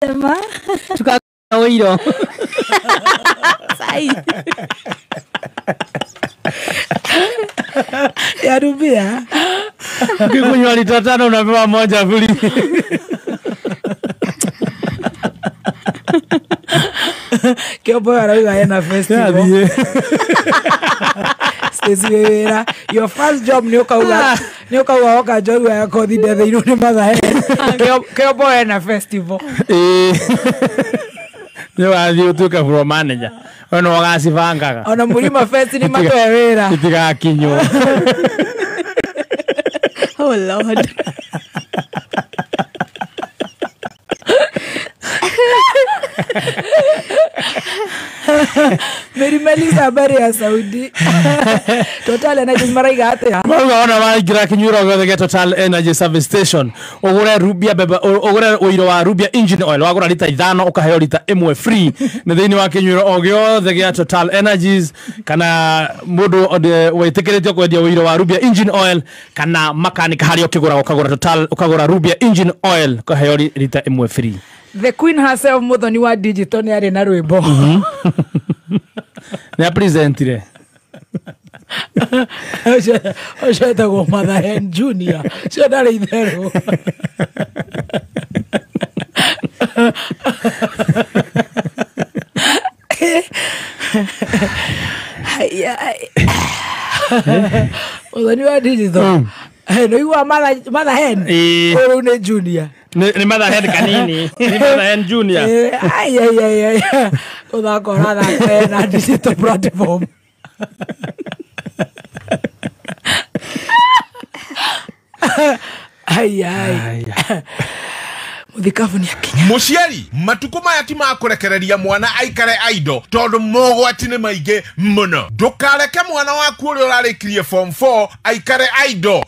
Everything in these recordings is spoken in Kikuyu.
Sema. Tukaoiro. Sai. Ya Rubia. Ukikunywa lita 5 unapewa moja free. Kĩombo arauga ena festival. Stacy wĩra. Your first job nĩ ũkauga nĩ ũkauga woka njorua ya kothi ndetheirwo nĩ mathae. Kĩombo ena festival. Nĩ wathiĩ ũtuĩke floor manager. We nĩ ũgacibangaga. Ona Mũrima Fest nĩ matũhe wĩra. Itigakinywo. Oh Lord. Mary Melissa habari ya Saudi. Total Energies maraiga atia? Marauga ona waingĩra kĩnyuĩro gĩothe gĩa Total Energy Service Station ũgũre Rubia beba ũgũre ũiro wa Rubia engine oil wagũra lita 5 ũkaheo lita 1 free nĩ thĩinĩ wa kĩnyuĩro o gĩothe gĩa Total Energies kana mũndũ wĩtĩkĩrĩtio kwendia ũiro wa Rubia engine oil kana makanika harĩa ũkĩgũra ũkagũra Total ũkagũra Rubia engine oil ũkaheo lita 1 free. The Queen herself Muthoni wa digital nĩ arĩ na rwĩmbo. Nĩ apresentire. Ũcio etagwo Mother Hen Junior. Ũcio ndarĩ itherũ. Muthoni wa digital. Nĩ ũiguaga Mother Hen? Ũyũ nĩ Junior. Ni Mother Hen kanini. Ni Mother Hen Junior. Ai ai ai ai. Ũthaka ũrathaka na digital platform. Ai ai. Mũthikabu nĩ akinya. Mũciari matukũ maya ti ma kũrekereria mwana aikare aido tondũ mogwati nĩ maingĩ mũno. Ndũkareke mwana waku ũrĩa ũrarĩkirie form 4 aikare aido.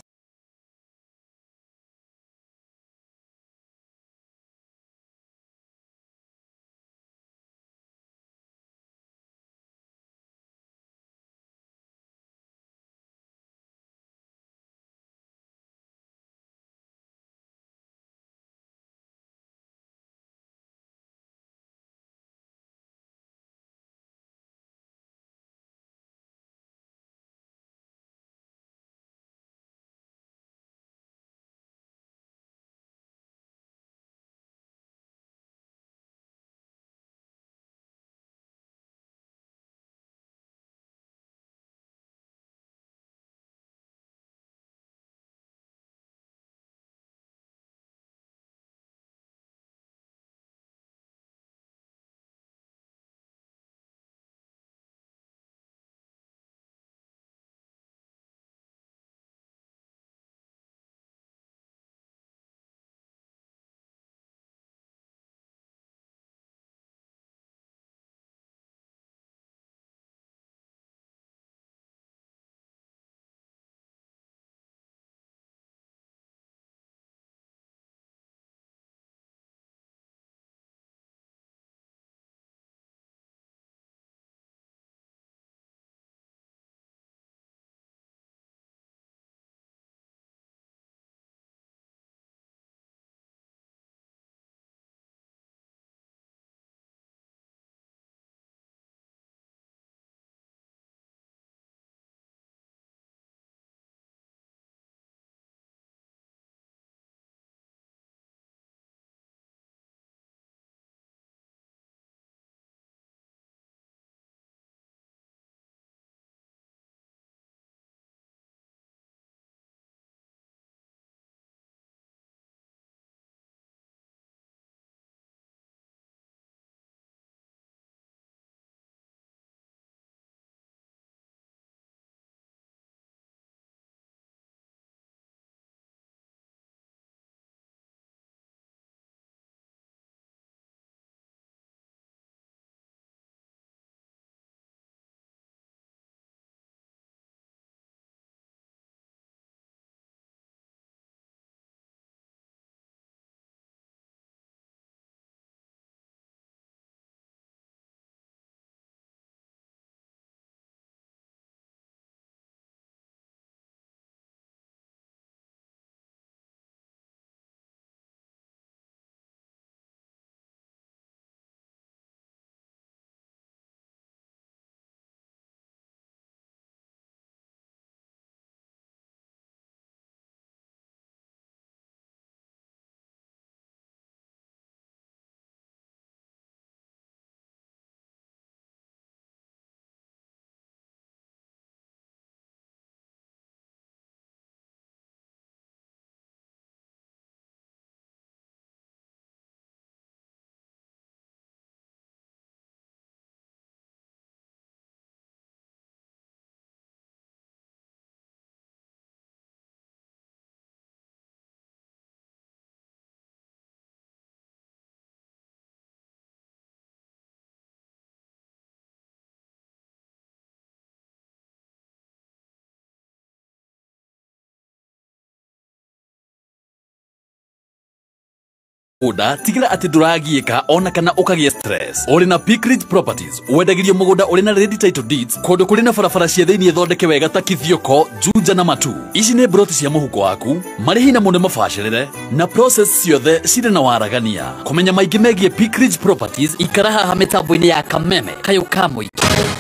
Mũgũnda tigĩra atĩ ndũragiĩka ona kana ũkagĩa stress. Ũrĩ na Peak Ridge Properties wendagĩrio mũgũnda ũrĩ na ready title deeds kũndũ kũrĩ na barabara cia thĩinĩ thondeke wega ta Kithioko, Juja na Matu. Ici nĩ broti cia mũhuko waku, marĩhi namo nĩ mabacĩrĩre na process ciothe cirĩ na waragania. Kũmenya maingĩ megiĩ Peak Ridge Properties ikara haha mĩtambo-inĩ ya Kameme kayũ ka mũingĩ.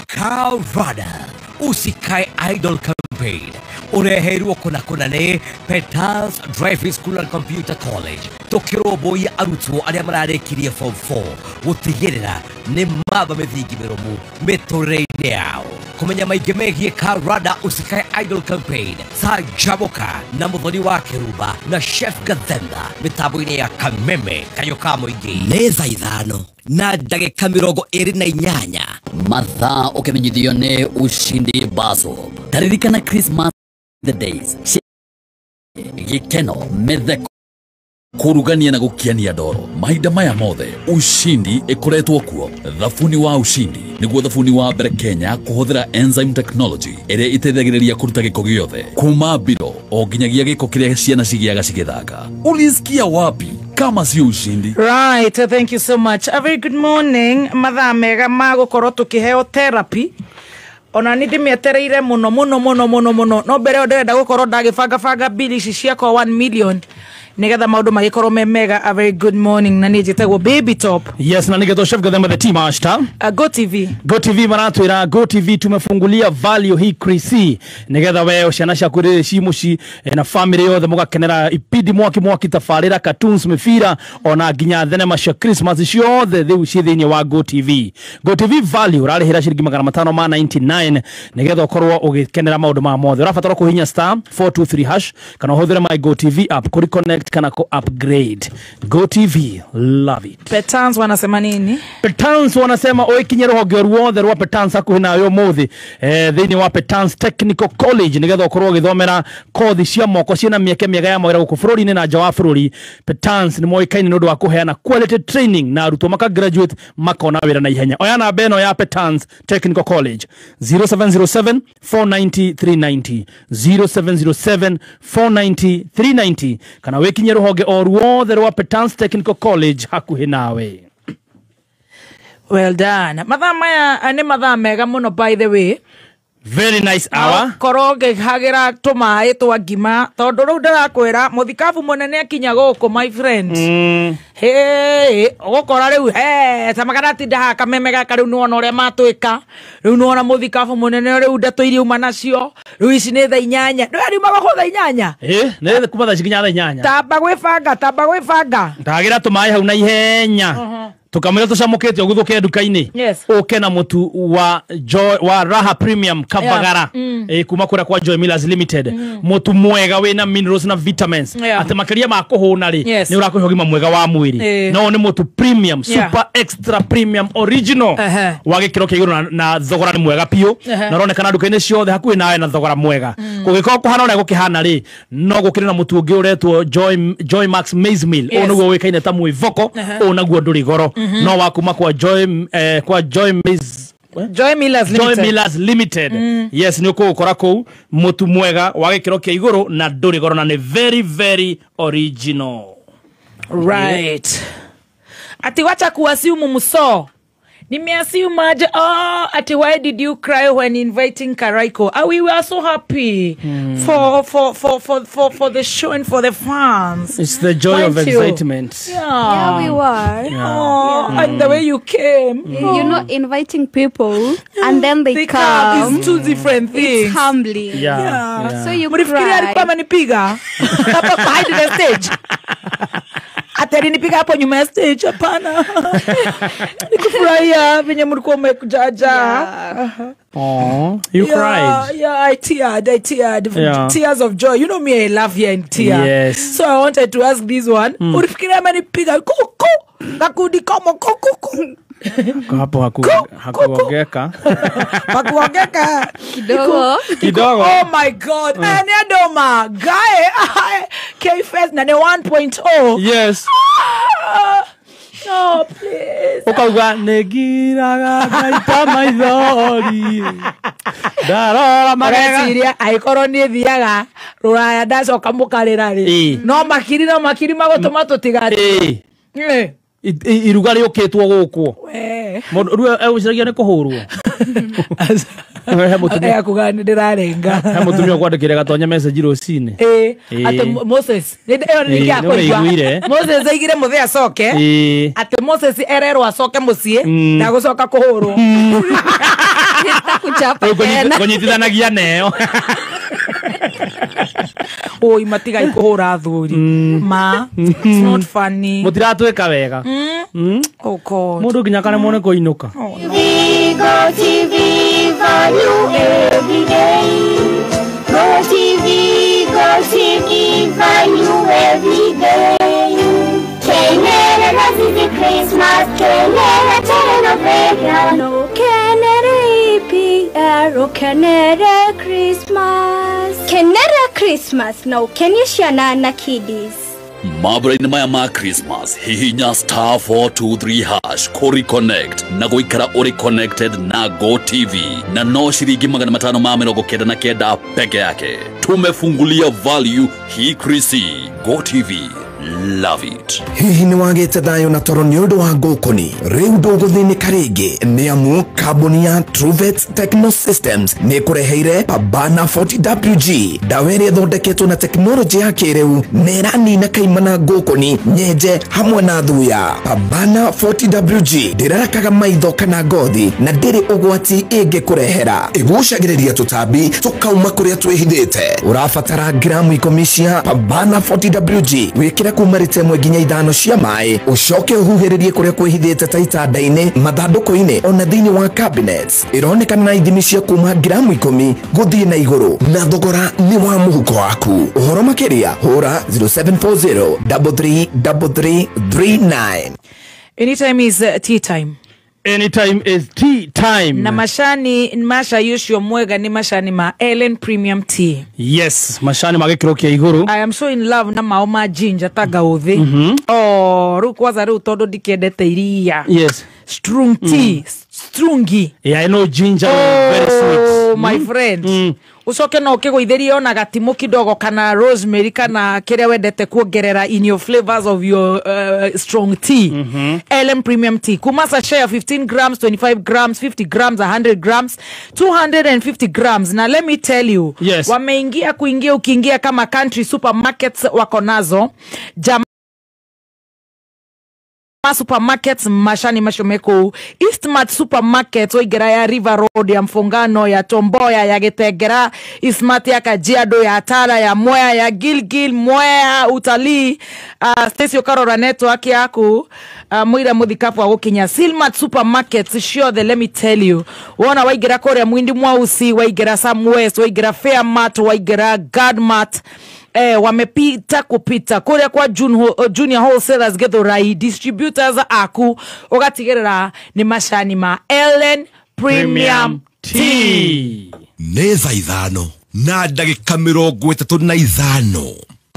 Karada Usikae Idol Campaign ureheirwo kuna kuna nĩ Petals Driving School and Computer College tũkĩrũmbũiya arutwo arĩa mararĩkirie form 4 gũtigĩrĩra nĩ mamba mĩthingi mĩrũmu mĩtũrĩre-inĩ yao. Kũmenya maingĩ megiĩ Karada Usikae Idol Campaign Sajaboka na Mũthoni wa Kĩrumba na Chef Gathemba mĩtambo-inĩ ya Kameme kayũ ka mũingĩ nĩ thaa 5 na ndagĩka 28 mathaa ũkĩmenyithio nĩ Ushindi Baso. Taririkana Christmas the days gĩkeno mĩtheko kũrugania na gũkiania ndoro mahinda maya mothe Ushindi ĩkoretwo kuo. Thabuni wa Ushindi nĩguo thabuni wa mbere Kenya kũhũthĩra enzyme technology ĩrĩa ĩteithagĩrĩria kũruta gĩko gĩothe kuma mbiro o nginyagia gĩko kĩrĩa ciana cigĩaga cigĩthaka. Ulisikia wapi kama si Ushindi? Right, thank you so much. A very good morning. Mathaa mega ma gũkorwo tũkĩheo therapy. Ona nĩ ndĩmĩetereire mũno mũno mũno mũno mũno. No mbere ĩyo ndĩrenda gũkorwo ndagĩbangabanga mbili ici ciakwa 1 million nĩgetha maũndũ magĩkorwo me mega. A very good morning. Na niĩ njĩtagwo Baby Top. Yes, na nĩgetwo Chef Gathemba the team master. Go TV. Go TV maratwĩra Go TV tumefungulia value hii Krisi nĩgetha we ciana ciaku rĩrĩ ci mũciĩ na family yothe mũgakenera ipindi mwaki mwaki tabarĩra cartoons mĩbira ona nginya thenema cia Christmas ciothe rĩu ci thĩinĩ wa Go TV. Go TV value ũrarĩhĩra ciringi 599 nĩgetha ũkorwo ũgĩkenera maũndũ ma mothe. Ũrabatara kũhihinya star 423 hash kana ũhũthĩre my Go TV app kũri connect kana ko upgrade. Go TV, love it. Petans wanasema nini? Petans wanasema oikinye rũhonge ruothe rwa Petans hakuhĩ nawe ũmũthĩ thĩinĩ wa Petans Technical College nĩgetha ũkorwo ũgĩthomera kothi cia moko ciĩna mĩeke mĩega ya mawĩra gũkũ bũrũri-inĩ na nja wa bũrũri. Petans nĩ moĩkaine nĩ ũndũ wa kũheana quality training na arutwo maka graduate makona wĩra na ihenya. Oya namba ĩno ya Petans Technical College 0707 490 390 0707 490 390 kana wĩkinye rũhonge o ruothe rwa Petans Technical College hakuhĩ nawe. Well done. Mathaa maya nĩ mathaa mega mũno by the way. Very nice hour. Korwo ngĩhagĩra tũmaĩ twa ngima tondũ rĩu ndĩrakwĩra mũthikabu mũnene akinya gũkũ my friend. Hey, ũgũkora rĩu he ta makaratinda haha kameme gaka rĩu nĩwona ũrĩa matwĩka. Rĩu nĩwona mũthikabu mũnene rĩu ndeto iria uma nacio. Rĩu ici nĩ thaa 8. Ndũĩ ariumaga gũ thaa 8? Nĩ kuma thaa ici nginya thaa 8. Tamba gwĩbanga, tamba gwĩbanga. Ndagĩra tũmaĩ hau na ihenya. Tukamwira tucamukite ũguthũke nduka-inĩ. Yes. Ũke na mũtu wa Joy wa Raha Premium Kavagara. Yeah. Kuma kũrĩa kwa Joy Millers Limited. Mũtu mwega wĩna minerals na vitamins. Yeah. Atĩ makĩria ma kũhũna rĩ, Yes. nĩ ũrakũhe ũgima mwega wa mwĩrĩ. No nĩ mũtu premium, super extra premium original wa gĩkĩro kĩa igũrũ na thogora nĩ mwega biũ. Na ũronekana nduka-inĩ ciothe hakuhĩ nawe na thogora mwega. Kũngĩkorwo kũhana ũrĩa gũkĩhana rĩ, no gũkĩrĩ na mũtu ũngĩ ũretwo Joy Max Maize Meal. Ũyũ nĩguo ũĩkaine ta mwĩvoko, ũyũ naguo ndũrĩ goro. No wa kuma kwa Joy kwa Joy Maize Joy Millers Limited. Joy Millers Limited. Yes, nĩ ũkũũkora kũu mũtu mwega wa gĩkĩro kĩa igũrũ na ndũrĩ goro na nĩ very very original. Right. Ati wacha kuasiumu muso. Nimeassume aje. Oh, ati why did you cry when inviting Karaiko? Oh, we were so happy for the show and for the fans. It's the joy Weren't of you? Excitement. Yeah. Yeah, we were. Yeah. Oh, yeah. And the way you came. You know, inviting people and then they come. It's two different things. It's humbling. Yeah. Yeah. Yeah. So you Mlifikiria alikuwa cry. amenipiga hapa behind the stage. Ati alinipiga hapo nyuma ya stage? Hapana. Nikufurahia venye mlikuwa mmekujaja. Yeah. Oh, you cried. Yeah, I teared. Yeah. Tears of joy. You know me, I love here and tear. Yes. So I wanted to ask this one. Ulifikiria amenipiga kuku kakudi kama kuku hapo hakuongeka. Hakuongeka kidogo. Kidogo. Oh my God. Anedoma guy KFS na 1.0. Yes. No, please. Ukauga negiraga ngaita maithori. Ndarora magega. Mareciria aikorwo niĩ thiaga rũraya ndacoka mũkarĩra rĩ. No makiri magũtũma tũtigare. Iruga rĩũkĩtwo gũkũ. Mũndũ rĩu egwĩciragia nĩ kũhũrwo. He akuga nĩ ndĩrarenga. He mũtumia ũkwandĩkĩre gatonya message rũcinĩ. Atĩ Moses ĩyo nĩ kĩakũigua. Moses aigire mũthee acoke. Atĩ Moses ererwo acoke mũciĩ ndagũcoka kũhũrwo. Kũnyitithanagia neo. Oi matigai kũhũra athuri. Ma, it's not funny. Mũtiratwĩka wega. Oh God. Mũndũ nginya karemwo nĩ kũinũka. Go TV value every day. Go TV value every day. Kenera na zizi Christmas, kenera telenovela. No kenera EPR, kenera Christmas. Kenera Christmas, no kenyeshana na kiddies. Mabura-inĩ maya ma Christmas hihinya star 423 hash kũri connect na gũikara ũrĩ connected na Go TV na no shiringi 599 peke yake. Tumefungulia value hii Krisi. Go TV, love it. Hihi nĩ wagĩte thayũ na toro nĩ ũndũ wa ngũkũni? Rĩu ndũgũthĩnĩka rĩngĩ nĩ amu kambuni ya Truvet Techno Systems nĩ ĩkũreheire Pabana 40WG, ndawa ĩrĩa ĩthondeketwo na tekinoronjĩ ya kĩrĩu na ĩranina kaimana ngũkũni, nyenje hamwe na thuya. Pabana 40WG ndĩrarakaga maitho kana ngothi na ndĩrĩ ũgwati ĩngĩkũrehera. Ĩgucagĩrĩria tũtambi tũkauma kũrĩa twĩhithĩte. Ũrabatara gramu 10 cia Pabana 40WG wĩkĩre kuma rita 1 nginya 5 cia maĩ, ũcoke ũhuhĩrĩrie kũrĩa kwĩhithĩte ta itanda-inĩ, mathandũkũ-inĩ ona thĩinĩ wa cabinets. Ĩronekana na ithimi cia kuma gramu 10 gũthiĩ na igũrũ na thogora nĩ wa mũhuko waku. Ũhoro makĩria hũra 0740 3333 39. Anytime is tea time. Anytime is tea time. Na mashani masha yushio mwega ni mashani ma Ellen Premium Tea. Yes, mashani magekiro kia iguru. I am so in love na maoma ginger tagauthi. Oh, ru kwanza ru todo dikiendete iria. Yes. Strong tea, strungi. Yeah, I know ginger, oh, very sweet. Oh, my friend. Ucoke no ukigũithĩrie ona gatimu kidogo kana rosemary kana kĩrĩa wendete kuongerera in your flavors of your strong tea. LM Premium Tea kuma sachet ya 15 grams, 25 grams, 50 grams, 100 grams, 250 grams. Na let me tell you, yes, wameingia kuingia ukiingia kama country supermarkets wako nazo. Supermarkets mashani mashomeko Eastmart supermarkets oigera ya River Road ya Mfungano ya Tomboya ya Getegera, Eastmart ya Kajiado ya Tala ya Mwea ya Gilgil Mwea utalii, Stacy Okarora network yaku, mwira muthikapu wa gukinya Silmart supermarkets ciothe. Let me tell you, wona waigera koria Mwindi Mwausi, waigera Samwest, waigera Fairmart, waigera Guardmart, wamepita kupita kuria kwa Junior Wholesalers Githurai distributors aku ugatigirira ni macani ma Ellen Premium Tea. Nĩ thaa 5 na ndagĩka 35.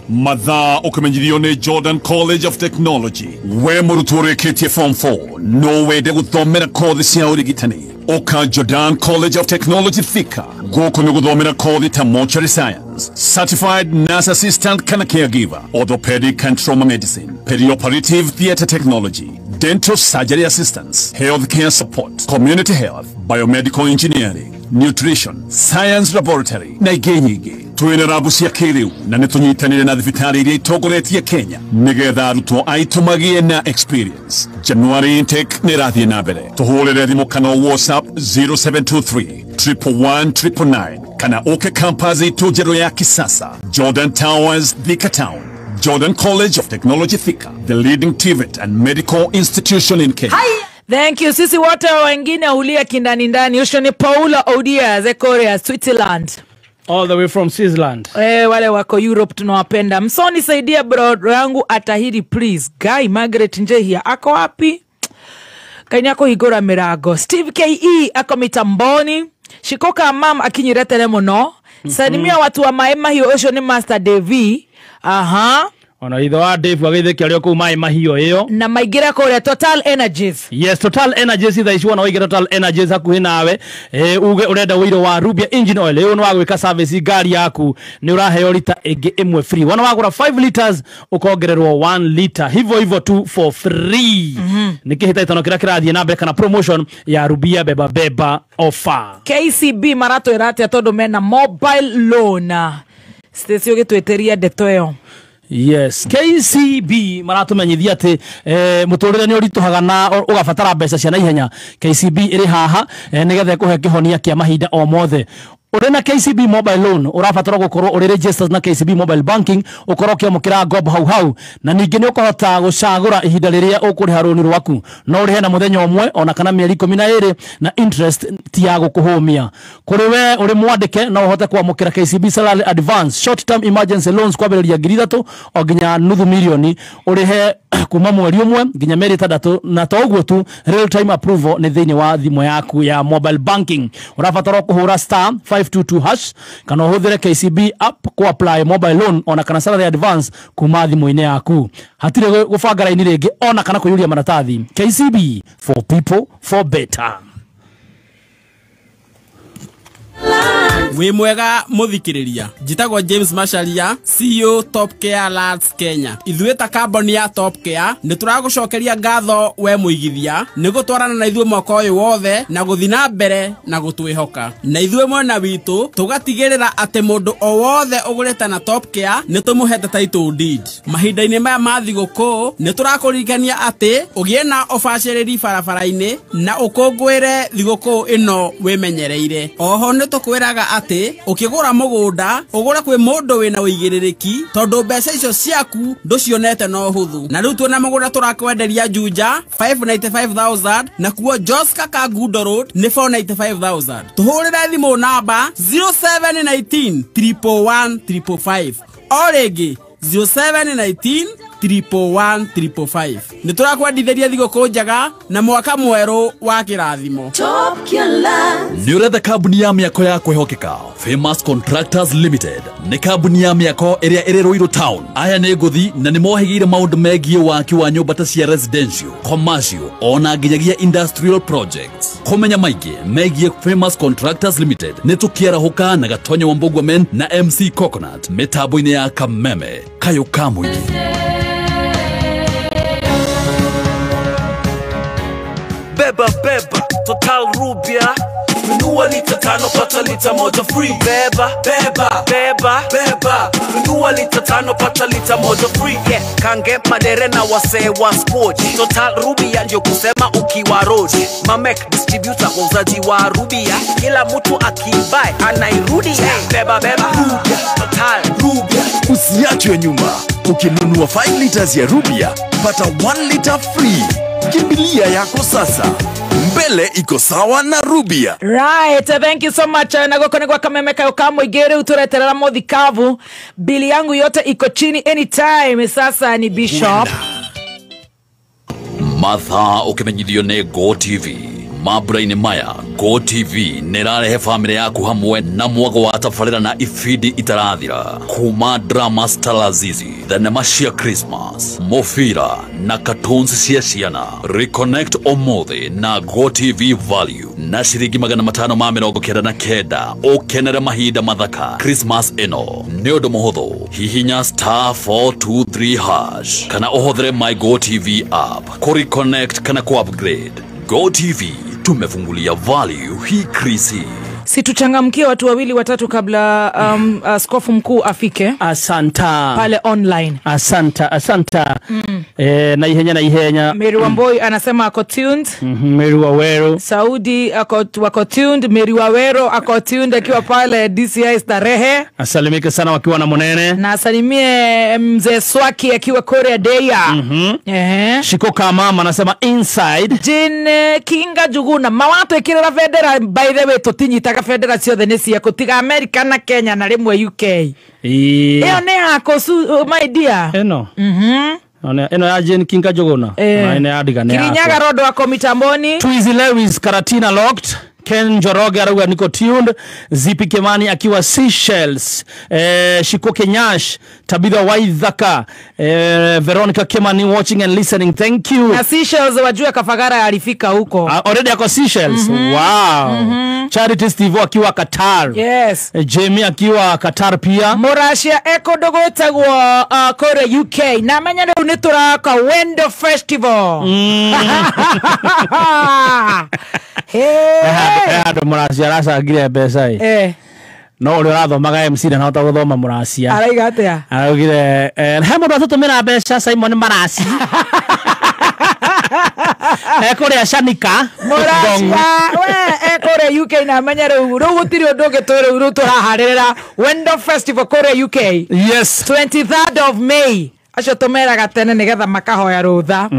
Mathaa ũkĩmenyithio nĩ Jordan College of Technology. We mũrutwo ũrĩkĩtie form 4 no wende gũthomera kothi cia ũrigitani, ũka Jordan College of Technology Thika. Gũkũ nĩ gũthomera kothi ta mortuary science, certified nurse assistant kana caregiver, orthopedic and trauma medicine, perioperative theater technology, dental surgery assistance, healthcare support, community health, biomedical engineering, nutrition, science laboratory na ingĩ nyingĩ. Twĩna rabu cia kĩrĩu na nĩ tũnyitanĩire na thibitarĩ iria itongoretie Kenya nĩgetha arutwo aitũ magĩe na experience. January intake nĩ ĩrathiĩ na mbere. Tũhũrĩre thimũ kana WhatsApp 0723 111 999 kana ũke campus itũ njerũ ya kisasa, Jordan Towers, Thika Town. Jordan College of Technology Thika, the leading TVET and medical institution in Kenya. Hi. Thank you. Sisi wote wengine ulia kindani ndani. Usho ni Paula Odia Zekorea, Switzerland. All the way from Switzerland. Wale wako Europe tunawapenda. Msoni saidia bro yangu atahiri please. Guy Margaret Njehia ako wapi? Kaini ako higora mirago. Steve KE ako mitamboni. Shikoka mam akinyiretele muno. Salimia watu wa maema hiyo. Osho ni Master Devi. Aha. Ona itho wa Dave agithike ario kuu mai mahio iyo na maingire kuria Total Energies. Yes, Total Energies thaa ici wona waigire Total Energies hakuhi nawe, uge urenda wiro wa Rubia engine oil iyo ni wagwika service ngari yaku ni uraheo lita ingi imwe free. Wona wagura 5 liters ukongererwo 1 liter hivyo hivyo tu for free. Ni kihitaitano kira kirathie na mbere kana promotion ya Rubia beba beba offer. KCB maratwira atia tondu mena mobile loan. Stacy ugitwitiria ndeto iyo. Yes, KCB maratumenyithia ati muturire ni urituhaga na ugabatara mbeca cia naihenya. KCB iri haha nigetha ikuhe kihonia kia mahinda o mothe. Uri na KCB mobile loan urabatara gukorwo uri registered na KCB mobile banking ukorwo ukiamukira ngombo hau hau, na ningi ni ukuhota gucagura ihinda riria ukuriha rũni rwaku, no urihe na muthenya umwe ona kana mieri 12 na interest ti ya gukuhumia. Kuri we uri mwandike no uhote kwamukira KCB salary advance short term emergency loans kwambiriria 3,000 o nginya nuthu milioni urihe kuma mweri umwe nginya mieri 6, na to uguo tu real time approval ni thiini wa thimu yaku ya mobile banking. Urabatara kuhura star 522 hash kana uhuthire KCB app ku apply mobile loan ona kana salary advance kuma thimu-ini yaku. Hatire gubanga raini ringi ona kana kuyuria maratathi. KCB, for people for better. Wi mwega muthikiriria, njitagwo James Macharia, CEO Top Care Lands Kenya. Ithuĩ ta kambuni ya Top Care nĩ tũragũcokeria ngatho we mũigithia nĩ gũtwarana na ithuĩ mwaka ũyũ wothe na gũthiĩ na mbere na gũtwĩhoka. Na ithuĩ mwena witũ tũgatigĩrĩra atĩ mũndũ o wothe ũgũrĩte na Top Care nĩ tũmũhete title deed. Mahinda-inĩ maya ma thigũkũ nĩ tũrakũririkania atĩ ũgĩe na ũbacĩrĩri barabara-inĩ na ũkũngũĩre thigũkũ ĩno wĩmenyereire. Oho nĩ tũkwĩraga atĩ ũkĩgũra mũgũnda ũgũre kwĩ mũndũ wĩna ũigĩrĩrĩki tondũ mbeca icio ciaku ndũcionete no hũthũ. Na rĩu tuona mũgũnda tũrakwenderia Juja 595,000 na kuo Joska Kangundo Road nĩ 495,000. Tũhũrĩre thimũ namba 0719 111 555 o rĩngĩ 0719 111 555. Nĩ tũrakwendithĩria thigũkũ njega na mwaka mwerũ wa kĩrathimo. Nĩ ũretha kambuni ya mĩako ya kwĩhokeka. Famous Contractors Limited nĩ kambuni ya mĩako ĩrĩa ĩrĩ Ruiru Town. Aya nĩ ngũthi na nĩ mohĩgĩire maũndũ megiĩ waki wa nyũmba ta cia residential, commercial ona nginyagia industrial projects. Kũmenya maingĩ megiĩ Famous Contractors Limited nĩ tũkĩarahũka na Gatonyo wa Mbũgua Men na MC Coconut mĩtambo-inĩ ya Kameme Kayũ ka Mũingĩ. Beba beba Total Rubia, nunua lita 5 pata lita 1 free. Beba beba beba beba, nunua lita 5 pata lita 1 free. Yeah, kange madere na wasee wa sport. Total Rubia ndio kusema ukiwa road. Mamek distributor wauzaji wa Rubia, kila mtu akibuy anairudia. Beba beba Rubia, Total Rubia. Usiachwe nyuma. Ukinunua 5 liters ya Rubia pata 1 liter free. Kimbilia yako sasa. Mbele iko sawa na Rubia. Right, thank you so much. Na goko ni kwa Kameme Kayo ka Mũingĩ rĩu tũreterera mũthikabu. Bili yangu yote iko chini anytime. Sasa ni Bishop Martha ũkĩmenyithio nĩ Go TV. Mambura-inĩ maya Go TV nĩ ĩrarehe bamĩrĩ yaku hamwe na mwago wa tabarĩra na ibindi itarathira kuma drama Stalazizi, thenema cia Christmas, mũbira na cartoons cia ciana. Reconnect ũmũthĩ na Go TV Value na ciringi 599 ũkenere mahinda mathaka Christmas ĩno. Nĩ ũndũ mũhũthũ, hihinya star 423 hash kana ũhũthĩre my Go TV app kũ reconnect kana kũ upgrade. Go TV tumefungulia value hii krisi. Situchangamkie watu wawili watatu kabla askofu mkuu afike. Asanta. Pale online. Asanta, asanta. Na ihenya na ihenya. Mary Wamboi anasema ako tuned. Mary Wawero. Saudi ako wako tuned. Mary Wawero ako tuned akiwa pale DCI Starehe. Asalimike sana wakiwa na Munene. Na asalimie mzee Swaki akiwa Korea Deya. Shiko kama anasema inside. Jane Kinga Juguna mawato ikirera bendera, by the way tutinyitaga bendera ciothe nĩ ciaku tiga America na Kenya na rĩmwe UK. Ĩyo nĩ yako my dear. Ĩno. Ĩno ya Jane Kinga Juguna. Na ĩno ya Diga nĩ yakwa. Kirinyaga Rodo wako mitamboni. Twizy Lewis Karatina locked. Ken Njoroge arauga niko tuned. Zipi Kimani akiwa Seychelles, Shiko Kenyash, Tabitha Waithaka, Veronica Kimani watching and listening, thank you. Na Seychelles wajua Kafagara alifika huko. Already ako Seychelles. Wow. Charity Steve akiwa Qatar. Yes. Jamie akiwa Qatar pia. Murashia eko ndogotagwo kore UK. Na menya riu ni turaka Wendo Festival. Hey. Andu Murashia aracangire mbeca ĩ. No ũrĩa ũrathomaga MC na hota gũthoma Murashia. Araiga atia? Araugire he mũndũ atũtũmĩra mbeca Simon Marasi. Ekũrĩa Shanika. Murashia we ekũrĩa UK na menya riu gũtirĩ ũndũ ũngĩ twĩ rĩu tũraharĩrĩra Wendo Festival kũrĩa UK. Yes. 23rd of May. Acio tumeraga tene nigetha makahoya rutha.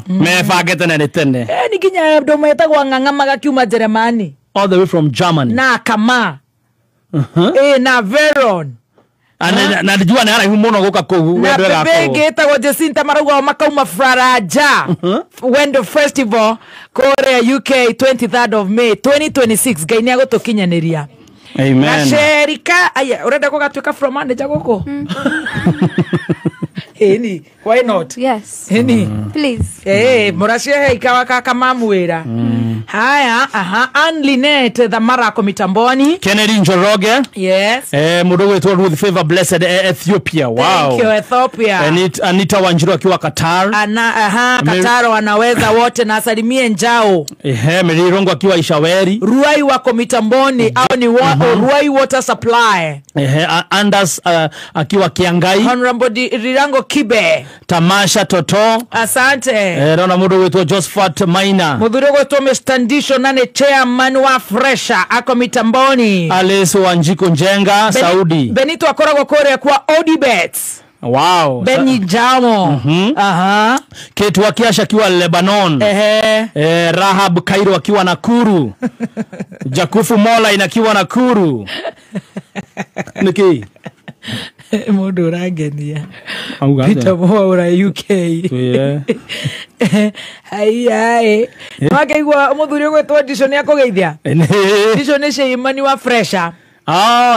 Mebange tene nĩ tene. Ni nginya andũ metagwo ng'ang'a magakiuma Jeremani. All the way from Germany. Na Kama. Na Veron. Na njua nĩ haraihu mũno gũka kũu. Na bebe ĩngĩ ĩtagwo Jacinta marauga makauma Fraraja. Wendo Festival kũrĩa UK 23rd of May 2026. Ngai nĩ agũtũkinyanĩria. Amen. Na Sherika aya urenda gũgatuĩka from manager gũkũ? Eni, why not? Yes. Eni. Please. Murashia hei kawa kaka mamuwira. Haya, aha, Ann Lynette Dhamara ko mitamboni. Kennedy Njoroge. Yes. Mũndũ gwĩtwo Ruth Favor Blessed, Ethiopia. Wow. Thank you, Ethiopia. Anita Wanjiru akiwa Qatar. Aha, Qatar wanaweza wote na asalimie njao. Mary Rongo akiwa Ishaweri. Ruai wako mitamboni au ni Ruai Water Supply. Anders akiwa Kiangai. Honorable Rirango Kibe. Tamasha Toto. Asante. Rona mũndũ gwĩtwo Josephat Maina. Mũthuri gwĩtwo Mr. Ndisho nane chairman wa Fresha ako mitamboni. Alice Wanjiku Njenga, Saudi. Benito akoragwo kũrĩa kwa Odibets. Wow. Benny Jamo. Aha. Kate Wakiasha akiwa Lebanon. Rahab Cairo akiwa Nakuru. Jakufu Mola inakiwa Nakuru. Niki. Mundu urangenia. Peter Mwaura UK. Ai. Wakaigua muthuri ugwitwo Ndisho ni akugeithia. Ndisho ni chairman wa Fresha.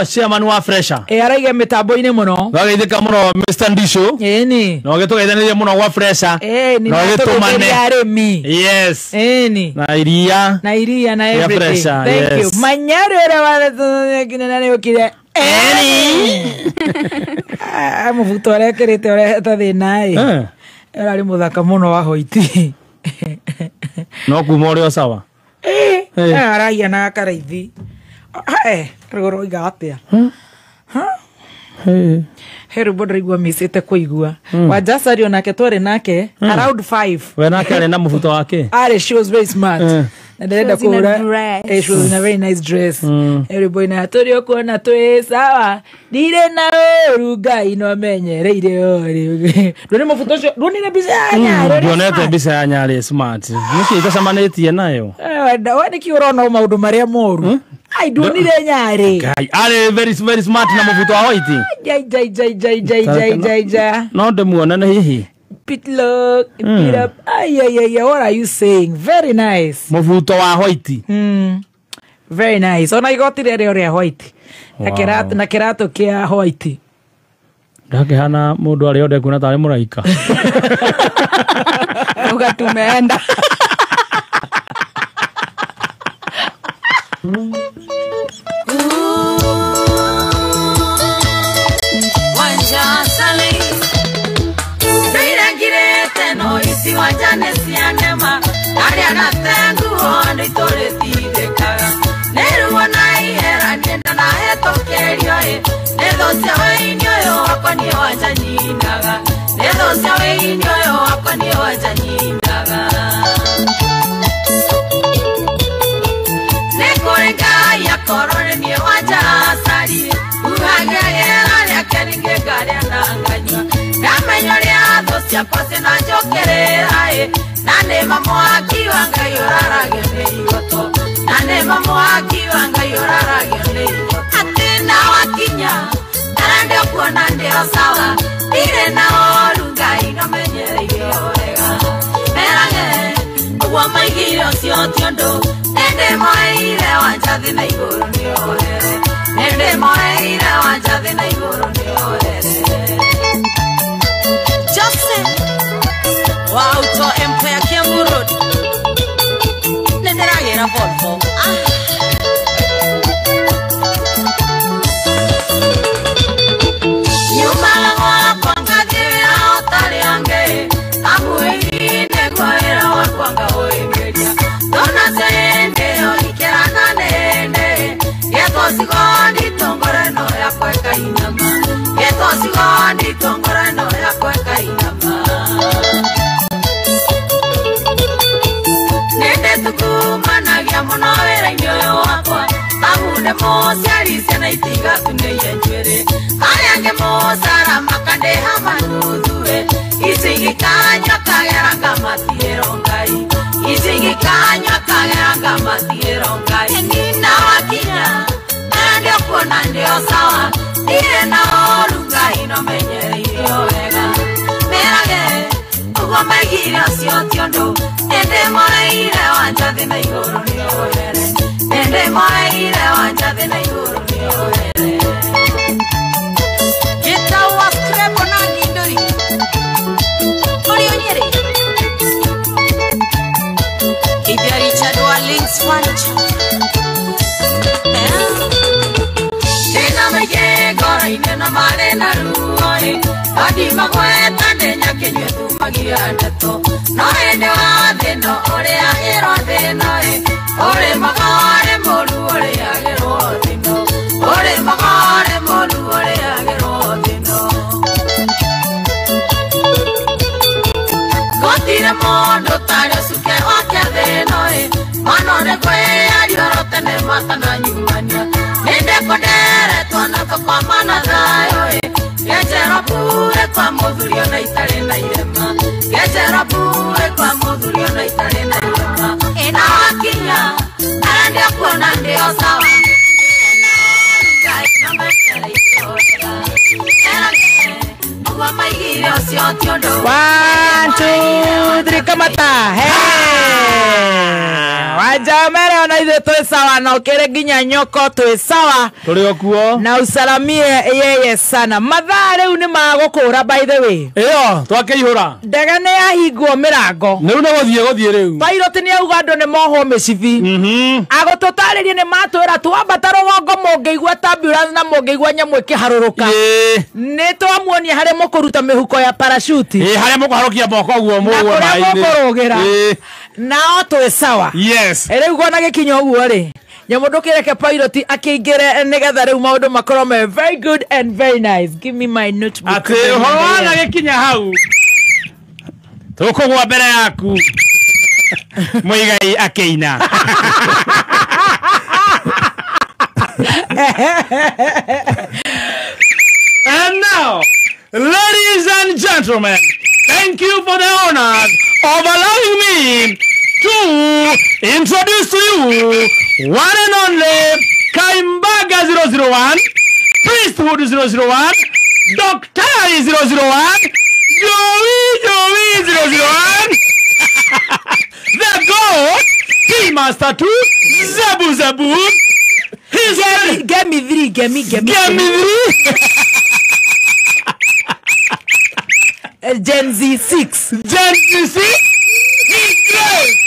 Chairman wa Fresha. Araiga mitambo-ini muno. Wageithika muno Mr. Ndisho. Eni. Na ũgĩtũgeithanirie mũno gwa Fresha. Ni na ũgĩtũmane. Arĩmi. Yes. Eni. Na iria. Na iria na everything. Fresha, thank yes. you. Manyari ũrĩa wakinena nĩ ũkire. Eni. Mũbuto ũrĩa ekĩrĩte ũrehete thĩna ĩ. Ũrarĩ mũthaka mũno wa hoiti. No kuma ũrĩ o sawa. Aragia na karaithi. Rũgũrũ iga atĩa? He rwĩmbo ndĩraigua mĩcĩte kũigua. Wajacari onake twarĩ nake around 5. We nake arĩ na mũbuto wake? Arĩ, she was very smart. Na ndĩrenda kũhũra. She was in a very nice dress. Everybody na tũrĩ okuona twĩ sawa. Ndirĩ na ũru Ngai no amenyereire ũrĩ. Ndũrĩ mũbuto ũcio, ndwonire mbica ya Nyarĩ? Ndionete mbica ya Nyarĩ smart. Nĩkĩ itacemanĩtie nayo? We nĩkĩ ũrona maũndũ marĩa moru? Ai, ndwonire Nyarĩ. Ngai, arĩ very very smart na mũbuto wa white. Jai jai jai jai jai jai jai jai. No ndĩmuone nĩ hihi. Pit look, pit up. Ay, ay, ay, what are you saying? Very nice. Mũbuto wa white. Very nice. Ona igoti rĩrĩ rĩa white. Na kĩratũ, na kĩratũ kĩa white. Ndakĩhana mũndũ arĩ othe kuona tarĩ mũraika. Uga tumeenda. Tiondo. Nende moeire wanjathi na iguru niohere. Nende moeire wanjathi na iguru niohere. Justin wa Auto Empire Kiambu Road. Nenderagira Volvo. One, two, three, kamata. Hey! Wajamere ona ithuĩ twĩ sawa na ũkĩrĩ nginya nyoko twĩ sawa. Tũrĩ o kuo. Na usalamie yeye sana. Mathaa rĩu nĩ magũkũra by the way. Ĩyo, twakĩihũra. Ndege nĩ yahingwo mĩrango. Rĩu nĩ gũthiĩ rĩu. Pilot nĩ auga andũ nĩ mohwo mĩcibi. Agũtũtarĩrie nĩ matwĩra twambata rũgongo mũngĩigua ta ambulance na mũngĩigua nyamũ ĩkĩharũrũka. Nĩ twamuonia harĩa mũkũruta mĩhuko ya parachute. Ĩ harĩa mũkũharũkia moko ũguo mũgwe maĩ-inĩ. Na kũrĩa mũkũrũgĩra. Nao twĩ sawa. Yes. Rĩu gona gĩkinya ũguo rĩ nyamũ ndũkĩreke pilot akĩingĩre nĩgetha rĩu maũndũ makorwo me very good and very nice. Give me my notebook. Atĩ ũhoro wana gĩkinya hau tũkũgwa mbere yaku Muigai akĩina. And now, ladies and gentlemen, thank you for the honor of allowing me to introduce to you one and only Kaimbaga 001, Priesthood 001, Doctor 001, Joey Joey 001, the GOAT, T Master 2, Zebu Zebu. He's Get me three, get me three. Gen Z 6. Gen Z 6? His grace.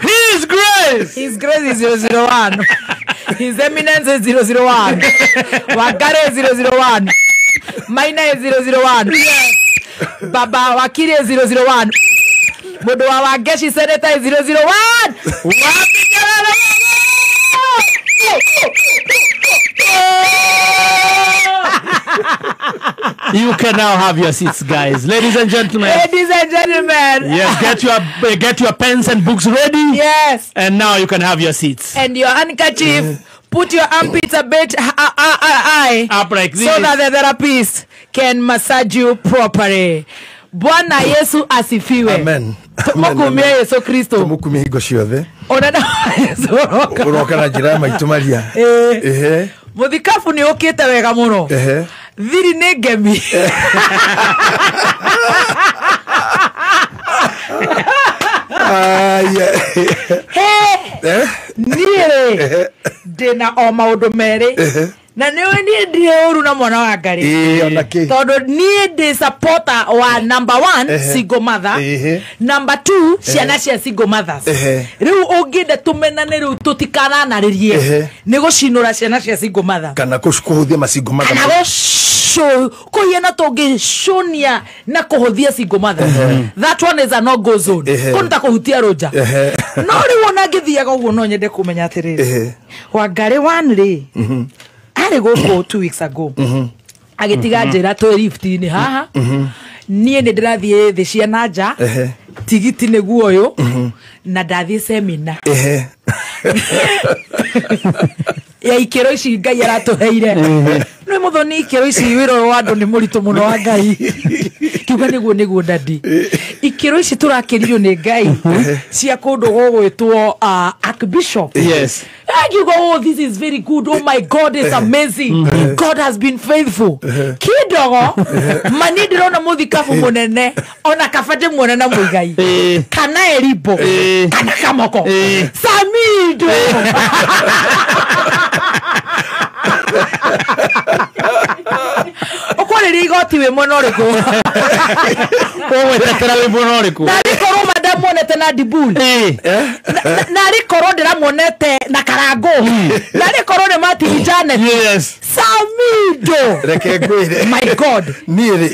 His grace. His grace is 001. His eminence is 001. Wakare is 001. Maina is 001. Yes. Baba Wakiri is 001. Mundu wa Wangeshi Senator is 001. You can now have your seats, guys. Ladies and gentlemen. Ladies and gentlemen. Yes, get your pens and books ready. Yes. And now you can have your seats. And your handkerchief. Put your armpits a bit high up like this, so that the therapist can massage you properly. Bwana Yesu asifiwe. Amen. Tumukumie Yesu Kristo. Tumukumie hingo ciothe. Onana Yesu roka. Uroka na njira ya maitu Maria. Ehe. Muthikabu ni ukite wega muno. Ehe. Thiri ni ngemi. rĩ ndĩna o maũndũ merĩ na nĩũĩ niĩ ndirĩ ũru na mwana wa Ngarĩ tondũ niĩ ndĩ supporter wa number 1 single mother, number 2 ciana cia single mothers. Rĩu ũngĩenda tũmenane rĩu tũtikananarĩrie nĩ gũcinũra ciana cia single mother kana kũhũthia ma single mother, kana kũhiana tũngĩcunia na kũhũthia single mother. That one is a no go zone. Kũu nĩ ta kũhutia rũnja. No rĩu ona ngĩthiaga ũguo no nyende kũmenya atĩrĩrĩ, Wangarĩ one rĩ arĩ gũkũ 2 weeks ago agĩtiga njĩra twĩ lift-inĩ haha, niĩ nĩ ndĩrathiĩ thĩ cia na nja, tigiti nĩguo ũyũ, na ndathiĩ semina ya ikĩro ici Ngai aratũheire. Nĩ mũthoni ikĩro ici wĩra ũyũ wa andũ nĩ mũritũ mũno wa Ngai. Kiuga nĩguo nĩguo dadi, ikĩro ici tũrakĩrio nĩ Ngai cia kũndũ gũgwĩtwo Archbishop. Yes. Akiuga, oh, this is very good, oh my God, it's amazing, God has been faithful. Kidogo mani ndĩrona mũthikabu mũnene ona kaba ndĩmuone na Mũigai kana Eribo kana Kamoko Samido. Ũkwarĩria igoti wĩ mwena ũrĩkũ? Ũgwetetera wĩ mwena ũrĩkũ? Narĩ korwo mandamuonete na Dibul, narĩ korwo ndĩramuonete na Karangũ, narĩ korwo nĩ Martin Janet. Yes. Samido. Reke ngwĩre. My God. Niĩ rĩ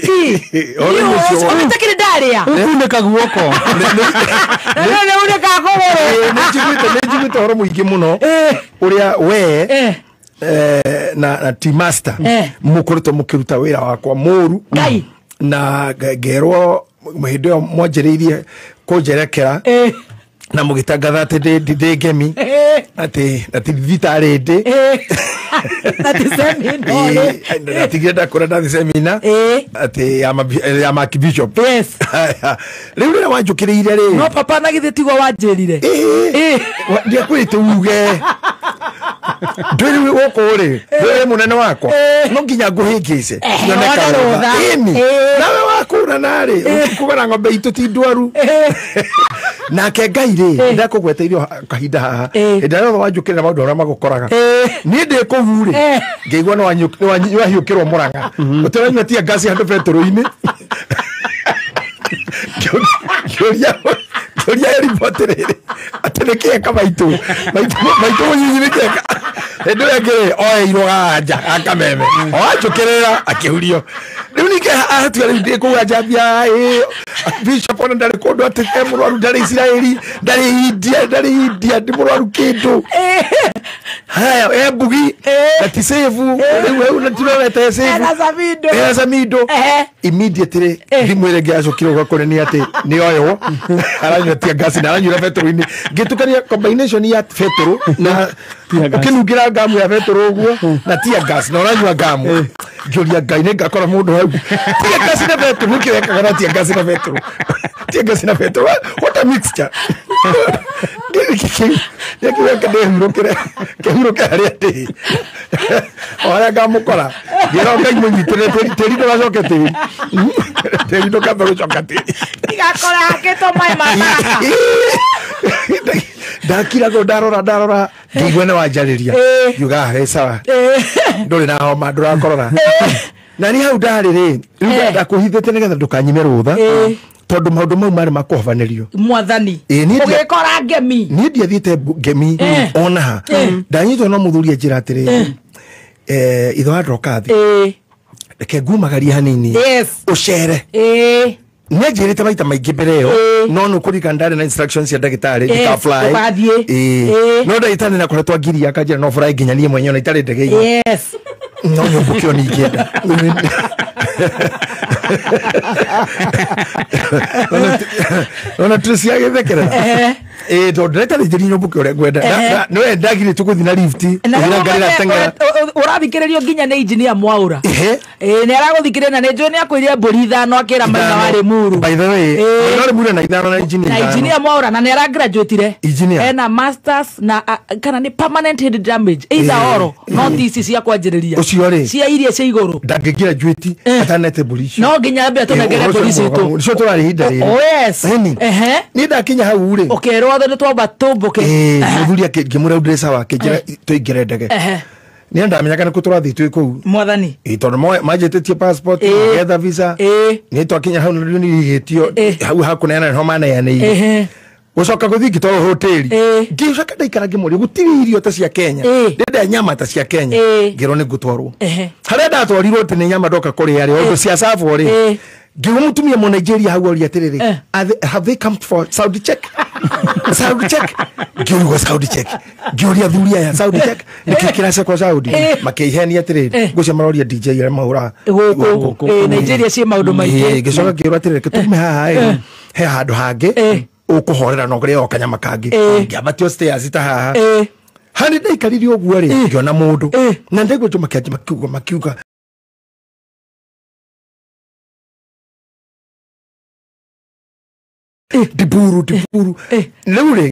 ũgĩte ndarĩa ũkunĩka guoko na nĩ unĩka kũgũrũ. Nĩ njiguĩte ũhoro mũingĩ mũno ũrĩa we na team master mukoretwo mukiruta wira wakwa muru na ngerwo hĩndĩ ĩyo mwanjĩrĩirie kũnjerekera na mũgĩtangatha atĩ ndĩ ngemi atĩ thibitarĩ ndĩ natigire ndakũra ndathi semina atĩ ya Archbishop. Rĩu rĩrĩa wanjũkĩrĩire rĩ, no papa na githĩ tiguo wanjĩrire ndiakwĩrĩte uge ndwĩrĩ gũkũ rĩ ndwĩrĩ mũnene wakwa no nginya ngũhĩngĩce ĩni nawe wakũrana rĩ ũkũgara ng'ombe itũ ti ndwaru. Nake Ngai rĩ ndakũgweteirio kahinda haha hĩndĩ ĩrĩa yothe wanjũkĩrĩra maũndũ marĩa magũkoraga niĩ ndĩ kũu rĩ ngĩigua nĩwahiũkĩrwo Mũrang'a ũtĩranyua tia ngasi handũ betũrũ-inĩ. Ngĩũria Eribo atĩrĩrĩ atĩ nĩ kĩeka maitũ maitũ mũnyinyi nĩ kĩeka. Hĩndĩ ĩyo ĩngĩ rĩ oeirwo ganja ga kameme o anjũkĩrĩra akĩhurio. Rĩu ningĩ atua rĩu ndĩ kũu anjambia Bishop ona ndarĩ kũndũ atĩ e mũrwaru ndarĩ Isiraeli ndarĩ India ndarĩ India ndi mũrwaru kĩndũ. Haya e mbugi na ti save rĩu hau na tirorete save ena Samido immediately thimũ ĩrĩa ĩngĩ yacokire gũka kũrĩ nĩ atĩ nĩ oywo aranyua tia ngasi na aranyuĩra betũrũ-inĩ. Ngĩtukania combination ya betũrũ na ũkĩnungĩra ngamu ya betũrũ ũguo na tia gas na ũranyua ngamu. Ngĩũria Ngai nĩ ngakora mũndũ hau tia gas na betũrũ kĩwekaga na tia gas na betũrũ tia gas na betũrũ, what a mixture. Nĩkĩweka ndĩhurũkĩre kĩhurũke harĩa ndĩ o harĩa ngamũkora ngĩra Ngai mũnyitĩrĩre tĩri ndũgacoke tĩri tĩri ndũkambe gũcoka tĩri ndigakora hakĩtwo maĩ ma baraka. Ndakiragwo ndarora ngĩigua nĩ wanjarĩria ngiuga he sawa ndũrĩ na homa ndũrakorora. Na niĩ hau ndarĩ rĩ rĩu ndakũhithĩte nĩgetha ndũkanyime rũtha tondũ maũndũ mau marĩ ma kũhobanĩrio mwathani ũgĩkora ngemi. Niĩ ndiathiĩte ngemi ona ha ndanyitwo no mũthuri anjĩra atĩrĩrĩ ithe wa ndoka thĩ reke ngumagarie hanini ũcere. Nĩanjĩrĩte maita maingĩ mbere ĩyo no nĩ kũririkana ndarĩ na instructions cia ndagĩtarĩ ndika fly no ndagĩtarĩ nĩakoretwo angiria akanjĩra no fly nginya niĩ mwenyewe na itarĩ ndege-inĩ no nyũmbũke o ningĩenda. Ona Tracy agĩthekerera tondũ ndĩretarĩria nyũmbũke ũrĩa ngwenda nĩwe ndagirĩtwo gũthiĩ na lift gũthiĩ na ngari ĩrateng'era. Ũrathikĩrĩrio nginya nĩ engineer Mwaura nĩ aragũthikĩrĩria na nĩ njũĩ nĩ akwĩrire mbũri 5 akĩra Maina wa Limuru. By the way Maina wa Limuru na 5 na engineer na engineer Mwaura na nĩ aragraduateire ena masters na kana nĩ permanent head damage either oro no ti ici cia kwanjĩrĩria ũcio rĩ cia iria cia igũrũ ndangĩgraduate atanete mbũri icio no No nginya ambe atũnengere mbũri citũ. Nicio tũrarĩ ihinda rĩrĩ. Oh yes. Ehe. Niĩ ndakinya hau rĩ. Ũkerwo atĩ nĩ twamba tũmbũke. Mũthuri akĩmũra ndĩ sawa akĩnjĩra tũingĩre ndege. Nĩ ndamenyaga nĩ kũ tũrathiĩ twĩ kũu. Mwathani. Tondũ manjĩtĩtie passport, getha visa. Nĩ twakinya hau nĩ nĩrigĩtio hau hakũneana nĩho maneanĩire. Gũcoka gũthiĩ ngĩtwarwo hoteli. Ngĩcoka ndaikara ngĩmũria gũtirĩ irio ta cia Kenya. Ndĩrenda nyama ta cia Kenya. Ngĩrwo nĩ ngũtwarwo. Harĩa ndatwarirwo atĩ nĩ nyama ndoka kũrĩa rĩ, ũndũ cia Savo rĩ. Ngĩigua mũtumia mũ Nigeria hau oria atĩrĩrĩ, have they come for Saudi check? Saudi check? Ngĩũrigwo Saudi check. Ngĩũria athuri aya Saudi check? Nĩkĩ kĩracekwo Saudi? Makĩihenia atĩrĩrĩ, ngũcia maroria DJ arĩa mahũraga gũkũ. Nigeria ciĩ maũndũ maingĩ. Ngĩcoka ngĩũrwo atĩrĩrĩ, tume haha ĩ, he handũ hangĩ ũkũhorera na ũrĩe o kanyama kangĩ. Ngĩambatio stairs ta haha. Harĩ ndaikarire ũguo rĩ, ngĩona mũndũ. Na ndaigua andũ makĩanjia makiuga Diburu diburu. Rĩu rĩ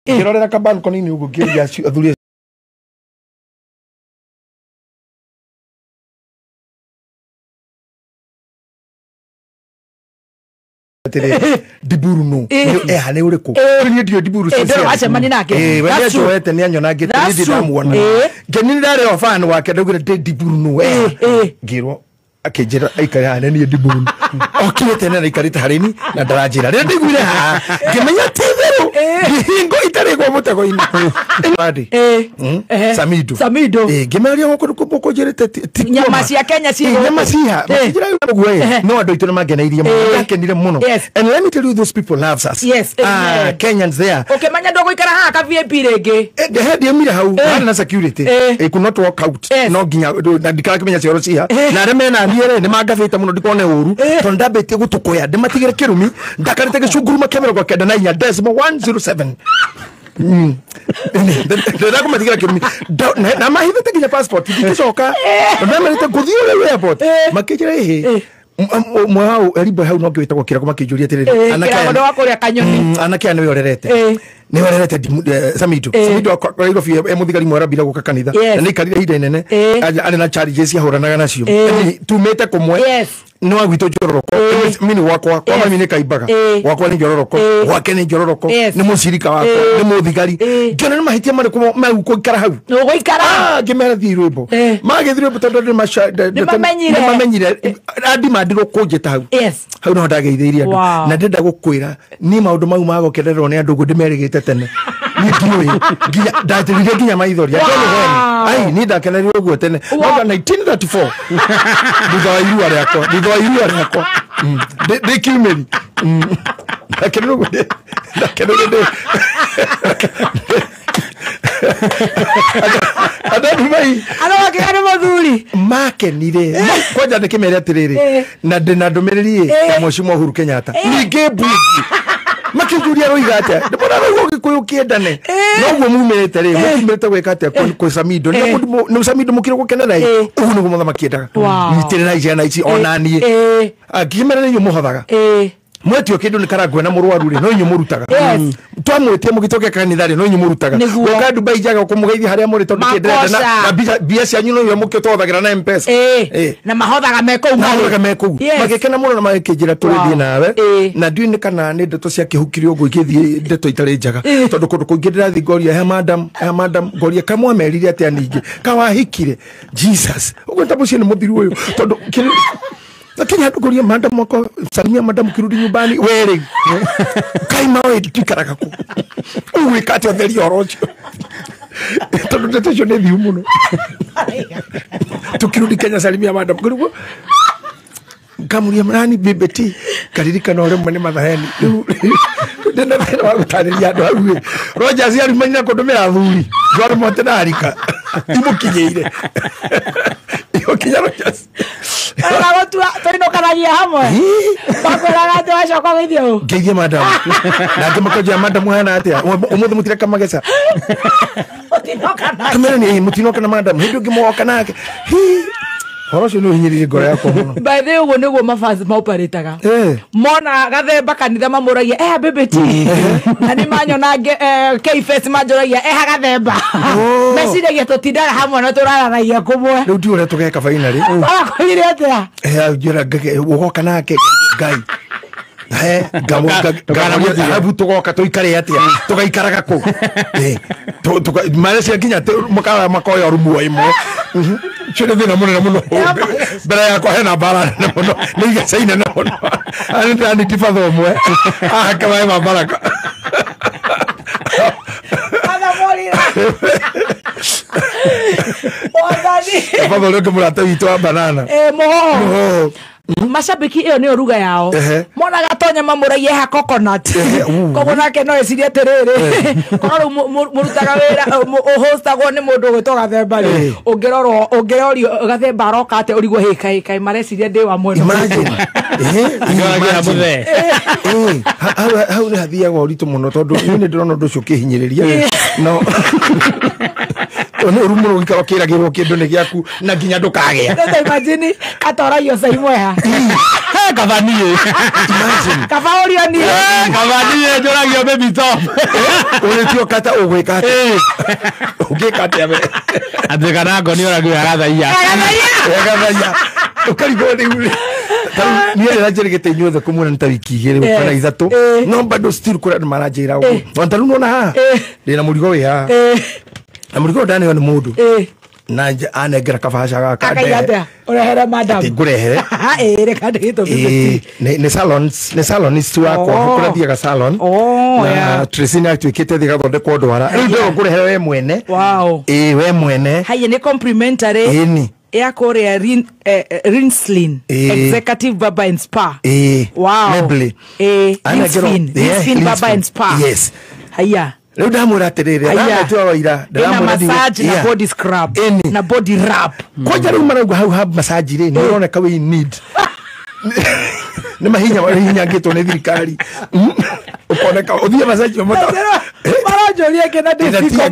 ngĩrorera kabalkoni-inĩ ũguo ngĩũria athuri atĩrĩrĩ, Diburu nũ? Eha nĩ ũrĩkũ? Niĩ ndiũĩ Diburu Ndĩrĩ wacemania nake. We nĩanjoete nĩanyona ngĩte niĩ ndirĩ ndamuona. Ngĩni ndarĩ o fan wake ndaugire ndĩ Diburu nũ? Ngĩrwo akĩnjĩra aikare haha nĩ niĩ Diburu. Okire tene na aikarĩte harĩ ni na ndaranjĩra. Rĩrĩa ndaiguire haha ngĩmenya ti itherũ ngihingo itarĩ gwa mũtego-inĩ. Samido. Samido. Ngĩmeria gũkũ mũkũnjĩrĩte ti nyama cia Kenya ciĩ gũkũ. Nyama ciha. Makĩnjĩra ũguo ĩ. No andũ aitũ nĩmangeneirie mũno. Ndakenire mũno. And let me tell you, those people loves us. Yes. Kenyans there. Ũkĩmenya ndũgũikara haha ka VIP rĩngĩ. Ndiaumire hau harĩ na security. It could not walk out. No nginya na ndikarakĩmenya cioro ciha. Na arĩa mena niĩ rĩ nĩmangabĩte mũno ndikone ũru. Tondũ ndambĩtie gũtũkũya ndĩmatigĩre kĩrumi ndakarĩte gĩcunguruma kĩa 94.107. Ndĩrakũmatigĩra kĩrumi na mahithĩte nginya passport ndingĩcoka. Ndamerĩte ngũthiĩ ũrĩa airport makĩnjĩra ĩhĩ mwe hau Eribo hau no ngĩwĩtagwo kĩrago makĩnjũria atĩrĩrĩ, anake aya nĩwe ũrerete nĩwe ũrerete Samido. Samido akorirwo biũ e mũthigari mwerambire gũka kanitha na nĩaikarire ihinda inene arĩ na challenges ciahũranaga nacio. Tumĩte kũmwe nĩ wa gwitũ Njororoko, mimi wakwa kwa mami nĩ Kaimbaga, gwakwa nĩ Njororoko, gwake nĩ Njororoko, nĩ mũcirika wakwa, nĩ mũthigari. Ngĩona nĩ mahĩtia marĩkũ megũikara hau. Ũgũikara. Ngĩmera thiĩ rwĩmbo. Magĩthiĩ rwĩmbo tondũ nĩmamenyire andimandirwo kũnjĩta hau. Hau noho ndageithĩirie andũ. Na ndĩrenda gũkwĩra niĩ maũndũ mau ma gũkenererwo nĩ andũ ũguo ndĩmerĩgĩte tene. Niĩ ndiũĩ nginya ndatĩrire nginya maithori. Ai niĩ ndakenereirwo ũguo tene. Mwaka 1934 thutha wa irua rĩakwa, thutha wa irua rĩakwa ndĩ kiumĩri. Ndakenereirwo ũguo ndakenereirwo ndĩ andũ mai Arokĩra nĩ mũthuri makenire kwanja ndĩkĩmere atĩrĩrĩ na ndĩna ndũmĩrĩri ya Mheshimiwa Uhuru Kenyatta ningĩ mbungi makĩnjũria roiga atĩa ndĩmona rũiga Gĩkũyũ kĩendane noguo mumĩrĩte rĩ mũkumĩrĩte gwĩka atĩa kwĩ Samido nĩ Samido mũkire gũkenera ĩ ũguo nĩguo mũthamaki endaga nyitĩrĩrai ciana ici ona niĩ ngĩmera nĩ inyuĩ mũhothaga mwetio kindu ni karangwe na murwaru ri no inyu murutaga twamwitie mugitoke kanitha ri no inyu murutaga guka Dubai njaga kumugeithia haria muri tondu kindirenda na mbia cianyu no inyuĩ mukitothagira na M-Pesa na mahothaga me kuu mahothaga me kuu magikena muno na magikinjira turithie nawe na ndiũ ni kana ni ndeto cia kihukire uguo igithie ndeto itari njega tondu kundu kuingi ndirathi ngoria he madam ngoria kamwamerire atia ningi kawahikire Jesus uguo ta muciĩ ni muthiru uyu tondu lakini hatu madam wako salimia madam kirudi nyumbani were kaima we tikaraga ku uwe kati otheri orocio tondu ndeto icio ni thiu muno tukirudi Kenya salimia madam kurugo kamuria mrani bibeti karirikana uria mwene mathaheni ndina thina wa gutariria andu hau Rogers arimanyira kundumira athuri jwari mote ndarika imukinyeire imukinya Rogers Aragotua tuinukanagia hamwe bakwiraga ati wacoka geithia ũ ngeithie madam na ngĩmũkojia madam hana atia ũmũthĩ mũtireka mageca mũtinokana kamera ni mũtinoka na madam hĩndĩ ũngĩ mwoka nake hi Horo ũcio nĩ ũhinyĩrĩirie ngoro yakwa mũno. By the way, ũguo nĩguo mafans maoparĩtaga. Mona gathemba kanitha mamũragia eha bĩbĩti, na nĩ manyona K-Face manjũragia eha gathemba. Meciragia tũtindaga hamwe na tũraranagia kũmwe. Rĩu ndiũ ũrĩa tũgeka finally. Arakwĩrire atĩa? Njĩra ũgoka nake Ngai. Ngabu tũgoka tũikare atĩa? Tũgaikaraga kũ? Marecia nginya mũkawa makoya rumu ĩmwe. Ũcio nĩ thĩna mũnene mũno. Mbere yakwa hena mbara nene mũno. Nĩ igaca inene mũno. Nĩ ndĩraniti batha ũmwe. Ahake maĩ ma baraka. Batha ũrĩa ũngĩ mũrata witũ wa banana. Mũhoho. Mashabiki ĩyo nĩyo ruga yao. Mona gatonya mamũragia ha coconut. Koguo nake no ecirie atĩrĩrĩ, korwo rĩu mũrutaga wĩra ũhostagwo nĩ mũndũ ũgwĩtwo gathemba rĩ, ũngĩrorwo ũngĩrorio gathemba aroka atĩa ũrigwo hĩ kaĩ kaĩ mareciria ndĩ wa mwena. Hau nĩ hathiaga ũritũ mũno tondũ niĩ nĩ ndĩrona ũndũ ũcio ũkĩhinyĩrĩria. No nĩ ũru mũno gũikara ũkĩragĩrwo kĩndũ nĩ gĩaku na nginya ndũkagĩa. Sasa imagine atoragio cai mweha. Kaba niĩ. Kaba ũrio niĩ. Kaba niĩ njũragio baby top. Ũrĩtio kata ũgwĩka atĩa? Ũngĩka atĩa we? Atĩ kana ngoni ũragio agathaia. Agathaia. Ũkarigwo rĩu. Niĩ rĩrĩa njĩrĩgĩte inyuothe kũmuona nĩ ta wiki igĩrĩ kana ithatũ, no bado still kũrĩ andũ maranjĩra ũguo. Na ta rĩu nĩwona haha ndĩna mũrigo wĩ haha. Na mũrigo ndaneo nĩ mũndũ na anengera kabaca gaka. Akaiga atĩa? Ũrehere madam. Atĩ ngũrehere. Reka ndĩgĩtwo Nĩ salons, nĩ salonist wakwa kũrĩa thiaga salon. Na Tracy nĩ atuĩkĩte thiĩ gathondekwo ndwara. Rĩu ndĩrona ngũrehere we mwene. We mwene. Haya nĩ complimentary. Ĩni. Ya kũrĩa Rinslin Executive Barber and Spa. Wow. Rinslin Barber and Spa. Yes. Haya. Rĩu ndamwĩra atĩrĩrĩ, ndamwĩra waira, ndĩramwĩra massage na body scrub na body wrap. Kwanja rĩu marauga hau ha massage rĩ, nĩ ũroneka we need. Nĩ mahinya mahinyangĩtwo nĩ thirikari. Ũkoneka ũthiĩ massage ũmota. Maranjũria kĩna ndĩciko.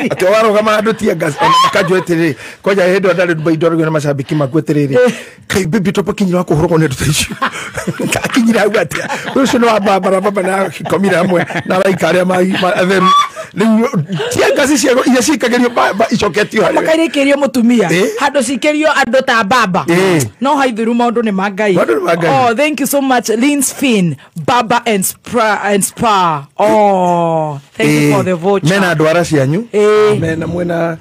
Atĩ warũgama andũ tear gas, ona makanjũria atĩrĩrĩ, kwanja hĩndĩ ĩyo ndarĩ Dubai ndoragio nĩ macambĩki maku atĩrĩrĩ, kaĩ baby top akinyire wa kũhũrwo nĩ andũ ta icio. Akinyire hau atĩa? Ũcio nĩ wa baba baba na akomire hamwe na araika arĩa atheru. Rĩu tear gas cia iria cikagĩrio icoketio harĩ we. Makairĩkĩrio mũtumia handũ cikĩrio andũ ta baba. No haithiru maũndũ nĩ ma Ngai. Oh, thank you so much Linsfin Barber and Spa and Spa. Oh, thank you for the voucher. Mena ndwara cianyu. Mena mwena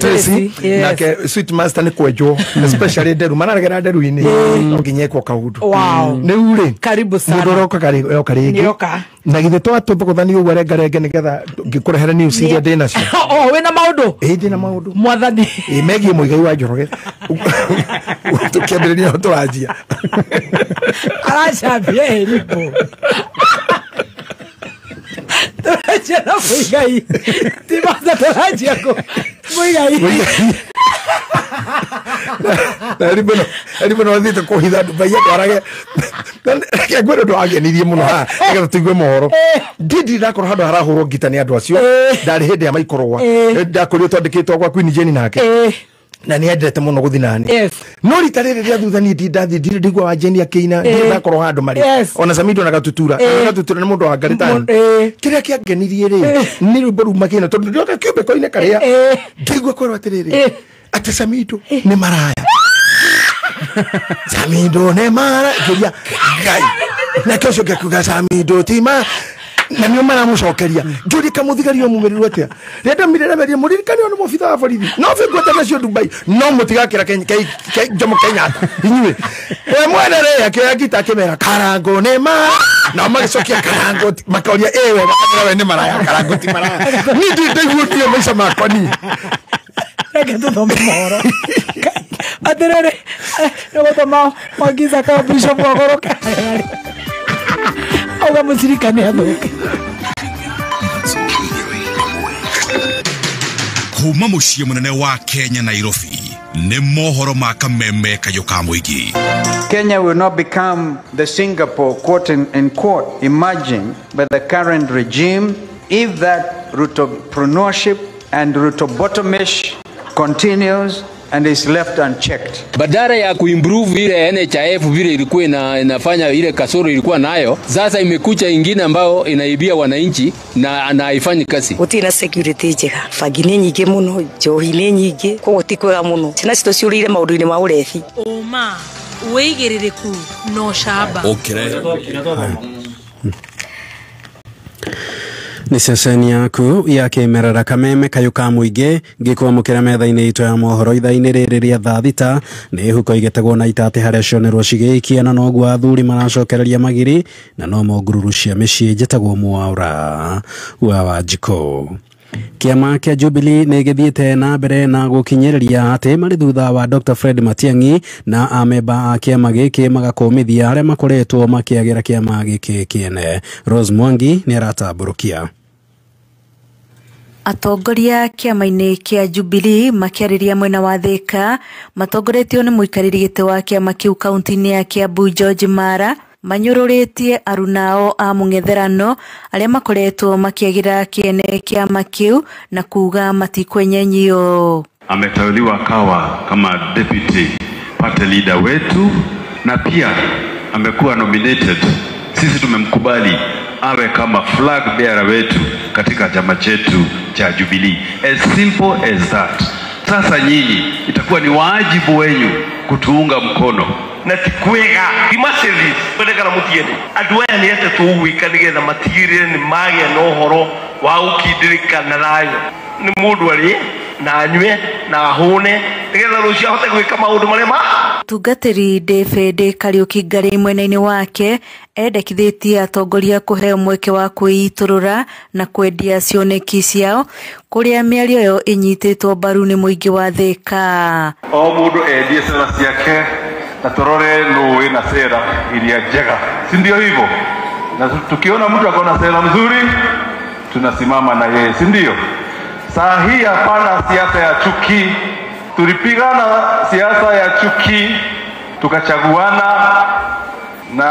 Tracy nake Sweet Master nĩ kwenjwo especially nderu manaregera nderu-inĩ no nginya ekwo kaũndũ. Rĩu rĩ karibu sana mũndũ ũroka oka rĩngĩ na githĩ twatũthogothanio ũguo rengarenge nĩgetha ngĩkũrehere news iria ndĩ nacio. Wĩna maũndũ? Ĩĩ ndĩna maũndũ mwathani. Ĩĩ megiĩ Mũigai wa Njoroge. Tũkĩambĩrĩria tũranjia. Aracambia ĩrimũ. Tũranjia na Mũigai. Ti maza tũranjia kũ Mũigai. Na Erimbo no athiĩte kũhitha Dubai atwarage. Reke ngwĩre ũndũ wangenirie mũno haha nĩgetha tũigue mohoro. Ndindi ndakorwo handũ harahũrwo ngita nĩ andũ acio. Ndarĩ hĩndĩ ya maikorwa. Ndakorirwo twandĩkĩtwo gwa Queen Jane nake. Na nĩ endete mũno gũthiĩ nani. No rita rĩrĩ rĩa thutha niĩ ndathiĩ ndirĩ ndaigua wa Jane akĩina, ndirĩ ndakorwo handũ marĩ. Ona Samido na Gatutura. Gatutura nĩ mũndũ wa Ngaritani. Kĩrĩa kĩangenirie rĩ nĩ rwĩmbo ruma kĩna tondũ ndĩroka kĩũmbĩko-inĩ karĩa ngĩigua kwĩrwo atĩrĩrĩ atĩ Samido nĩ maraya. Samido nĩ maraya. Ngĩũria Ngai. Nake ũcio ũngĩ akiuga Samido ti ma na nĩo maramũcokeria. Ngĩũria kamũthigari omumĩrĩru atĩa. Rĩrĩa ndamire remerie mũririkane nĩ mũbitha wa borithi. No bingwete nacio Dubai no mũtigakĩra Jomo Kenyatta inyuĩ. We mwene rĩ akĩoya ngita akĩmera karango nĩ ma na magĩcokia karango makoria ĩwe makamera we nĩ maraya karango ti maraya. Niĩ ndirĩ ndaiguo niĩ maica makwa niĩ. Reke tũthome mohoro. Atĩrĩrĩ nĩ gũtũma Mwangiza ka Bishop agũrũke. Auga mũcirikane athũke. Kuma mũciĩ mũnene wa Kenya Nairobi nĩ mohoro ma kameme kayũ ka mũingĩ. Kenya will not become the Singapore, quote and quote, imagined by the current regime if that Rutopreneurship and Rutobotomish continues and is left unchecked. Badala ya kuimprove ile NHIF vile ilikuwa inafanya ile kasoro ilikuwa nayo, sasa imekucha ingine ambayo inaibia wananchi na haifanyi kazi. Gutina security njega, bangi ni nyingi muno, njohi ni nyingi, koguo ti kwega muno. Ciana citũ ciũrĩire maũndũ-inĩ ma ũrebi. Ũma, wĩigĩrĩrĩku na ũcamba. Nĩ ceceni yaku ya kĩmerera Kameme kayũ ka mũingĩ ngĩkwamũkĩra metha-inĩ itũ ya mohoro ithaa-inĩ rĩrĩ rĩa thaa thita. Nĩ huko igĩtegwo na itatĩ harĩa cionerwo cigĩikia na noguo athuri maracokereria magiri na no mongururu cia mĩciĩ. Njĩtagwo Mwaura wa Wanjikũ. Kĩama kĩa Jubilee nĩ gĩthiĩte na mbere na gũkinyĩrĩria atĩ marĩ thutha wa Dr. Fred Matiang'i na amemba a kĩama gĩkĩ magakũmithia arĩa makoretwo makĩagĩra kĩama gĩkĩ kĩene. Rose Mwangi nĩ aratambũrũkia. Atongoria kĩama-inĩ kĩa Jubilee makĩarĩria mwena wa Thika matongoretio nĩ mũikarĩri gĩtĩ wa kĩama kĩu kaunti-inĩ ya Kiambu George Mara manyũrũrĩtie arunao a mũng'etherano arĩa makoretwo makĩagĩra kĩene kĩama kĩu na kuga matikwenyenyio. Ameteuliwa kawa kama deputy party leader wetu na pia amekuwa nominated. Sisi tumemkubali awe kama flag bearer wetu katika chama chetu cha Jubilee. As simple as that. Sasa nyinyi itakuwa ni wajibu wenyu kutuunga mkono. Na ti kwega imasevi kwendekana mutiende andu aya ni ate tugwika nigetha matigirire ni magĩa na ũhoro wa gũkindĩrĩka na thayũ. Nĩ mũndũ arĩe na anyue na ahũne nigetha rũciũ ahote gwĩka maũndũ marĩa ma. Mũtungatĩri David Kariuki Ngarĩ mwena-inĩ wake endekithĩtie atongoria kũheo mweke wa kwĩitũrũra na kwendia cioneki ciao kũrĩa mĩario ĩyo ĩnyitĩtwo mbaru nĩ mũingĩ wa Thika. O mũndũ endie sera ciake na torore nũ wĩna sera iria njega, si ndio hivyo? Na tukiona mtu akona sera mzuri tunasimama na yeye, si ndio? Saa hii hapana siasa ya chuki. Tulipigana siasa ya chuki tukachaguana, na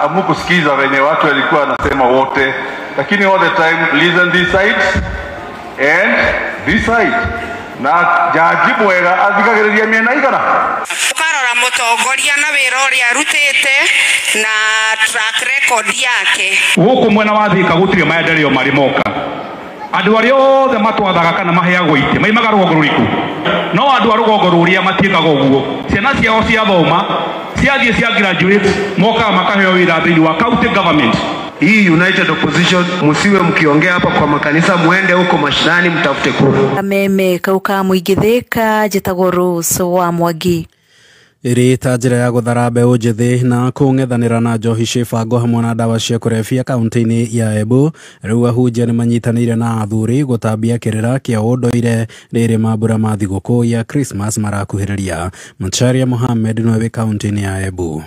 hamukusikiza wenye watu walikuwa wanasema wote, lakini all the time listen this side and this side. Na jaji mwega athikagĩrĩria mĩena igana. Ukarora mũtongoria na wĩra ũrĩa arutĩte na track record yake. Gũkũ mwena wa Thika gũtirĩ maendeleo marĩ moka. Andũ arĩa othe matwathaga kana maheagwo itĩ maimaga rũgongo rũrĩkũ? No andũ a rũgongo rũrĩa matiĩkaga ũguo. Ciana ciao ciathoma ciathiĩ cia graduate mokaga makaheo wĩra thĩinĩ wa county government. Hii United Opposition msiwe mkiongea hapa kwa makanisa, muende huko mashinani mtafute kura. Kameme kau ka mũingĩ Thika, njĩtagwo Rose wa Mwangi. Ĩrĩ ta njĩra ya gũthara mbeũ njĩthĩ na kũng'ethanĩra na njohi ciĩbango hamwe na ndawa cia kũrebia kaunti-inĩ ya Embu, rĩu ahunjia nĩ manyitanĩire na athuri gũtambia kĩrĩra kĩa ũndũire rĩrĩ mambura ma thigũkũ ya Christmas marakuhĩrĩria. Macharia Mohamed nĩwe wĩ kaunti-inĩ ya Embu.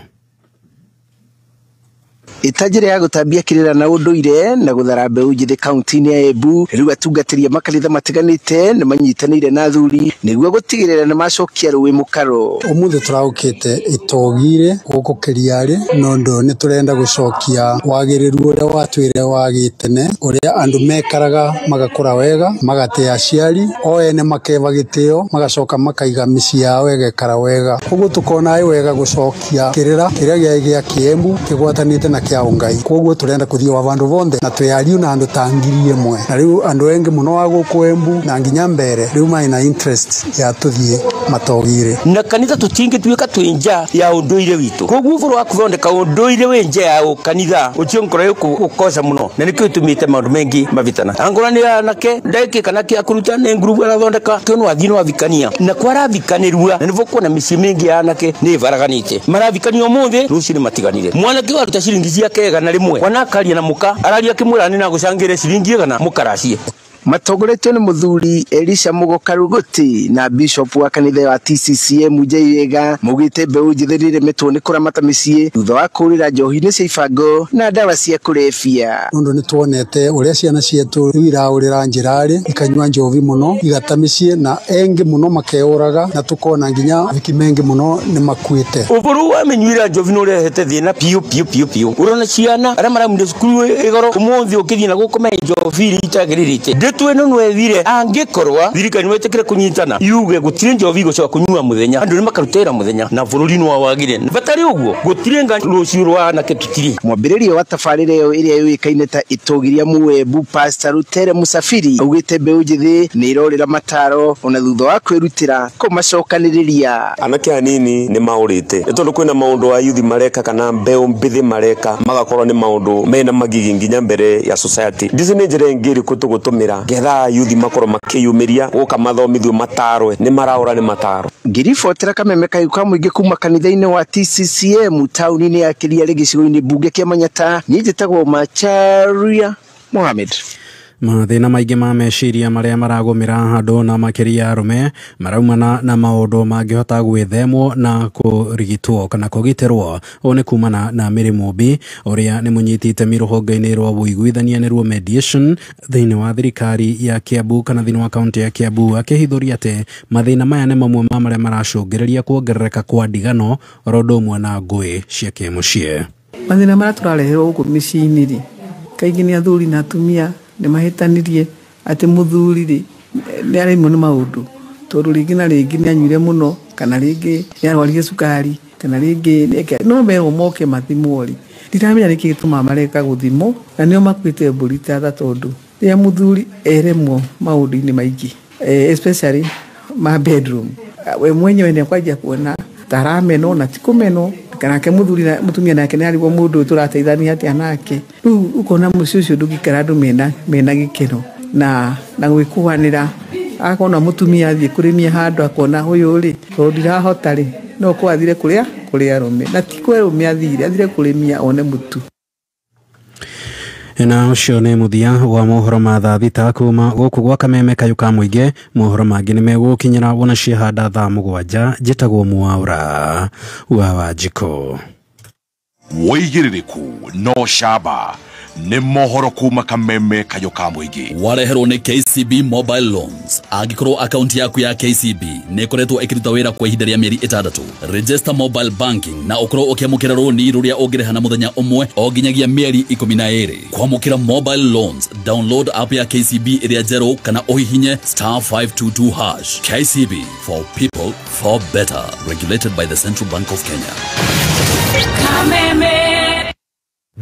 Ĩta njĩra ya gũtambia kĩrĩra na ũndũire na gũthara mbeũ njĩthĩ kaunti-inĩ ya Embu, rĩu atungatĩri a makanitha matiganĩte nĩ manyitanĩire na athuri nĩguo gũtigĩrĩra nĩ macokia rũĩ mũkaro. Ũmũthĩ tũraũkĩte ĩtogire gũkũ Kĩriarĩ nondũ nĩ tũrenda gũcokia wagĩrĩru ũrĩa watwĩre wa gĩtene, ũrĩa andũ mekaraga magakũra wega, magatĩa aciari o ene makeva gĩtĩo, magacoka makaiga mĩciĩ yao ĩgekara wega. Ũguo tũkona ĩ wega gũcokia kĩrĩra kĩrĩa gĩarĩ gĩa Kĩembu kĩgwatanĩte na kĩa Ngai. Koguo turenda kuthii wa vandu vonthe na twĩariu na andu ta 1,000 na riu andu engi muno wa guku Embu na nginya mbere riu mai na interest ya tuthie matogire na kanitha tutingituika twi nja ya unduire witu. Koguo buru wa kuthondeka unduire wi nja ya kanitha ucio ngoro yukukosa muno na nikio tumite maundu mengi mavitana angora ni anake ndaiki kana kia kuruta ni ngurubu arathondeka kio no athii no athikania na kwarathikanirua na nivo kuona micii mingi ya anake ni varaganite marathikania umuthi rucio ni matiganire. Mwanake waruta ciringi ciake 100 wanakaria na muka araria kimwira ni na gucangire ciringi 100 mukaracie. Matongoretio nĩ mũthuri Elisha Mugo Karuguti na bishop wa kanitha wa TCCM Njeiga maugĩte mbeũ njĩthĩ nĩiremetwo nĩ kũramata mĩciĩ thutha wa kũũrĩra njohi-inĩ cia ibango na ndawa cia kũrebia. Nondũ nĩ tuonete ũrĩa ciana cietũ rĩu iraũrĩra njĩra-rĩ, ikanyua njohi mũno igata mĩciĩ na engĩ mũno makeũraga na tũkona nginya thiki mengi mũno nĩ makuĩte. Ũbũrũ wa mĩnyuĩre ya njohi nĩ ũrehete thĩna piũ piũ piũ piũ. Ũrona ciana arĩa maraumire cukuru igoro ũmũthĩ ũkĩthiĩ na gũkũ me njohi iria itagĩrĩrĩte. Mĩtu ĩno no ĩthire angĩkorwa thirikari no ĩtĩkĩre kũnyitana yuge gũtirĩ njobi gũcoka kũnyua mũthenya andũ nĩ makarutĩra mũthenya na bũrũri no wagire batari ũguo gũtirĩ nga rũciũ rwa anake tũtirĩ. Mwambĩrĩrio wa tabarĩra ĩyo ĩrĩa yũĩkaine ta Itogiria Muwembu Pastor Rutere Musafiri augĩte mbeũ njĩthĩ nĩ ĩrorĩra mataro ona thutha wa kwĩrutĩra kũmacokanĩrĩria. Anake anini nĩ maũrĩte nĩ tondũ kwĩna maũndũ a yuthi mareka kana mbeũ mbĩthĩ mareka magakorwo nĩ maũndũ mena magigi nginya mbere ya society. Ndici nĩ njĩra ĩngĩ ĩrĩkũ tũgũtũmĩra getha yuthi makorwo makĩyumĩria gũka mathomithio matarwe nĩ maraũra nĩ mataro. Ngĩribotera kameme kayũ ka mũingĩ kuma kanitha-inĩ wa TCCM taũni-inĩ ya Kiriarĩ gĩcigo-inĩ mbunge kĩa Manyata, niĩ njĩtagwo Macharia Mohamed. Mathĩna maingĩ ma meciria marĩa maragũmĩra andũ na makĩria arũme maraumana na maũndũ mangĩhota gwĩthemwo na kũrigitwo kana kũgitĩrwo. Ũũ nĩ kumana na Mary Mũmbi ũrĩa nĩ mũnyiti itemi rũhonge-inĩ rwa ũiguithania nĩruo mediation thĩinĩ wa thirikari ya Kiambu kana thĩinĩ wa kaũntĩ ya Kiambu, akĩhithũria atĩ mathĩna maya nĩ mamwe ma marĩa maracũngĩrĩria kuongerereka kwa ndigano oro ũndũ ũmwe na ngũĩ cia kĩmũciĩ. Mathĩna marĩa tũrareherwo gũkũ mĩciĩ-inĩ rĩ, kaingĩ nĩ athuri na atumia nĩ mahĩtanirie atĩ mũthuri rĩ nĩ aremwo nĩ maũndũ tondũ rĩngĩ na rĩngĩ nĩ anyuire mũno kana rĩngĩ nĩ arwarire cukari kana rĩngĩ no merwo moke mathimwo rĩ, ndiramenya nĩkĩ gĩtũmaga mareka gũthimwo na nĩo makuĩte mbũri ta tha tondũ rĩrĩa mũthuri eremwo maũndũ-inĩ maingĩ especially ma bedroom we mwenyewe nĩ akwanjia kuona ta aramenwo na ti kũmenwo kana mũthuri na mũtumia nake nĩ arigwo mũndũ ũyũ tũrateithania atĩa nake. Rĩu ũkona mũciĩ ũcio ndũngĩikara andũ mena gĩkeno na gwĩkũanĩra. Akona mũtumia athiĩ kũrĩmia handũ akona ũyũ rĩ tondũ ndirahota rĩ no ko athire kũrĩa kũrĩ arũme na ti kwĩ arũme athire kũrĩmia one mũtu. Na ũcio nĩ mũthia wa mohoro ma thaa thita kuma gũkũ gwa kameme kayũ ka mũingĩ. Mohoro mangĩ nĩ megũkinyĩra wona ciahanda thaa 7. Njĩtagwo Mwaura wa Wanjikũ. Wĩigĩrĩrĩku no camba nĩ mohoro kuma kameme kayũ ka mũingĩ. Wareherwo nĩ KCB Mobile Loans. Angĩkorwo akaunti yaku ya KCB nĩ ĩkoretwo ĩkĩruta wĩra kwa ihinda rĩa mĩeri 6, register mobile banking na ũkorwo ũkĩamũkĩra rũni rũrĩa ũngĩrĩha na mũthenya ũmwe o nginyagia mĩeri 12. Kwamũkĩra mobile loans, download app ya KCB ĩrĩa njerũ kana ũhihinye *522#. KCB, for people for better. Regulated by the Central Bank of Kenya. Kameme.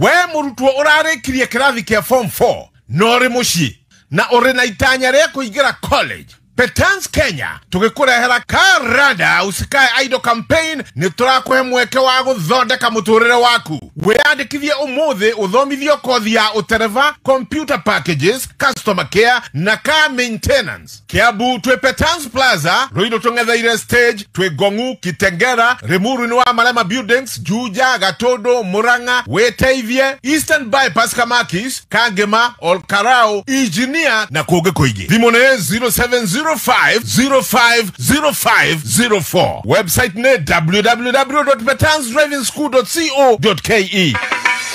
We mũrutwo ũrarĩkirie kĩrathi kĩa form 4 na ũrĩ mũciĩ na ũrĩ na itanya rĩa kũingĩra college, Petans Kenya tũgĩkũrehera Karada Usikae Idle campaign nĩ tũrakũhe mweke wa gũthondeka mũtũrĩre waku. Wĩyandĩkithie ũmũthĩ ũthomithio kothi ya ũtereva, computer packages, customer care na car maintenance. Kiambu twĩ Petans Plaza, Ruiru tũng'etheire stage, twĩ Ngong'u, Kitengera, Limuru-inĩ wa Marema Buildings, Juja, Gatundu, Murang'a, wĩteithie Eastern Bypass, Kamakis, Kangema, Olkarau, Engineer na kũngĩ kũingĩ. Thimũ nĩ 0705 050504. Website ne www.petansdrivingschool.co.ke.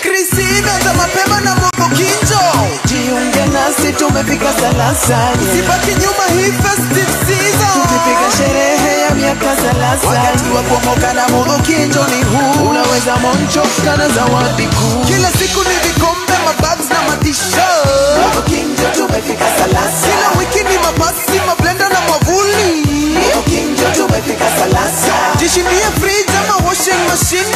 Kristina za mapema na Mubukinjo, jiunge nasi tumefika salasa. Usibaki nyuma hii festive season, tukipiga sherehe ya miaka salasa. Wakati wa kuomoka na Mubukinjo ni huu, unaweza moncho kana zawadi kuu. Kila siku ni vikombe, mabags na matisho. Mubukinjo tumefika salasa. Kila wiki ni mapasi, mablender na mwavuli. Mubukinjo tumefika salasa. Jishindie fridge ama washing machine.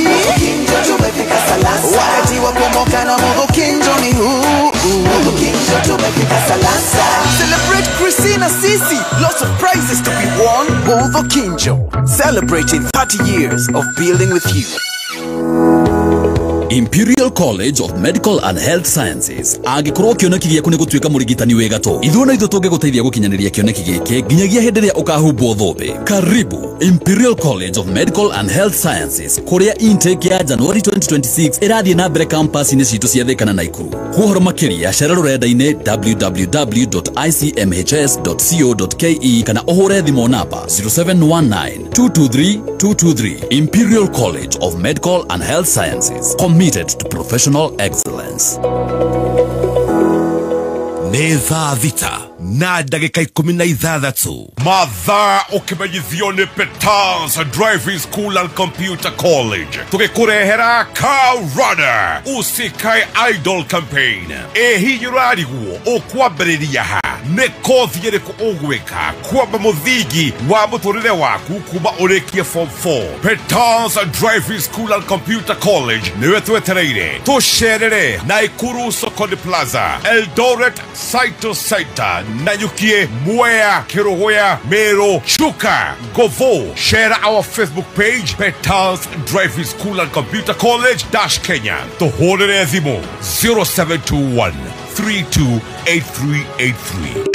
Mubukinjo tumefika salasa. Wakati wa kuomoka na Mubukinjo ni huu. Mubukinjo tumefika salasa. Celebrate Christina Sisi. Lots of prizes to be won. Mubukinjo, celebrating 30 years of building with you. Imperial College of Medical and Health Sciences. Angĩkorwo kĩoneki gĩaku nĩ gũtuĩka mũrigitani wĩ gatũ, ithuĩ na ithuĩ tũngĩgũteithia gũkinyanĩria kĩoneki gĩkĩ nginyagia hĩndĩ ĩrĩa ũkahumbwo thũmbĩ. Karibu Imperial College of Medical and Health Sciences, kũrĩa intake ya January 2026 ĩrathiĩ na mbere campus-inĩ citũ cia Thika na Naikuru. Kwa ũhoro makĩria cera rũrenda-inĩ www.icmhs.co.ke kana ũhũre thimũ namba 0719 223 223. Imperial College of Medical and Health Sciences, committed to professional excellence. Nĩ thaa thita na ndagĩka 16. Mathaa ũkĩmenyithio nĩ Petals Driving School and Computer College, tũgĩkũrehera Car Runner Usikae Idol Campaign. Ĩ hihi ũrarigwo ũkwambĩrĩria ha? Nĩ kothi ĩrĩkũ ũgwĩka kwamba mũthingi wa mũtũrĩre waku kuma ũrĩkie form 4? Petals Driving School and Computer College nĩwe twetereire. Tũcerere Naikuru Sokoni Plaza, Eldoret Saito Center, Nanyukie, Mwea, Kerogoya, Meru, Chuka, Govo. Share our Facebook page, Petals Driving School and Computer College - Kenya. Tũhũrĩre thimũ 0721 328383.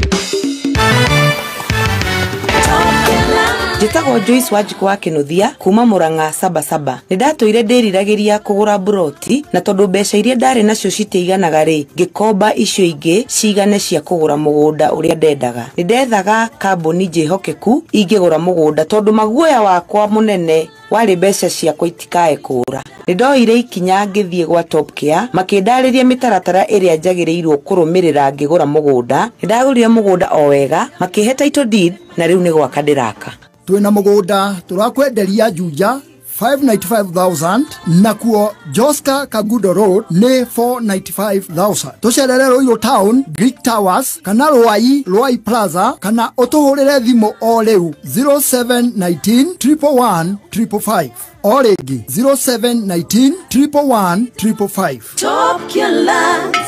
Njĩtagwo Joyce Wanjikũ wa Kĩnuthia kuma Murang'a Sabasaba. Nĩ ndatũire ndĩriragĩria kũgũra mburoti, na tondũ mbeca iria ndarĩ nacio citiiganaga rĩ, ngĩkomba icio ingĩ cigane cia kũgũra mũgũnda ũrĩa ndendaga. Nĩ ndethaga kambuni njĩhokeku ingĩgũra mũgũnda tondũ maguoya wakwa mũnene warĩ mbeca ciakwa itikae kũũra. Nĩ ndoire ikinya ngĩthiĩ gwa Top Care, makĩndarĩria mĩtaratara ĩrĩa njagĩrĩirwo kũrũmĩrĩra ngĩgũra mũgũnda. Nĩ ndagũrire mũgũnda o wega, makĩhe title deed, na rĩu nĩ gwaka ndĩraka. Twina mugunda turakwenderia Juja 595,000, nakuo Joska Kagudo Road nĩ 495,000. Tucerere Royal Town, Greek Towers kana Ruai, Ruai Plaza, kana utuhurire thimu o riu 0719 111 555. O rĩngĩ 0719 111 555. Top Lands.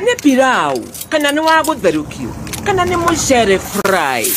Nĩ pilau kana nĩ wa gũtherũkio kana nĩ mũcere fry.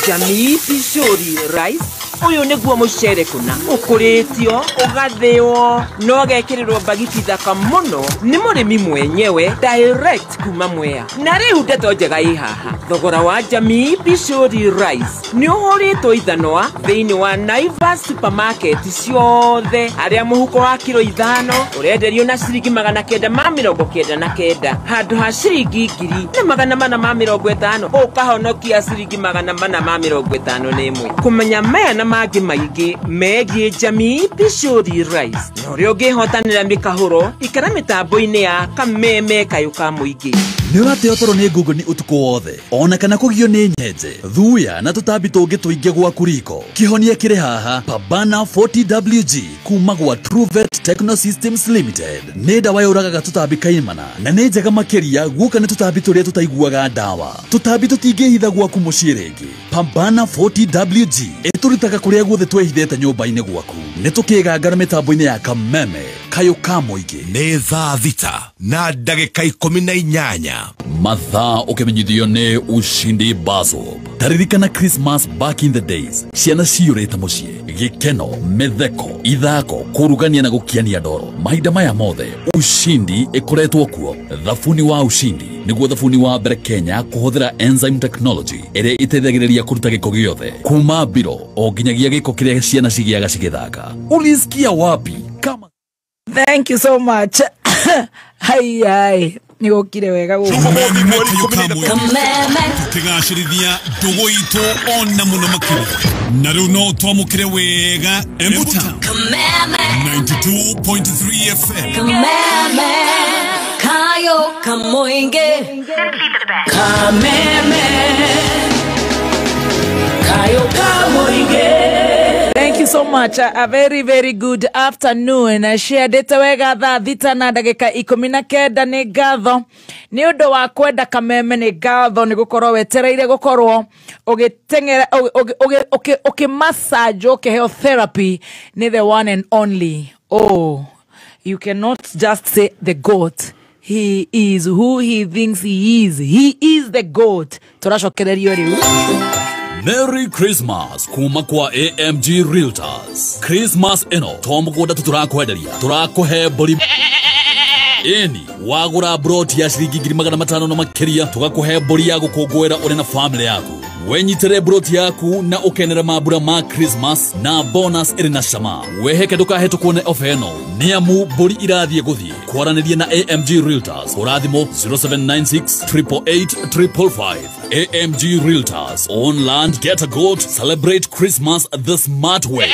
Jamii Pishori rice uyu niguo mucere kuna ukuritio ugathio no gekirirwo mbagiti thaka muno ni murimi mwenyewe direct kuma Mwea. Na riu ndeto njega i haha, thogora wa Jamii Pishori rice ni uhuritwo ithanwa thiini wa Naivas supermarket ciothe, aria muhuko wa kilo 5 urenderio na ciringi 999 handu ha ciringi 1450, ukahonokia ciringi 451. Kumenya maya na mangĩ maingĩ megiĩ Jamii Pishori rice na ũrĩa ũngĩhotanĩra mĩkahũro, ikara mĩtambo-inĩ ya Kameme Kayũ ka Mũingĩ. Nĩ ũrateo toro nĩ ngũngũni ũtukũ wothe, ona kana kũgio nĩ nyenje, thuya na tũtambi tũngĩ tũingĩ gwaku riko. Kĩhonia kĩrĩ haha, Pambana 40WG kuma gwa Truvet Techno Systems Limited. Nĩ ndawa yũragaga tũtambi kaimana na nĩ njega makĩria guoka nĩ tũtambi tũrĩa tũtaiguaga ndawa. Tũtambi tũtingĩhitha gwaku mũciĩ rĩngĩ. Pambana 40WG ĩtũrutaga kũrĩa guothe twĩhithĩte nyũmba-inĩ gwaku. Nĩ tũkĩgangara mĩtambo-inĩ ya Kameme Kayũ ka Mũingĩ. Nĩ thaa 6 na ndagĩka 18. Mathaa ũkĩmenyithio nĩ Ushindi Basob. Taririkana Christmas back in the days, ciana ciyũrĩte mũciĩ, gĩkeno, mĩtheko, ithako, kũrugania na gũkiania ndoro. Mahinda maya mothe Ushindi ĩkoretwo kuo. Thabuni wa Ushindi nĩguo thabuni wa mbere Kenya kũhũthĩra enzyme technology ĩrĩa ĩteithagĩrĩria kũruta gĩko gĩothe kuma mbiro o nginyagia gĩko kĩrĩa ciana cigĩaga cigĩthaka. Ulisikia wapi? Kama Thank you so much. Hai hai, nĩgũkire wega gũkũ. Tukĩgacĩrithia ndũgũ itũ ona mũno makĩria. Na rĩu no twamũkĩre wega Embu Town 92.3 FM. Kameme Kayo Kamoinge. Kameme Kayo Kamoinge. Thank you so much. A very, very good afternoon. Ciendete wega thaa 6 na ndagĩka 19. Nĩ ngatho nĩ ũndũ wa kwenda Kameme, nĩ ngatho nĩ gũkorwo wetereire gũkorwo ũgĩteng'era ũkĩmassage, ũkĩheo therapy nĩ the one and only. Oh, you cannot just say the goat. He is who he thinks he is. He is the goat. Tũracokererio rĩu. Merry Christmas kuma kwa AMG Realtors. Christmas ĩno to mũgũnda tu tũrakwenderia, tũrakũhe mbũri. Ĩni wagũra broti ya ciringi 500,000 na makĩria, tũgakũhe mbũri ya gũkũngũĩra ũrĩ na family yaku. Wenyitĩre broti yaku na ũkenere mambura ma Christmas na bonus ĩrĩ na cama. Weheke ndũkahĩtũkwo nĩ ofa ĩno, nĩ amu mbũri irathiĩ gũthiĩ. Kwaranĩria na AMG Realtors ũrathimũ 0796 888 555. AMG Realtors, own land, get a goat, celebrate Christmas the smart way.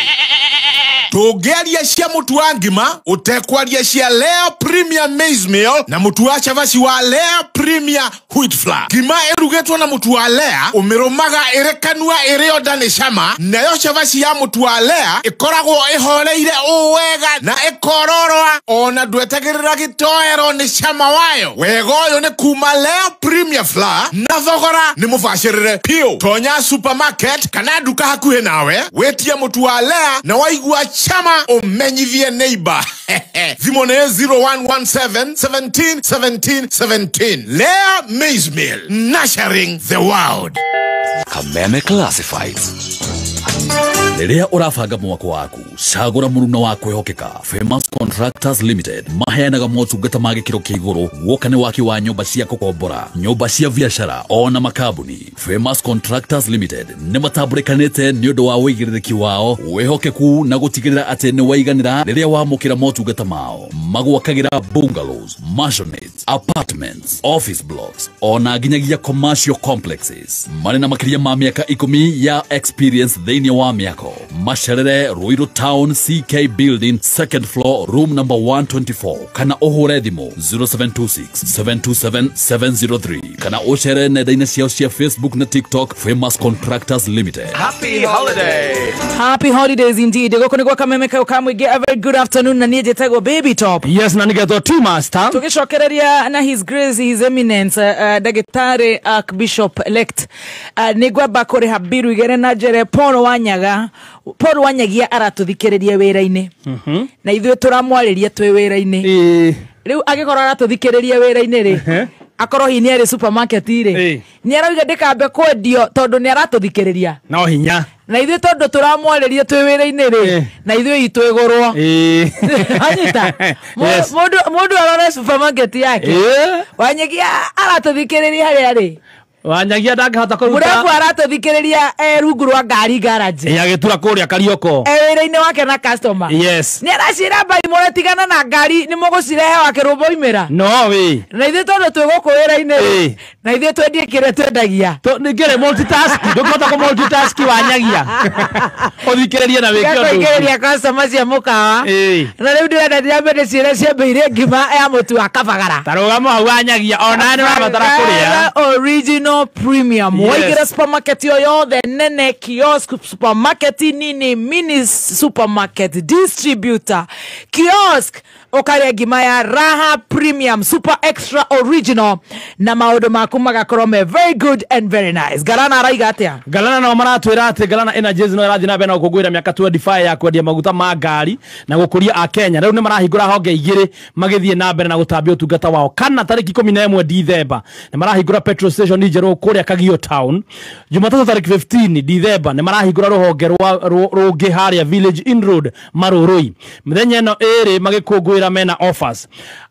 Tũngĩaria cia mũtu wa ngima ũtekwaria cia Lea Premium Maize Meal na mũtu wa cabaci wa Lea Premier Wheat Flour. Ngima ĩrugĩtwo na mũtu wa Lea ũmĩrũmaga ĩrĩ kanua ĩrĩ onda nĩ cama, nayo cabaci ya mũtu wa Lea ĩkoragwo ĩhoreire ũũ wega na ĩkororoa ona ndwetagĩrĩra gĩtoero nĩ cama wayo. Wega ũyũ nĩ kuma Lea Premier Flour na thogora nĩ mũbacĩrĩre piũ. Tonya supermarket kana nduka hakuhĩ nawe wĩtie mũtu wa Lea na waigua chama ũmenyithie neighbor. Thimũ nĩ 0117 17 17 17. Lea Maize Meal, nurturing the world. Kameme Classifieds. Rĩrĩa ũrabanga mwako waku, cagũra mũruna wa kwĩhokeka. Famous Contractors Limited maheanaga motungata ma gĩkĩro kĩa igũrũ guoka nĩ waki wa nyũmba cia gũkombora, nyũmba cia biacara ona makambuni. Famous Contractors Limited nĩ matambũrĩkanĩte nĩ ũndũ wa ũigĩrĩrĩki wao, wĩhokeku na gũtigĩrĩra atĩ nĩ waiganĩra rĩrĩa wamũkĩra motungata mao. Magwakagĩra bungalows, mansionettes, apartments, office blocks ona nginyagia commercial complexes. Marĩ na makĩria ma mĩaka 10 ya experience thĩinĩ wa mĩako. Macerere Ruiru Town CK Building, second floor, room number 124, kana ũhũre thimũ 0726 727 703 kana ũcere nenda-inĩ ciao cia Facebook na TikTok. Famous Contractors Limited. Happy holiday. Happy holidays indeed. Gũkũ nĩ gwa Kameme Kayũ ka Mũingĩ. A very good afternoon na niĩ njĩtagwo Baby Top. Yes, na nĩgetwo T Master. Tũgĩcokereria na His Grace His Eminence Ndagĩtarĩ Archbishop elect, nĩ ngwamba kũrĩha mbiru igere na njere Paul Wanyaga. Paul Wanyagia aratũthikĩrĩria wĩra-inĩ na ithuĩ tũramwarĩria twĩ wĩra-inĩ. Rĩu angĩkorwo aratũthikĩrĩria wĩra-inĩ rĩ, akorwo hihi nĩ arĩ supermarket rĩ, nĩ arauga ndĩkambe kwendio tondũ nĩ aratũthikĩrĩria. No hinya. Na ithuĩ tondũ tũramwarĩria twĩ wĩra-inĩ rĩ, na ithuĩ itũ ĩgũrwo. Anyita. Mũndũ arore supermarket yake. Wanyagia aratũthikĩrĩria harĩa rĩ. Wanyagia ndangĩhota kũruta. Mũrĩa aratũthikĩrĩria e rungu rwa ngari garage. Agĩtura kũrĩa Karioko. E wĩra-inĩ wake na customer. Yes. Nĩ aracira mbai mũretigana na ngari nĩ mũgũcirehe wakĩrũmba oimĩra. No wĩ. Na ithuĩ tondũ twĩ gũkũ wĩra-inĩ rĩ, na ithuĩ twendie kĩrĩa twendagia. Ningĩ multitask, ndũngĩhota kũ multitask Wanyagia. Ũthikĩrĩrie na wĩke ũndũ. Ũthikĩrĩria customer cia mũkawa. Na rĩu ndĩrenda ndĩrambe ndĩciĩre ciambĩire ngima ya mũtu wa kabagara. Ta rũgama hau Wanyagia, ona nĩ ũrabatara kũrĩa. Original Premium. Yes. Waigĩra supermarket yoyothe nene, kiosk, supermarket nini, mini supermarket, distributor, kiosk, ũkarĩa ngima ya Raha Premium Super Extra Original na maũndũ maku magakorwo me very good and very nice. Galana araiga atĩa? Galana nao maratwĩra atĩ Galana Energies no ĩrathiĩ na mbere na gũkũngũĩra mĩaka 25 ya kwendia maguta ma ngari na gũkũria a Kenya. Rĩu nĩ marahingũra honge igĩrĩ magĩthiĩ na mbere na gũtambia ũtungata wao. Kana tarĩki 11 Dithemba nĩ marahingũra petrol station njerũ kũrĩa Kagio Town. Jumatatũ tarĩki 15 Dithemba nĩ marahingũra rũhonge rũngĩ harĩa Village Inn Road Marũrũi. Mĩthenya ĩno ĩrĩ magĩkũngũĩra mena offers.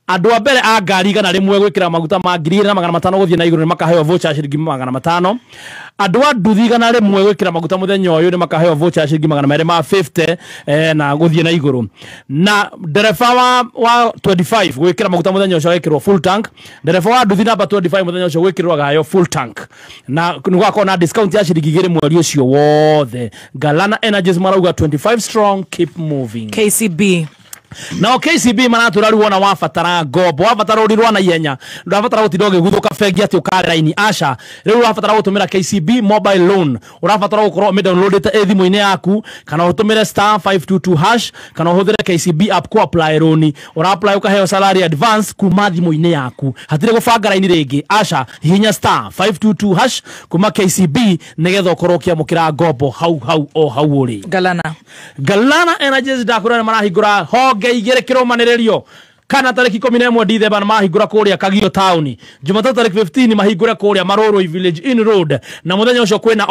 Andũ a mbere a ngari 100 gwĩkĩra maguta ma 2500 gũthiĩ na igũrũ nĩ makaheo voucher ciringi 500. Andũ a nduthi 100 gwĩkĩra maguta mũthenya ũyũ nĩ makaheo voucher ciringi 250 na gũthiĩ na igũrũ. Na ndereba wa 25 gwĩkĩra maguta mũthenya ũcio agekĩrwo full tank. Ndereba wa nduthi namba 25 mũthenya ũcio gwĩkĩrwo agaheo full tank. Na nĩ gũgakorwo na discount ya ciringi 2 mweri ũcio wothe. Galana Energies marauga 25 strong, keep moving. KCB. Nao KCB maratura riu wona wabatara ngombo, wabatara rũri rwa naihenya, ndũrabatara gũtinda ũgĩguthũka bengi atĩ ũkare raini, aca. Rĩu ũrabatara gũtũmĩra KCB mobile loan, ũrabatara gũkorwo ũmĩ-downloadĩte ĩ thimũ-inĩ yaku, kana ũtũmĩre star 522 hash, kana ũhũthĩre KCB app ku apply loan. Ũra apply ũkaheo salary advance kuma thimũ-inĩ yaku, hatirĩ gũbanga raini rĩngĩ, aca. Hihinya star 522 hash kuma KCB nĩgetha ũkorwo ũkĩamũkĩra ngombo hau hau o hau ũrĩ. Galana. Galana Energies ndakũrĩa nĩ marahingũra honge igĩrĩ kĩrũmanĩrĩrio. Kana tarĩki 11 Dithemba mahingũra kũrĩa Kagio Town. Jumatatũ tarĩki 15 mahingũre kũrĩa Marũrũi Village Inn Road. Na mũthenya ũcio kwĩna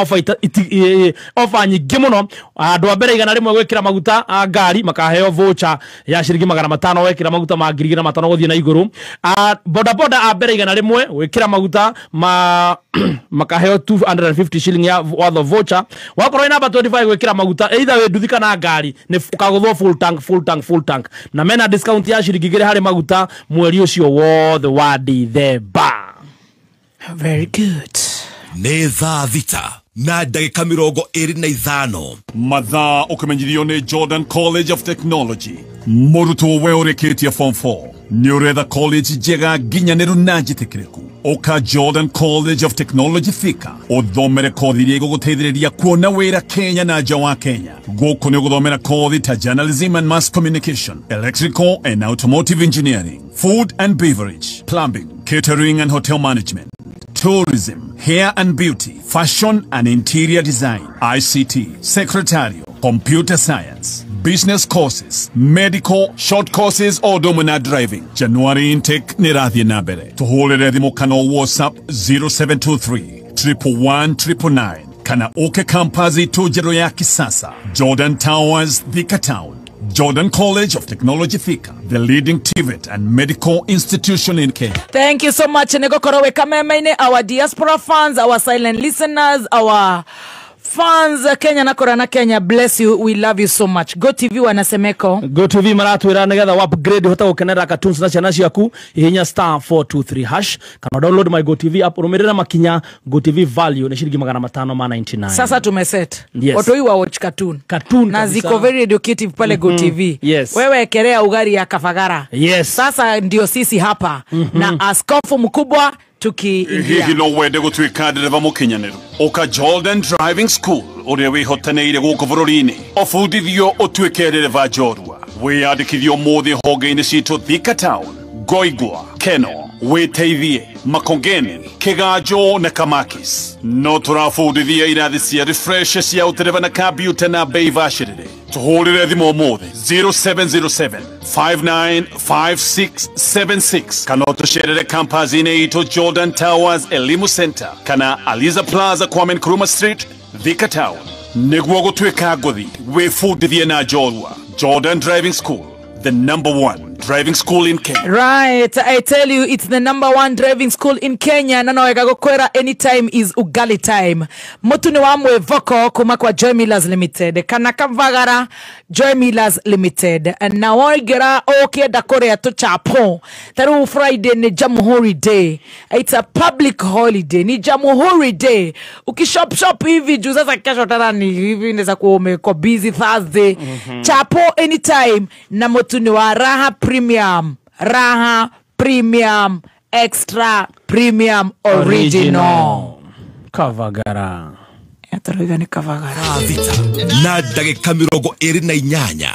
offer nyingĩ mũno. Andũ a mbere 100 gwĩkĩra maguta a ngari makaheo voucher ya ciringi 500 wekĩra maguta ma 2500 gũthiĩ na igũrũ. Boda boda a mbere 100 gwĩkĩra maguta ma makaheo 250 shilling ya worth of voucher. Wakorwo wĩ namba 25 gwĩkĩra maguta either wĩ nduthi kana ngari nĩ ũkagũthwo full tank, full tank, full tank. Na mena discount ya ciringi 2 harĩ maguta mweri ũcio wothe wa Dithemba. Very good. Nĩ thaa 6 na ndagĩka 25. Mathaa ũkĩmenyithio nĩ Jordan College of Technology. Mũrutwo we ũrĩkĩtie form 4 nĩ ũretha college njega nginyanĩru na njĩtĩkĩrĩku. Ũka Jordan College of Technology Thika ũthomere kothi iria igũgũteithĩrĩria kuona wĩra Kenya na nja wa Kenya. Gũkũ nĩ ũgũthomera kothi ta journalism and mass communication, electrical and automotive engineering, food and beverage, plumbing, catering and hotel management, tourism, hair and beauty, fashion and interior design, ICT, secretarial, computer science, business courses, medical, short courses or domina driving. January intake nĩ ĩrathiĩ na mbere. Tũhũrĩre thimũ kana WhatsApp 0723 111 999 kana uke campus itũ njerũ ya kisasa, Jordan Towers, Thika Town. Jordan College of Technology Thika, the leading TVET and medical institution in Kenya. Thank you so much. Nĩgũkorwo wĩ kameme-inĩ, our diaspora fans, our silent listeners, our fans Kenya na Korana Kenya, bless you, we love you so much. Go TV wanasemeko. Go TV maratwira nigetha wa upgrade hota gukenera cartoons na ciana ciaku hihinya star 423 hash kana download my Go TV app rumirira makinya Go TV value ni shilingi 599. Sasa tumeset. Yes. Otoi wa watch cartoon. Cartoon na kabisa. Ziko very educative pale Go TV. Yes. Wewe ekelea ugari ya kafagara. Yes. Sasa ndio sisi hapa na askofu mkubwa tukiingia. Hihi no wende gũtuĩka ndereba mũkinyanĩru. Ũka Jordan Driving School ũrĩa wĩhotanĩire gũkũ bũrũri-inĩ. Ũbundithio ũtuĩke ndereba njorua. Wĩyandĩkithio ũmũthĩ honge-inĩ citũ Thika Town, Goigwa, Keno, Wĩteithie, Makongeni, Kĩganjo na Kamakis. No tũrabundithia irathi cia refresh cia ũtereba na kambiuta na bei bacĩrĩre. Tũhũrĩre thimũ ũmũthĩ 0707 595676 kana ũtũcerere campus-inĩ itũ Jordan Towers Elimu Center kana Aliza Plaza, Kwame Nkrumah Street, Thika Town. Nĩguo gũtuĩka ngũthi wĩbundithie na njorua. Jordan Driving School, the number one driving school in Kenya. Right, I tell you, it's the number one driving school in Kenya. Na nawega gukwera anytime is ugali time. Mutu ni wa mwevoko kuma kwa Joy Millers Limited. Kana kavagara Joy Millers Limited. Na woigera okienda kuria tu chapo. Taru Friday ni Jamhuri Day. It's a public holiday. Ni Jamhuri Day. Ukishop shop hivi juu sasa kesho tena ni hivi inaweza kuwa umekuwa busy Thursday. Chapo anytime na mutu ni wa Raha Premium, Raha Premium, Extra Premium Original. Kavagara. Yataroiga ni Kavagara. Na ndagĩka 28.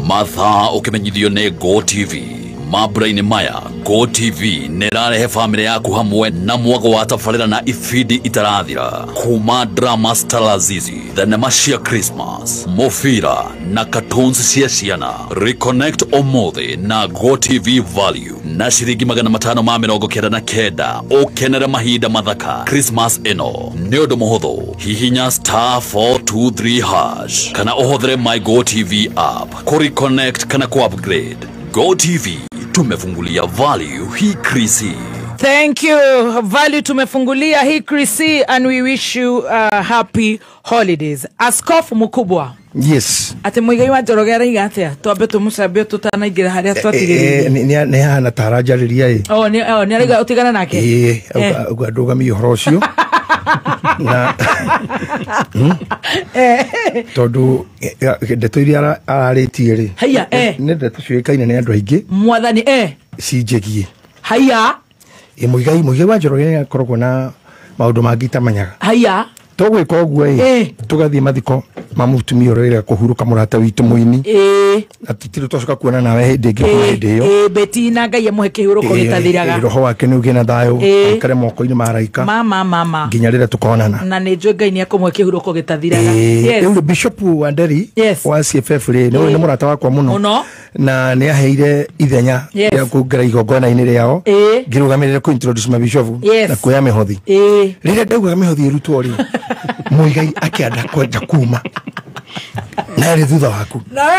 Mathaa ũkĩmenyithio nĩ Go TV. Mambura-inĩ maya Go TV nĩ ĩrarehe bamĩrĩ yaku hamwe na mwago wa tabarĩra na ibindi itarathira kuma drama Stalazizi, thenema cia Christmas, mũbira na cartoons cia ciana. Reconnect ũmũthĩ na Go TV value na ciringi 599 ũkenere mahinda mathaka Christmas ĩno. Nĩ ũndũ mũhũthũ, hihinya star 423 hash kana ũhũthĩre my Go TV app kũ reconnect kana kũ upgrade. Go TV tumefungulia value hii krisi. Thank you. Value tumefungulia hii krisi and we wish you happy holidays. Askofu mkubwa. Yes. Ate Muigai wa Njoroge araiga atia? Twambe tumucambie tutanaingĩra harĩa twatigĩrĩire. Nĩ hahana ta aranjarĩria ĩ. Oh, nĩ araiga ũtigane nake? Ĩĩ, auga ndũgamie ũhoro ũcio. Na tondũ ndeto iria ararĩtie rĩ. Haiya, Nĩ ndeto ciũĩkaine nĩ andũ aingĩ. Mwathani, Cinjĩgie. Haiya. Ĩ Muigai wa Njoroge nĩ akoragwo na maũndũ mangĩ itamenyaga. Haiya. Tũgwĩka ũguo ĩ, tũgathiĩ mathiko ma mũtumia ũrĩa ũrĩa kũhurũka mũrata witũ mũini. Na tũtirĩ twacoka kuona nawe hĩndĩ ĩngĩ kuma hĩndĩ ĩyo. Betina Ngai amũhe kĩhurũko gĩtathiraga. Roho wake nĩ ũgĩe na thayũ, aikare moko-inĩ ma araika. Mama. Nginya rĩrĩa tũkonana. Na nĩ njũĩ Ngai nĩ ekũmũhe kĩhurũko gĩtathiraga. Yes. Rĩu Bishop Wanderi wa CFF rĩ, nĩ mũrata wakwa mũno. Na nĩ aheire ithenya rĩa kũingĩra igongona-inĩ rĩao. Ngĩrũgamĩrĩra kũ introduce mabishofu na kuoya mĩhothi. Rĩrĩa ndaugaga mĩhothi ĩrutwo rĩ, Muigai akĩenda kwenda kuma. Na arĩ thutha waku. Nawe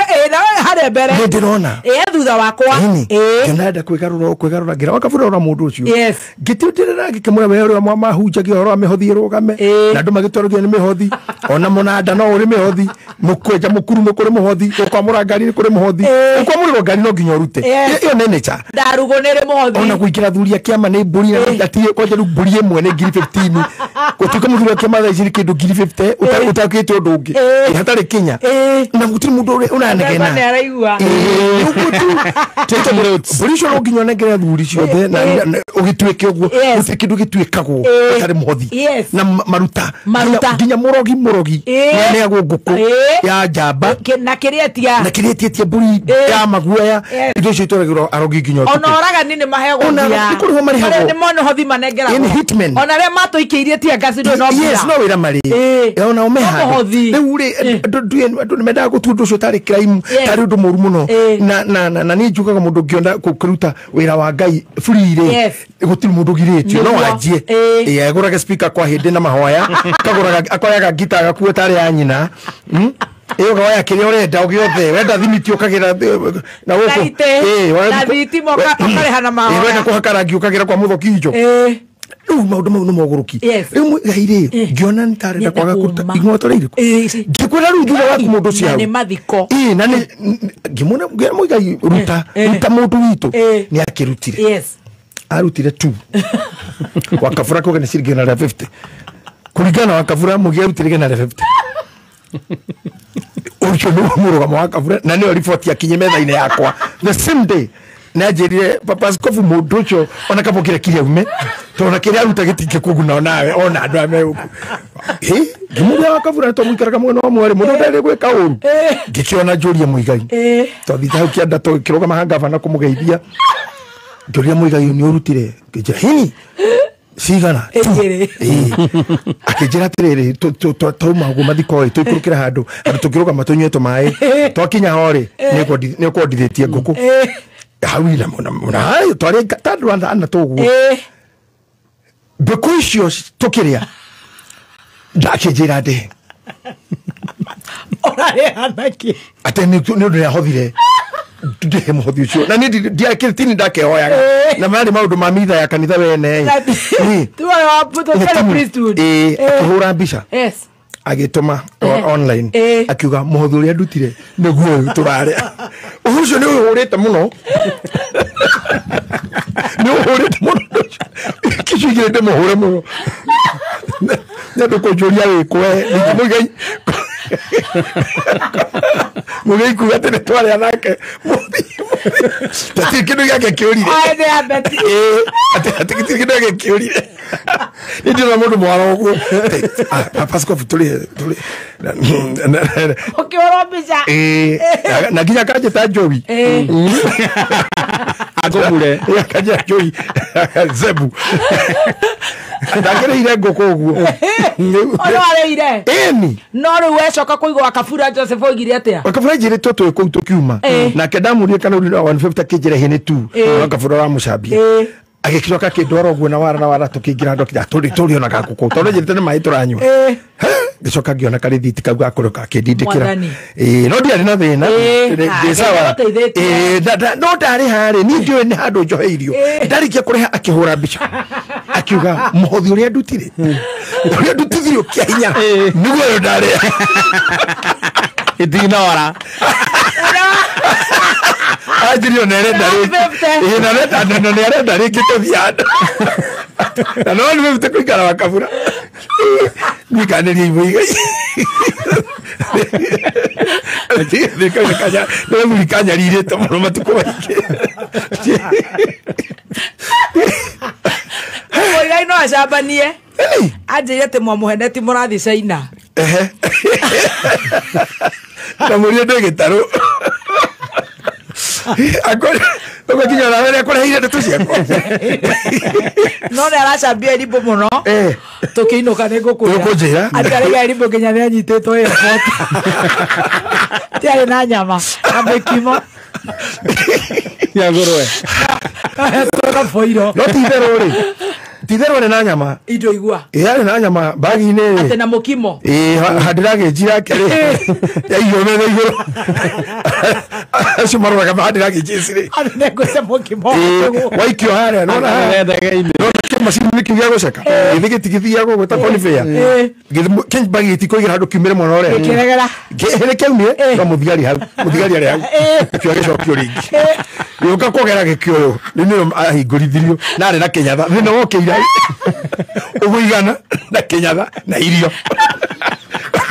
harĩa mbere. Nĩ ndĩrona. Thutha wakwa. Ngĩona enda kwĩgarũra ngĩra Wakabura ũra mũndũ ũcio. Yes. Ngĩtindirĩra ngĩkĩmwĩra we ũrĩa mahunjagia ũhoro wa mĩhothi ĩrũgame. Na andũ magĩtwaragio nĩ mĩhothi. Ona mũnanda no ũrĩ mĩhothi. Mũkwenja mũkuru nĩ kũrĩ mũhothi. Gũkwamũra ngari nĩ kũrĩ mũhothi. Gũkwamũrĩrwo ngari no nginya ũrute. Ĩyo nĩ nature. Ndarugũ nĩ ĩrĩ mũhothi. Ona kũingĩra athuri a kĩama nĩ mbũri na atirĩ kwanja rĩu mbũri ĩmwe nĩ 15,000. Gũtuĩka mũthuri wa kĩama thaa ici nĩ kĩndũ 50,000 ũtakĩte ũndũ ũngĩ. Hatarĩ kinya. Na gũtirĩ mũndũ ũranegena. Mbũri icio no nginya ũnengere athuri ciothe na ũgĩtuĩke ũguo. Gũtirĩ kĩndũ gĩtuĩkagwo gĩtarĩ mũhothi. Na maruta. Nginya mũrogi nĩaneagwo ngũkũ ya njamba. Na kĩrĩa etia. Na kĩrĩa etietie mbũri ya maguoya. Indo icio itwaragĩrwo arogi nginya ũtukũ. Ona oragani nĩ maheagwo mbia. Nĩ kũrĩhwo marĩhagwo. Nĩ mono hothi manengeragwo. Ĩni hitmen. Ona arĩa matũikĩirie tear gas ndũĩ no mbia. Yes, no wĩra marĩ. Ona o me handũ. Rĩu rĩ andũ nĩ mendaga gũtua ũndũ ũcio tarĩ crime, tarĩ ũndũ mũũru mũno. Na niĩ njugaga mũndũ ũngĩona kũruta wĩra wa Ngai free rĩ, gũtirĩ mũndũ ũgirĩtio, no wanjie. Agũrage speaker kwa hĩndĩ na mahoya, akagũraga akoyaga ngita agakua tarĩ ya nyina. Ũkoya kĩrĩa ũrenda o gĩothe, wenda thimiti ũkagĩra na gũkũ. Na thitima ũkarĩha na mahoya. Wenda kũhaka rangi ũkagĩra kwa mũthokinjo. Rĩu maũndũ mau nĩ mogũrũki. Rĩu Mũigai rĩ, ngĩona nĩ tarenda kwaga kũruta ing'oto rĩrĩkũ. Ngĩkwĩra rĩu thutha waku mũndũ ũcio hau. Na nĩ mathiko. Na nĩ ngĩmuona ngĩra Mũigai ruta mũndũ witũ. Nĩ akĩrutire. Arutire 2. Wakabura kuga nĩ ciringi 150. Kũringana na Wakabura Mũigai arutire 150. Ũcio nĩguo mũrũgamo wa Wakabura na nĩyo riboti akinye metha-inĩ yakwa. The same day. Na njĩrire Papa Askofu mũndũ ũcio ona kaba ũkĩrekire aume tondũ ona kĩrĩa aruta gĩtingĩkũguna onawe ona andũ aya me gũkũ. Ngĩmũria Wakabura nĩ twamũikaraga mwena ũmwe rĩ, mũndũ ndarĩ gwĩka ũru. Ngĩkĩona njũrie Mũigai. Twathiĩte hau kĩanda tũkĩrũgama ha gavana kũmũgeithia. Ngĩũria Mũigai nĩ ũrutire? Ngĩnjĩra hĩni cigana? Akĩnjĩra atĩrĩrĩ, twauma ũguo mathiko rĩ, tũikũrũkĩra handũ handũ tũkĩrũgama tũnyue tũmaĩ. Twakinya ho rĩ, nĩ ũkwendithĩtie ngũkũ. Hau ina mũno hayo twarĩ tandũ ana tũguo. Mbũkũ icio tũkĩrĩa ndakĩnjĩra ndĩhe. Ũrarĩha nakĩ? Atĩ nĩ ũndũ nĩahothire ndĩhe mũhothi ũcio na niĩ ndiakĩrĩ ndakehoyaga na marĩ maũndũ ma mitha ya kanitha wene. Akĩhũra mbica agĩtũma online akiuga mũhothi ũrĩa ndutire nĩguo ũyũ tũrarĩa. Ũhoro ũcio nĩ ũhũrĩte mũno. Nĩ ũhũrĩte mũno. Kĩcio igĩrĩ ndĩmũhũre mũno. Nĩ andũ kũnjũria wĩkwe ningĩ Mũigai Mũigai kuga atĩ nĩ twarĩa nake mũhothi. Gũtirĩ kĩndũ gĩake kĩũrire. Atĩ gũtirĩ kĩndũ gĩake kĩũrire. Nĩ ndĩrona mũndũ mwara ũguo. Papa Askofu tũrĩ ũkĩhũrwo mbica. Na nginya akanjĩta Njowi. Akũmure. Akanjĩta Njowi Zebu. Ndakĩrĩire ngũkũ ũguo. Ona warĩire? Ĩni. No rĩu wecoka kũigua Wakabura Joseph oigire atĩa? Wakabura njĩrĩtwo twĩ kũu tũkiuma. Nake ndamũrie kana ũrĩ na 150 akĩnjĩra ĩhĩ nĩ 2. Wakabura ũramũcambia. Agĩcoka akĩndwara ũguo na wara tũkĩingĩra handũ akĩnjĩra tũrĩ ona gakũkũ tondũ njĩrĩte nĩ maĩ tũranyua. Ngĩcoka ngĩona karĩthiti kau gakũrũ gakĩndindĩkĩra. No ndiarĩ na thĩna. Ndĩ sawa. No ndarĩ harĩ niĩ ndiũĩ nĩ handũ njoheirio. Ndarĩkia kũrĩha akĩhũra mbica. Akiuga mũhothi ũrĩa ndutire. Ũrĩa ndutithirio kĩa hinya. Nĩguo ũyũ ndarĩa. Itinora. Anjĩrire ona arenda rĩngĩ. Na nĩ arenda rĩngĩ tũthiĩ handũ. Na no nĩ 50 kũikara Wakabura. Nikanĩria Mũigai. Nĩ kanyarirĩte mũno matukũ maingĩ. Mũigai no acambanie. Anjĩrire atĩ mwamũheneti mũrathiĩ China. Na mũrie ndĩ gĩtarũ. Ũgakinya nawe nĩ akũreheire ndeto ciakwa. No nĩ aracambia irimũ mũno. Tũkĩinũka nĩ ngũkwĩra. Ũkũnjĩra? Atĩ arĩga irimũ nginya nĩ anyitĩtwo airport. Tiarĩ na nyama na mĩkimo. Ya ngũrwe. Boiro. No ti itherũ rĩ. Titherũ arĩ na nyama. Indo igua. Ĩ arĩ na nyama bagi-inĩ. Atĩ na mũkimo. Ĩ handĩra yake rĩ. Yaigwo metha igũrũ. Acio maroraga handĩra ici rĩ. Andũ nĩngũte mũkimo. Waikio harĩa nona harĩa. Macini nĩ kĩu gĩa gũceka. Gĩthĩ gĩtigithiagwo gwĩta conveyor. Gĩthĩ bagi ĩtikũigĩra handũ kiumĩre mwena ũrĩa. Gĩkĩregera. Gĩthĩ kĩaumire no mũthigari hau. Mũthigari arĩ hau. Gĩkĩo gĩcokio rĩngĩ. Gĩũka kũgera gĩkĩoywo. Rĩu nĩyo ahingũrithirio na arĩ na kĩnyatha. Thĩna wokĩire ũguigana na kĩnyatha na irio.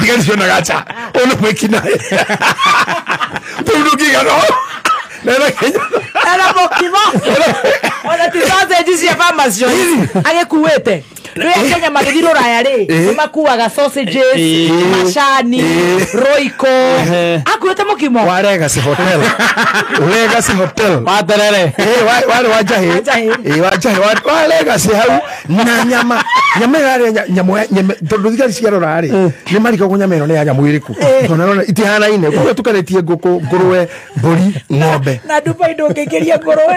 Thigari cionaga aca. Ũyũ nĩ mwĩkinaĩ. Tũu ndũngĩigana na kĩnyatha. Era mũkimo. Ona ti sausage cia Farmers Choice. Agĩkuĩte. Rĩrĩa Kenya magĩthiĩ rũraya rĩ, nĩmakuaga sausages, macani, roiko. Akuĩte mũkimo. Wa Legacy Hotel. Legacy Hotel. Wa terere. Warĩ wa Njahĩ. Ĩ wa Njahĩ wa Legacy hau na nyama. Nyama yarĩ nyamũ tondũ thigari ciarora rĩ, nĩ marigagwo nyama ĩno nĩ ya nyamũ ĩrĩkũ. Tondũ nĩrona itihanaine. Koguo tukanĩtie ngũkũ, ngũrwe, mbũri, ng'ombe. Na Dubai ndũngĩingĩria ngũrwe.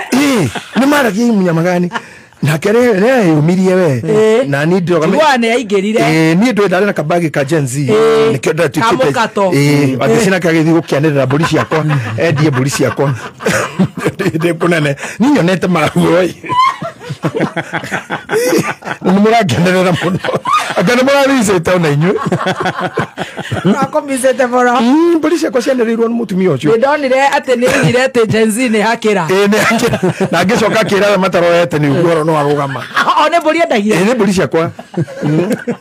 Nĩ maragia nyama gani. Nake rĩ yũmirie we na niĩ ndĩroga Njiguaga nĩ aingĩrire. Niĩ ndũĩ ndarĩ na kabagi ka Gen Z nĩkĩo ndatuĩkĩte Kamũkato. Wangeci nake agĩthiĩ gũkĩanĩrĩra mbũri ciakwa endie mbũri ciakwa ndĩ kũnene niĩ nyonete maruo ĩ nĩ mũrangenerera mũno anga nĩ mũraricĩte ona inyuĩ Akũmicĩte mũno. Mbũri ciakwa cianĩrĩirwo nĩ mũtumia ũcio. Nĩ ndonire atĩ nĩ oigire atĩ Gen Z nĩ hakĩra. Nĩ hakĩra. Na ngĩcoka akĩra arĩa mataroete nĩ ũguo no arũgama. O nĩ mbũri endagia. Nĩ mbũri ciakwa.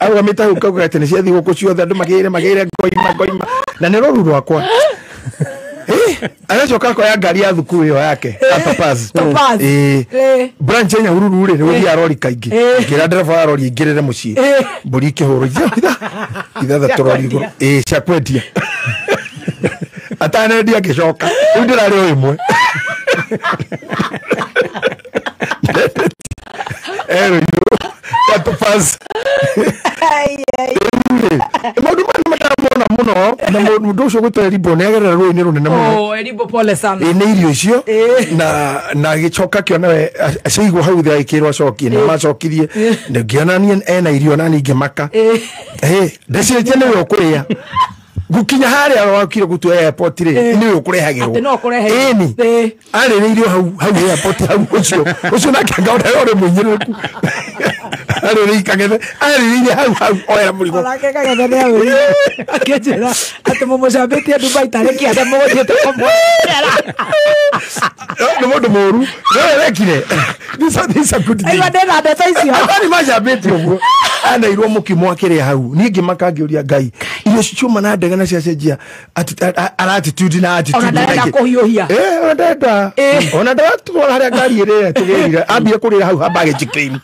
Arũgamĩte hau kauga atĩ nĩ ciathiĩ gũkũ ciothe andũ magĩire ngoima na nĩ rũru rwakwa. Aracoka akoya ngari ya thukuru ĩyo yake ya Topaz. Topaz. Branch ya Nyahururu rĩ nĩ gũthiaga rori kaingĩ. Ngĩra ndereba wa rori aingĩrĩre mũciĩ. Mbũri ikĩhũrwo ithathatũ rori igũrũ. Cia kwendia. Atanendia ngĩcoka. Rĩu ndĩrarĩ o ĩmwe. Ya Topaz. Maũndũ maya nĩmaramona mũno na mũndũ ũcio gwĩtwo Erimbo nĩ agerera rũĩ-inĩ rũnene mũno. Oh, Erimbo pole sana. Nĩ irio icio na agĩcoka akĩona we ciaigwo hau thĩ agĩkĩrwo acokie na macokirie ngĩona niĩ ena irio na niĩ ngĩmaka. Ndecirĩtie nĩwe ũkũrĩa. Gukinya harĩa wakire gũtua airport rĩ nĩwe ũkũrehagĩrwo. Atĩ no ũkũrehe. Ĩni. Arĩrĩirio hau airport hau ũcio nake ngaona ũrĩ mũinyĩrĩrĩku. Arĩrĩire Kang'ethe arĩrĩire hau oera mũrigo. Onake Kang'ethe nĩ awĩrire akĩnjĩra atĩ mũmũcambĩtie Dubai tarĩ kĩanda mũgũthiĩte kũmwetera. Nĩ mũndũ mũũru. Nĩwe wekire. This is a good thing. Aigua ndĩna ndeto icio. Andũ nĩmacambĩtie ũguo. Aneirwo mũkimo akĩrĩa hau. Niĩ ngĩmaka ngĩũria Ngai. Irio ciuma na ndege na ciacenjia attitude na attitude. Ona ndarenda kũhiũhia. Ona ndarenda. Ona ndatwara harĩa ngari ĩrĩa tũgĩrire. Ambire kũrĩra hau baggage claim.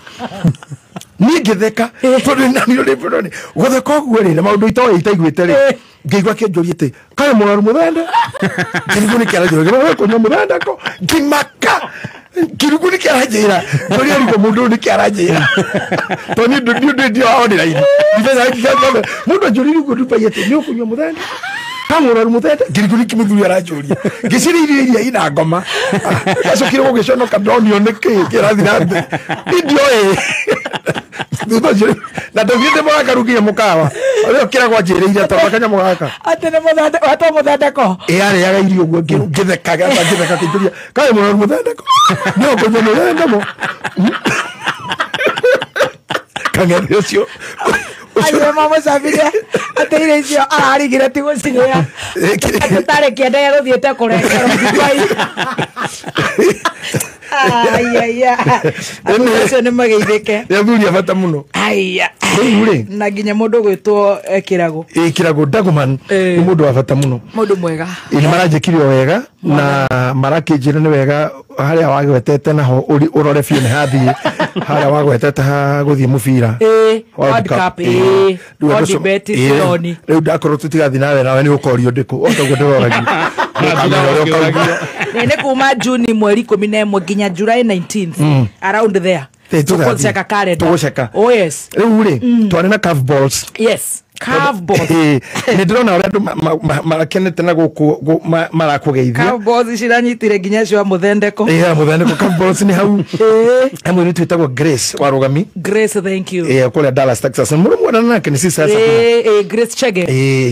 Niĩ ngĩtheka tondũ nani gũtheka ũguo rĩ na maũndũ itoĩ itaiguĩte rĩ ngĩigua akĩnjũria atĩ kaĩ mũrwaru mũthende ngĩrigwo nĩkĩ aranjũria kũnyua mũthende ko ngĩmaka ngĩrigwo nĩkĩ aranjĩra ngĩũria rĩu mũndũ ũyũ nĩkĩ aranjĩra tondũ niĩ ndĩ ndio online mũndũ anjũririe ũguo Dubai atĩ nĩ ũkũnyua mũthende ka mũrwaru mũthende ngĩrigwo nĩkĩ mũthuri aranjũria ngĩciria irio iria ina ngoma ndacokire gũgĩconoka ndonio nĩkĩ kĩrathiĩ na mbere niĩ ndioĩ thutha ũcio na ndaugire mũrakaru nginya mũkawa ũrĩa ũkĩragwo anjĩrĩire tondũ kanyamũ gaka atĩ nĩ mũthende wetwo mũthendeko. Arĩaga irio ũguo ngĩthekaga ngĩtheka kĩnjũria kaĩ mũrwaru mũthendeko no kũnyua mũthende mo Kang'ethe ũcio Acio mamũcambirie atĩ irio icio ararigire ti gũcirĩa atĩ tarĩ kĩanda gĩa gũthiĩte kũrengerwo Dubai. Aiya. Andũ acio nĩ mageithĩke. Nĩ athuri a bata mũno. Aiya. Rĩu rĩ Na nginya mũndũ gwĩtwo Kĩragũ. Kĩragũ Dagoman nĩ mũndũ wa bata mũno. Mũndũ mwega. Nĩ maranjĩkire o wega na marakĩnjĩra nĩ wega harĩa wagwetete naho ũrore biũ nĩ hathiĩ harĩa wagwetete ha gũthiĩ mũbira. World Cup. Rĩu ndakorwo tũtigathiĩ nawe nawe nĩ ũkorio ndĩkũ o taguo ndĩroragia. Nĩ kuma Juni mweri 11 nginya July 19th around there. Tũgũceka calendar. Tũgũceka. Oh yes. Rĩu rĩ twarĩ na curve balls. Yes. Nä ndä rona å rä a andå marakenete na gå marakå geithia. Curveballs ciranyitire nginya cio muthendeko. Ä muthendeko curveballs nä hau he må irä twätagwo Grace wa Rugami. Grace, thank you. Ä kå rä a Dallas, Texas, må rå mwana nake nä sister. Grace Chege.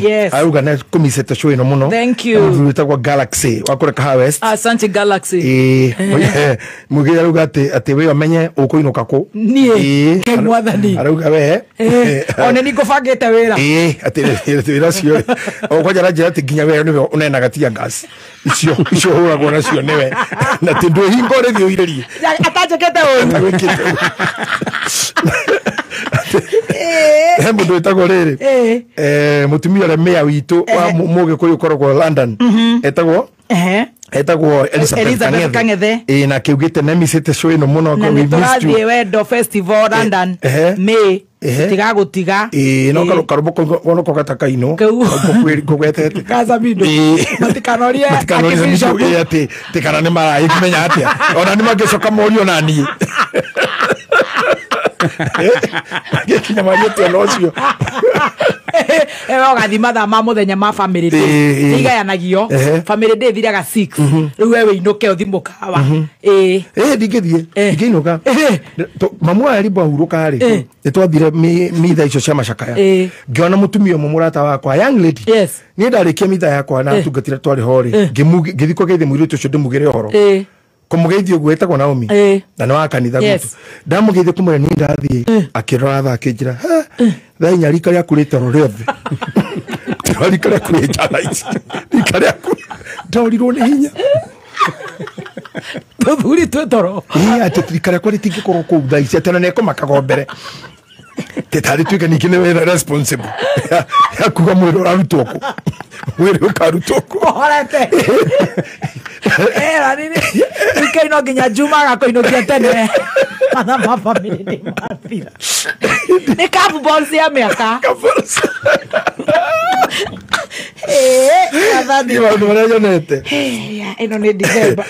Yes. Auga nä kå micete show ä no må no. Thank you. Må thuri wĩtagwo Galaxy wa kå rä a Kahawa West. Asante Galaxy. Må gä arauga atä wä omenye å kå inå ka kå. Niä Ngai mwathani. Arauga we one nä ngå bangä te wä ra. Atä wä ra cio o kwanja aranjä ra atä nginya we nĩwe ũnenaga tear gas icio icio hũragwo nacio nĩwe na atä ndwĩ hingo ũrĩthiĩ ũirĩrie atanjĩkĩte ũru. He mũndũ wĩtagwo rĩrĩ mũtumia ũrĩa mĩa witũ wa mũgĩkũyũ ũkoragwo London etagwo Elizabeth Kang'ethe. Na kĩugĩte nemicĩte show ĩno mũno. Na nä tå rathiä Wendo Festival London May tiga gå tiga. No karũmbo noko gatakainwo ngũgwetete Kazamindo matikanorie atĩ atĩ kana nĩ maragĩkĩmenya atĩa ona nĩ mangĩcoka morio na niĩ mangĩkinya mariĩte ona ũcio. Ewe ũgathiĩ mathaa ma mũthenya ma family day nĩ igayanagio. Family day ĩthiraga 6 rĩu we wĩinũke ũthiĩ mũkawa. Ndingĩthiĩ ndingĩinũka. Mamu wa Erimbo ahurũka rĩ nĩ twathire mitha icio cia macakaya ngĩona mũtumia ũmwe mũrata wakwa young lady. Niĩ ndarĩkia mitha yakwa na tungatire twarĩ ho rĩ ngĩthiĩ kũgeithia mũirĩtu ũcio ndĩmugĩre ũhoro kũmũgeithia ũguo ĩtagwo Naomi na nĩ wa kanitha gwitũ. Ndamũgeithia kũmwĩra niĩ ndathiĩ akĩrora thaa akĩnjĩra thaa inya rika rĩaku rĩ toro rĩothe toro rika rĩaku rĩ njara ici rika rĩaku ndorirwo nĩ hinya tũthuri twĩ toro. Atĩ rika rĩakwa rĩtingĩkorwo kũu thaa ici atĩ ona nĩekũmakaga mbere tĩtarĩ tuĩke ningĩ nĩwe responsible ya kuga mwĩrĩ ũrarutwo kũ mwĩrĩ ũkarutwo kũ horete wikendi no nginya Juma agakũinũkia tene mathaa ma family nĩ mathira. Nĩ curveballs ya mĩaka. Nĩ maũndũ marĩa nyonete. Ĩno nĩ December.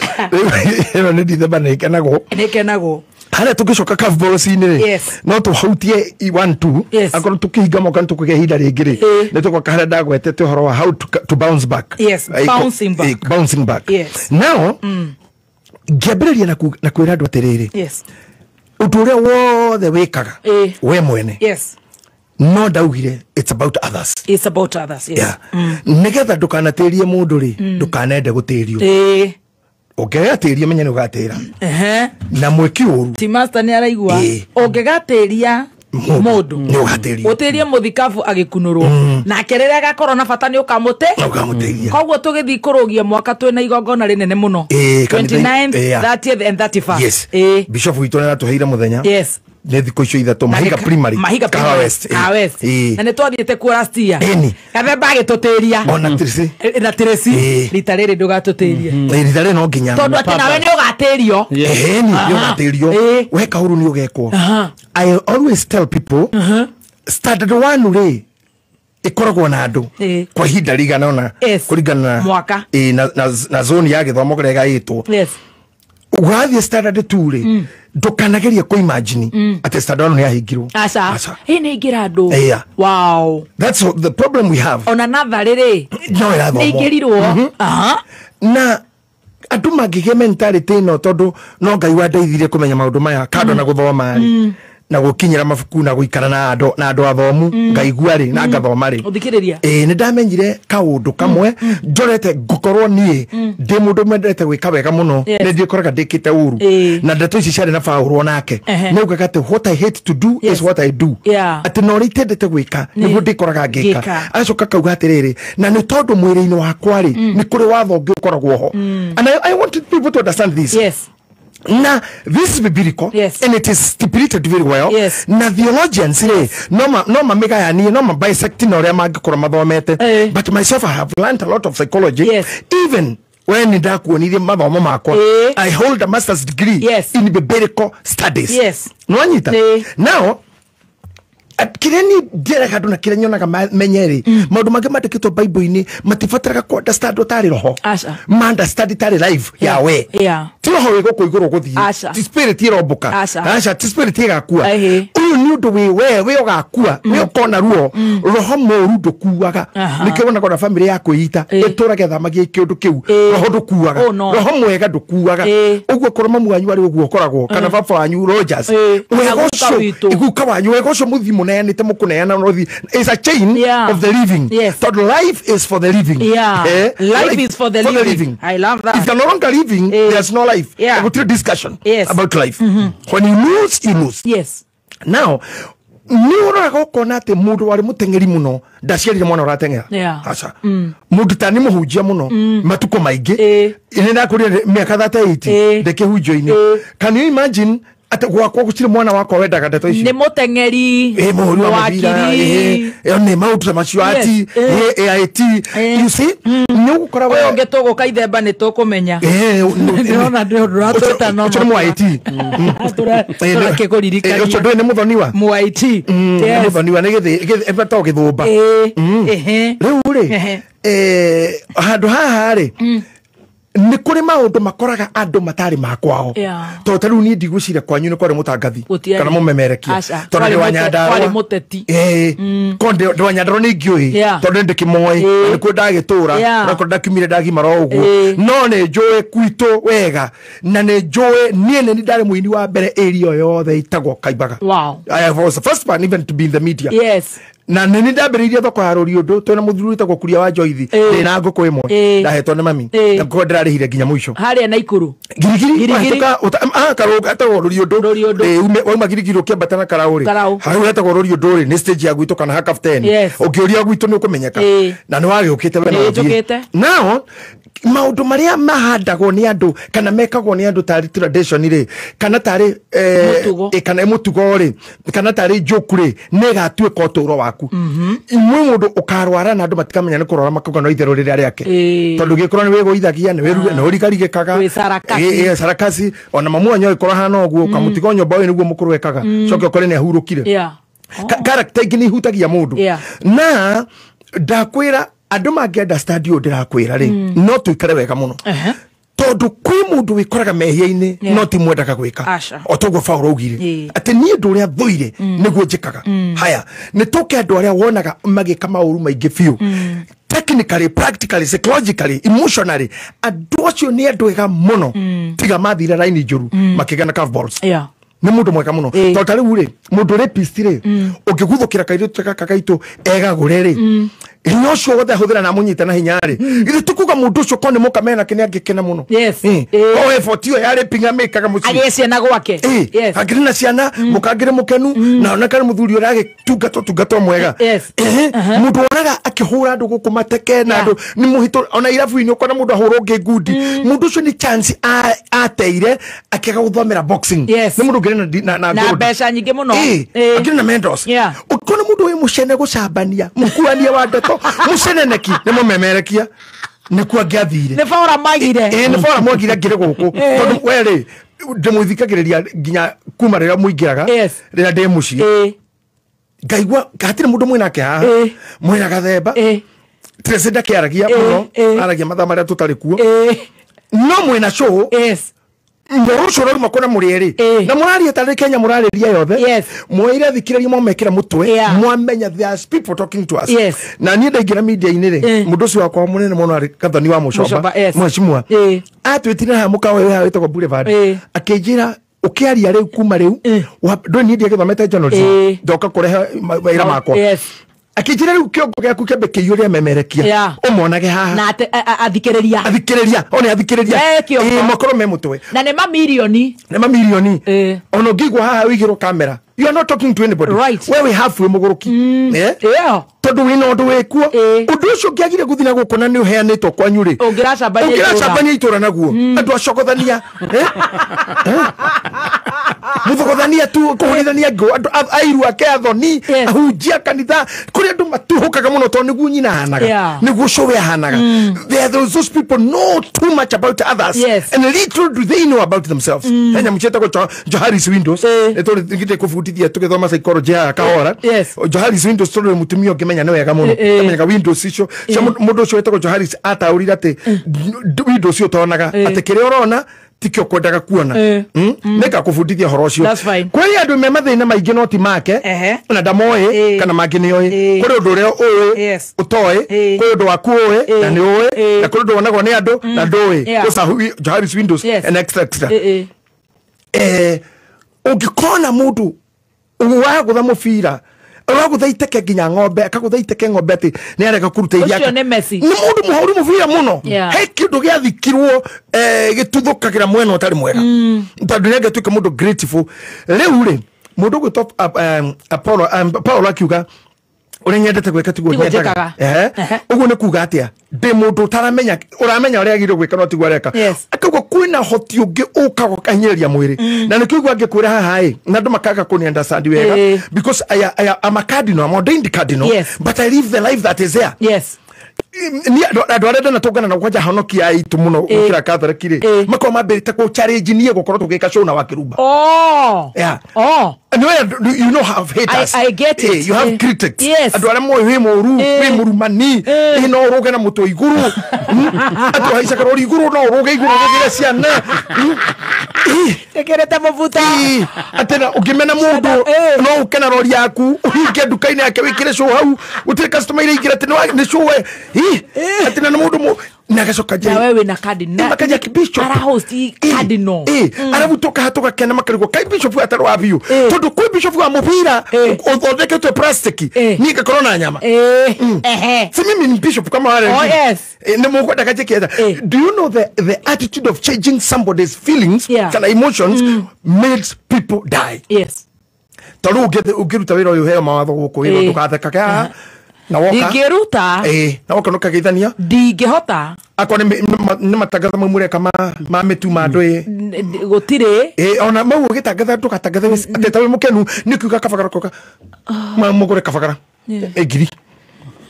Ĩno nĩ December nĩ ĩkenagwo. Nĩ ĩkenagwo. Harĩa tũngĩcoka curveballs-inĩ rĩ no tũhutie 1 2 akorwo tũkĩhinga mwaka nĩ tũkũgĩa ihinda rĩngĩ rĩ nĩ tũgoka harĩa ndagwetete ũhoro wa how to bounce back. Yes, bouncing back. Bouncing back. Yes. Now ngĩambĩrĩria na kwĩra andũ atĩrĩrĩ ũndũ ũrĩa wothe wĩkaga we mwene no ndaugire it's about others. It's about others. Yes. Nĩgetha ndũkanatĩrie mũndũ rĩ ndũkanende gũtĩrio. Ũngĩgatĩria menya nĩ ũgatĩra na mwĩki ũru. Ti master nĩ araigua ũngĩgatĩria mũndũ nĩ ũgatĩrio ũtĩrie mũthikabu agĩkunũrwo nake rĩrĩa agakorwo na bata nĩ ũkamũtĩria. Koguo tũgĩthiĩ kũrũgia mwaka twĩna igongona rĩnene mũno 29th 30th and 31st. Yes. Bishop witũ nĩ aratũheire mũthenya. Yes. Nĩ thikũ icio ithatũ Mahiga Primary Mahiga West. Na nĩ twathiĩte kuo last year Gathemba agĩtũtĩria ona Tracy na Tracy rita rĩrĩ ndũgatũtĩrie rita rĩrĩ no nginya tondũ atĩ nawe nĩ ũgatĩrio. Nĩ ũgatĩrio weka ũru nĩ ũgekwo. I always tell people standard 1 rĩ ĩkoragwo na andũ kwa ihinda rĩigana ũna kũringana mwaka na zone ya gĩthomo kĩrĩa ĩgaĩtwo. Ũgathiĩ standard 2 rĩ ndũkanagerie kũ imagine atĩ standard 1 nĩ yahingirwo. Aca nĩ ingĩra andũ. Wow, that's the problem we have. Ona natharĩ rĩ no ĩrathomwo nĩ ingĩrirwo. Na andũ mangĩgĩa mentality ĩno tondũ no Ngai wandeithirie kũmenya maũndũ maya kando na gũthoma rĩ na gũkinyĩra mabuku na gũikara na andũ na andũ athomu ngaigua rĩ na ngathoma rĩ ũthikĩrĩria. Nĩ ndamenyire kaũndũ kamwe njorete ngũkorwo niĩ ndĩ mũndũ mendete gwĩka wega mũno nĩ ndĩkoraga ndĩkĩte ũru na ndeto ici ciarĩ na Paũlũ onake nĩ augaga atĩ what I hate to do is what I do atĩ na ũrĩa itendete gwĩka nĩguo ndĩkoraga ngĩka. Agacoka akauga atĩrĩrĩ na nĩ tondũ mwĩrĩ-inĩ wakwa rĩ nĩ kũrĩ watho ũngĩ ũkoragwo ho. And I want people to understand this. Yes. Na this is biblical. Yes. And it is stipulated very well. Yes. Na theologians yes. No mamegayanie no mabisecting oria mangĩkorwo mathomete. But myself I have learned a lot of psychology. Yes. Even when ndakuonirie mathomo makwa I hold a master's degree yes. in biblical studies. Yes. Nwanyita. Now Kĩrĩa niĩ ndĩraga andũ na kĩrĩa nyonaga menyerĩ maũndũ mangĩ mandĩkĩtwo Bible-inĩ matibataraga ku understand ũtarĩ roho. Aca. Ma understand itarĩ life ya we. Ti roho wĩ gũkũ igũrũ gũthiĩ. Aca. Ti spirit ĩrombũka. Aca. Aca, ti spirit ĩgakua. Ehe. Ũyũ nĩ ũndũ wĩ we wĩ ũgakua wĩ ũkona ruo. Roho mũru ndũkuaga. Aha. Nĩkĩo wonaga ona family ya kwĩita ĩtũraga thamagia kĩũndũ kĩu. Roho ndũkuaga. Oh, no. Roho mwega ndũkuaga. Ũguo korwo mamu wanyu arĩ ũguo ũkoragwo kana baba wanyu Rogers. Kana Wega guka ũcio witũ. guka wanyu wega ũcio mũthi mũneanĩte mũkũneana no thi is a chain of the living. Tondũ life is for the living. Life is for the living. I love that. If you're no longer living, there's no life. Gũtirĩ discussion about life. When you lose, you lose. Yes. Now, nĩ ũroraga ũkona atĩ mũndũ warĩ mũteng'eri mũno ndaciarire mwana ũrateng'era. Aca. Mũndũ ta nĩ mũhunjia mũno matukũ maingĩ nĩ ndakũrire mĩaka 38 ndĩ kĩhunjio-inĩ. Can you imagine atĩ gwakwa gũtirĩ mwana wakwa wendaga ndeto icio? Nĩ mũteng'eri. Ĩ mũhũri wa mũbira, Wakiri. ĩ nĩ maũndũ ta macio ati AIT. You see, nĩ ũgũkora we Ũyũ ũngĩ tũgũka ithemba nĩ tũkũmenya. Ndĩrona ndĩ ũndũ ũratwĩta no ũcio nĩ mũ IT. Tũrakĩkũririkania. Ũcio ndũĩ nĩ mũthoniwa. Mũ IT. Nĩ Yes. mũthoniwa nĩ gĩthĩ gĩthũmba. Rĩu rĩ handũ haha rĩ nĩ kũrĩ maũndũ makoraga andũ matarĩ ma kwao. Tondũ ta rĩu niĩ ndigwĩciria kwanyu nĩ kwarĩ mũtangathi Gũtiarĩ. kana mũmemerekia. Aca. Tondũ ndĩ wa Nyandarũa. Kwarĩ mũteti. Ko ndĩ wa Nyandarũa nĩ ingĩũĩ tondũ nĩ ndĩkĩmoĩ nĩkuo ndagĩtũra onakorwo ndakiumire ndagimara o ũguo no nĩ njũĩ gwitũ wega na nĩ njũĩ niĩ nĩ ndarĩ mũini wa mbere area yothe ĩtagwo Kaimbaga. Wow. I was the first man even to be in the media. Yes. Na nĩ ndambĩrĩirie thoko ya rũriũndũ twĩna mũthuri wĩtagwo Kuria wa Joithi ndĩ na ngũkũ ĩmwe ndahetwo nĩ mami na ngũkũ ndĩrarĩhire nginya mũico Harĩa Naikuru. Girigiri Girigiri. wahĩtũka etagwo rũriũndũ wauma Girigiri ũkĩambata na Karaũ rĩ Karaũ. hau hetagwo rũriũndũ rĩ nĩ stage ya gwitũ kana ha Kapteni ũngĩũria gwitũ nĩ ũkũmenyeka na nĩ wagĩũkĩte we no Nĩ ũthiĩ. njũkĩte. Now maũndũ marĩa mahandagwo nĩ andũ kana mekagwo nĩ andũ tarĩ tradition rĩ kana tarĩ kana mũtugo rĩ kana tarĩ njoku rĩ nĩ ĩgatuĩka ũtũũro waku. Imwe mũndũ ũkarwara na andũ matikamenya nĩ kũrwara makauga no itherũ rĩrĩa rĩake tondũ gĩkorwo nĩ wĩgũithagia nĩ ũrigarigĩkaga sarakasi ona mamu wanyu agĩkorwo ahana ũguo ũkamũtiga o nyũmba ũyũ nĩguo mũkũrũ ekaga coke ũkore nĩ ahurũkire. Character ingĩ nĩ ihutagia mũndũ na ndakwĩra andũ mangĩ understand ũyũ ndĩrakwĩra rĩ no tũikare wega mũno tondũ kwĩ mũndũ wĩkoraga mehia-inĩ no ti mwendaga gwĩka o toguo Paũlũ augire atĩ niĩ ũndũ ũrĩa thũire nĩguo njĩkaga. Haya nĩ tũke andũ arĩa wonaga magĩka maũru maingĩ biũ technically, practically, psychologically, emotionally andũ acio nĩ andũ ega mũno tiga mathire raini njũru makĩgĩa na curveballs. Nĩ mũndũ mwega mũno tondũ ta rĩu rĩ mũndũ rapist rĩ ũngĩguthũkĩra kairĩtu gaka gaitũ egagũre rĩ hinya ũcio wothe ahũthĩra na amũnyite na hinya rĩ githĩ tũkuga mũndũ ũcio korwo nĩ mũkamena nake nĩ angĩkena mũno. O effort ĩyo ya raping amĩkaga mũciĩ Agĩe ciana gwake. Angĩrĩ na ciana mũkangĩrĩ mũkenu na oneka nĩ mũthuri ũragĩtungatwo tungatwo mwega. Mũndũ wonaga akĩhũra andũ gũkũ mateke na andũ nĩ mũhĩtũ ona irabu-inĩ ũkona mũndũ ahũra ũngĩ ngundi mũndũ ũcio nĩ chance ateire akĩaga gũthomera boxing nĩ mũndũ ũngĩrĩ na na mbeca nyingĩ mũno akĩrĩ na medals. Ũkona mũndũ wĩ mũcene gũcambania mũkuania wa ndeto mũceneneki nĩ mũmemerekia nĩkuo angĩathire nĩ bora magire nĩ bora mwagire angĩrĩ gũkũ tondũ we rĩ ndĩmũthikagĩrĩria nginya kuma rĩrĩa mũingĩraga rĩrĩa ndĩ mũciĩ ngaigua hatirĩ mũndũ mwĩnake haha mwĩna gathemba Tracy ndakĩaragia mũno aragia mathaa marĩa tũtarĩ kuo no mwĩna show mũrũ ũcio ũrauma kũna mũrĩ erĩ na mũraria tarĩ Kenya mũrarĩria yothe mwaire thikĩrĩria mwamekĩra mũtwe mwamenya there's people talking to us. Na niĩ ndaingĩra media-inĩ rĩ mũndũ ũcio wakwa mũnene mũno arĩ Gathoni wa Mũcomba mheshimiwa atwĩtire haha mũkawa ũyũ haha wĩtagwo Boulevard akĩnjĩra ũkĩaria rĩu kuma rĩu ndũĩ niĩ ndiagĩthomete journalism ndoka kũrehe mawĩra makwa akĩnjĩra rĩu kĩongo gĩaku kĩambe kĩiyũre memerekia ũmonage haha na athikĩrĩria athikĩrĩria one athikĩrĩria makorwo me mũtwe na nĩ mamirioni nĩ mamirioni ona ũngĩigua haha ũigĩrwo kamera you are not talking to anybody. We wĩ halfway mũgũrũki tondũ wĩna ũndũ wĩkuo ũndũ ũcio ũngĩagire gũthiĩ na gũkũ na nĩ ũheanĩtwo kwanyu rĩ ũngĩracambania itũra naguo andũ acogothania Muthogothania tu kuhurithania ngũ andu airu ake athoni ahunjia kanitha kuri andu matuhukaga muno tondu niguo nyina ahanaga niguo cũwe ahanaga. There are those people know too much about others and little do they know about themselves. Henya mchetagwo Johari's Windows nĩtũrĩ kũbundithia tũgĩthoma psychology ya kahora. Johari's Windows tondũ mũtumia ũngĩmenya nĩ wega mũno amenyaga Windows icio cia mũndũ ũcio wĩtagwo Joharis ataũrire atĩ Windows icio ũtonaga atĩ kĩrĩa ũrona tikio kwendaga kuona. Nĩngakũbundithia ũhoro ũcio. Kwĩ andũ me mathĩna maingĩ no ti make na ndamoĩ kana mangĩ nĩoĩ. Kũrĩ ũndũ ũrĩa ũĩ ũtoĩ, kũrĩ ũndũ waku ũĩ na nĩ ũĩ, na kũrĩ ũndũ wonagwo nĩ andũ na ndũĩ. Those are Johari's Windows and extra extra. Ũngĩkona mũndũ wagũtha mũbira ũragũtha iteke nginya ng'ombe akagũtha iteke ng'ombe atĩ nĩ arega kũruta iria ũcio nĩ Messi nĩ mũndũ mũhũri mũbira mũno. He kĩndũ gĩathikirwo gĩtuthũkagĩra mwena ũtarĩ mwega tondũ nĩ angĩtuĩka mũndũ grateful. Rĩu rĩ mũndũ ũgwĩtwo Apollo Paulo akiuga ũrĩa nyendete gwĩka tiguo nyendaga. Ũguo nĩ kuga atĩa ndĩ mũndũ ũtaramenya ũramenya ũrĩa agĩrĩirwo gwĩka no tiguo areka. Akauga kwĩna hoti ũngĩ ũkaga ũkahinyĩrĩria mwĩrĩ na nĩkĩo igua ngĩkwĩra haha ĩ na andũ makaga kũni understand wega because I am a cardinal, I'm ordained cardinal, but I live the life that is there. Ni andũ arĩa ndanatũngana na kwanja honokia aitũ mũno gũkĩra Catholic rĩ makorwo mambĩrĩte kũ challenge niĩ gũkorwo tũgĩka show na Wakĩrumba. Yeah. No, you know have haters. I get it. You have critics. Andũ arĩa moĩ wĩ mũru, wĩ mũrumani, no ũrũge na mũtwe igũrũ. Andũ haicaga rori igũrũ no ũrũge igũrũ ũgĩre ciana. Ĩkĩrĩte mũbuto. Atĩ na ũngĩmena mũndũ no ũke na rori yaku ũhinge nduka-inĩ yake wĩkĩre show hau gũtirĩ customer iraingĩra atĩ nĩ show we. Atĩ na mũndũ na gacoka nje na wewe na cardinal makaja kibishop ara host cardinal arabu toka kena makarigwo kai bishop atarwa wa biũ tondu kwi bishop wa mubira uthondeketwe plastic ni gakorwo na nyama. Si mimi ni bishop kama wale. Oh yes. Ni mukwenda kaje. Do you know the attitude of changing somebody's feelings kana emotions makes people die? Yes. Tondu ungiruta wira uyu heo mawatho guku wira ndugathekage na woka ndingĩruta na woka nũkageithania ndingĩhota akwa nĩ matangatho mau mũreka ma mĩtu ma andũ gũtirĩ ona mau ũgĩtangatha ndũgatangathe atĩ ta wĩ mũkenu nĩ kiuga kabagara koka mũgũre kabagara ngiri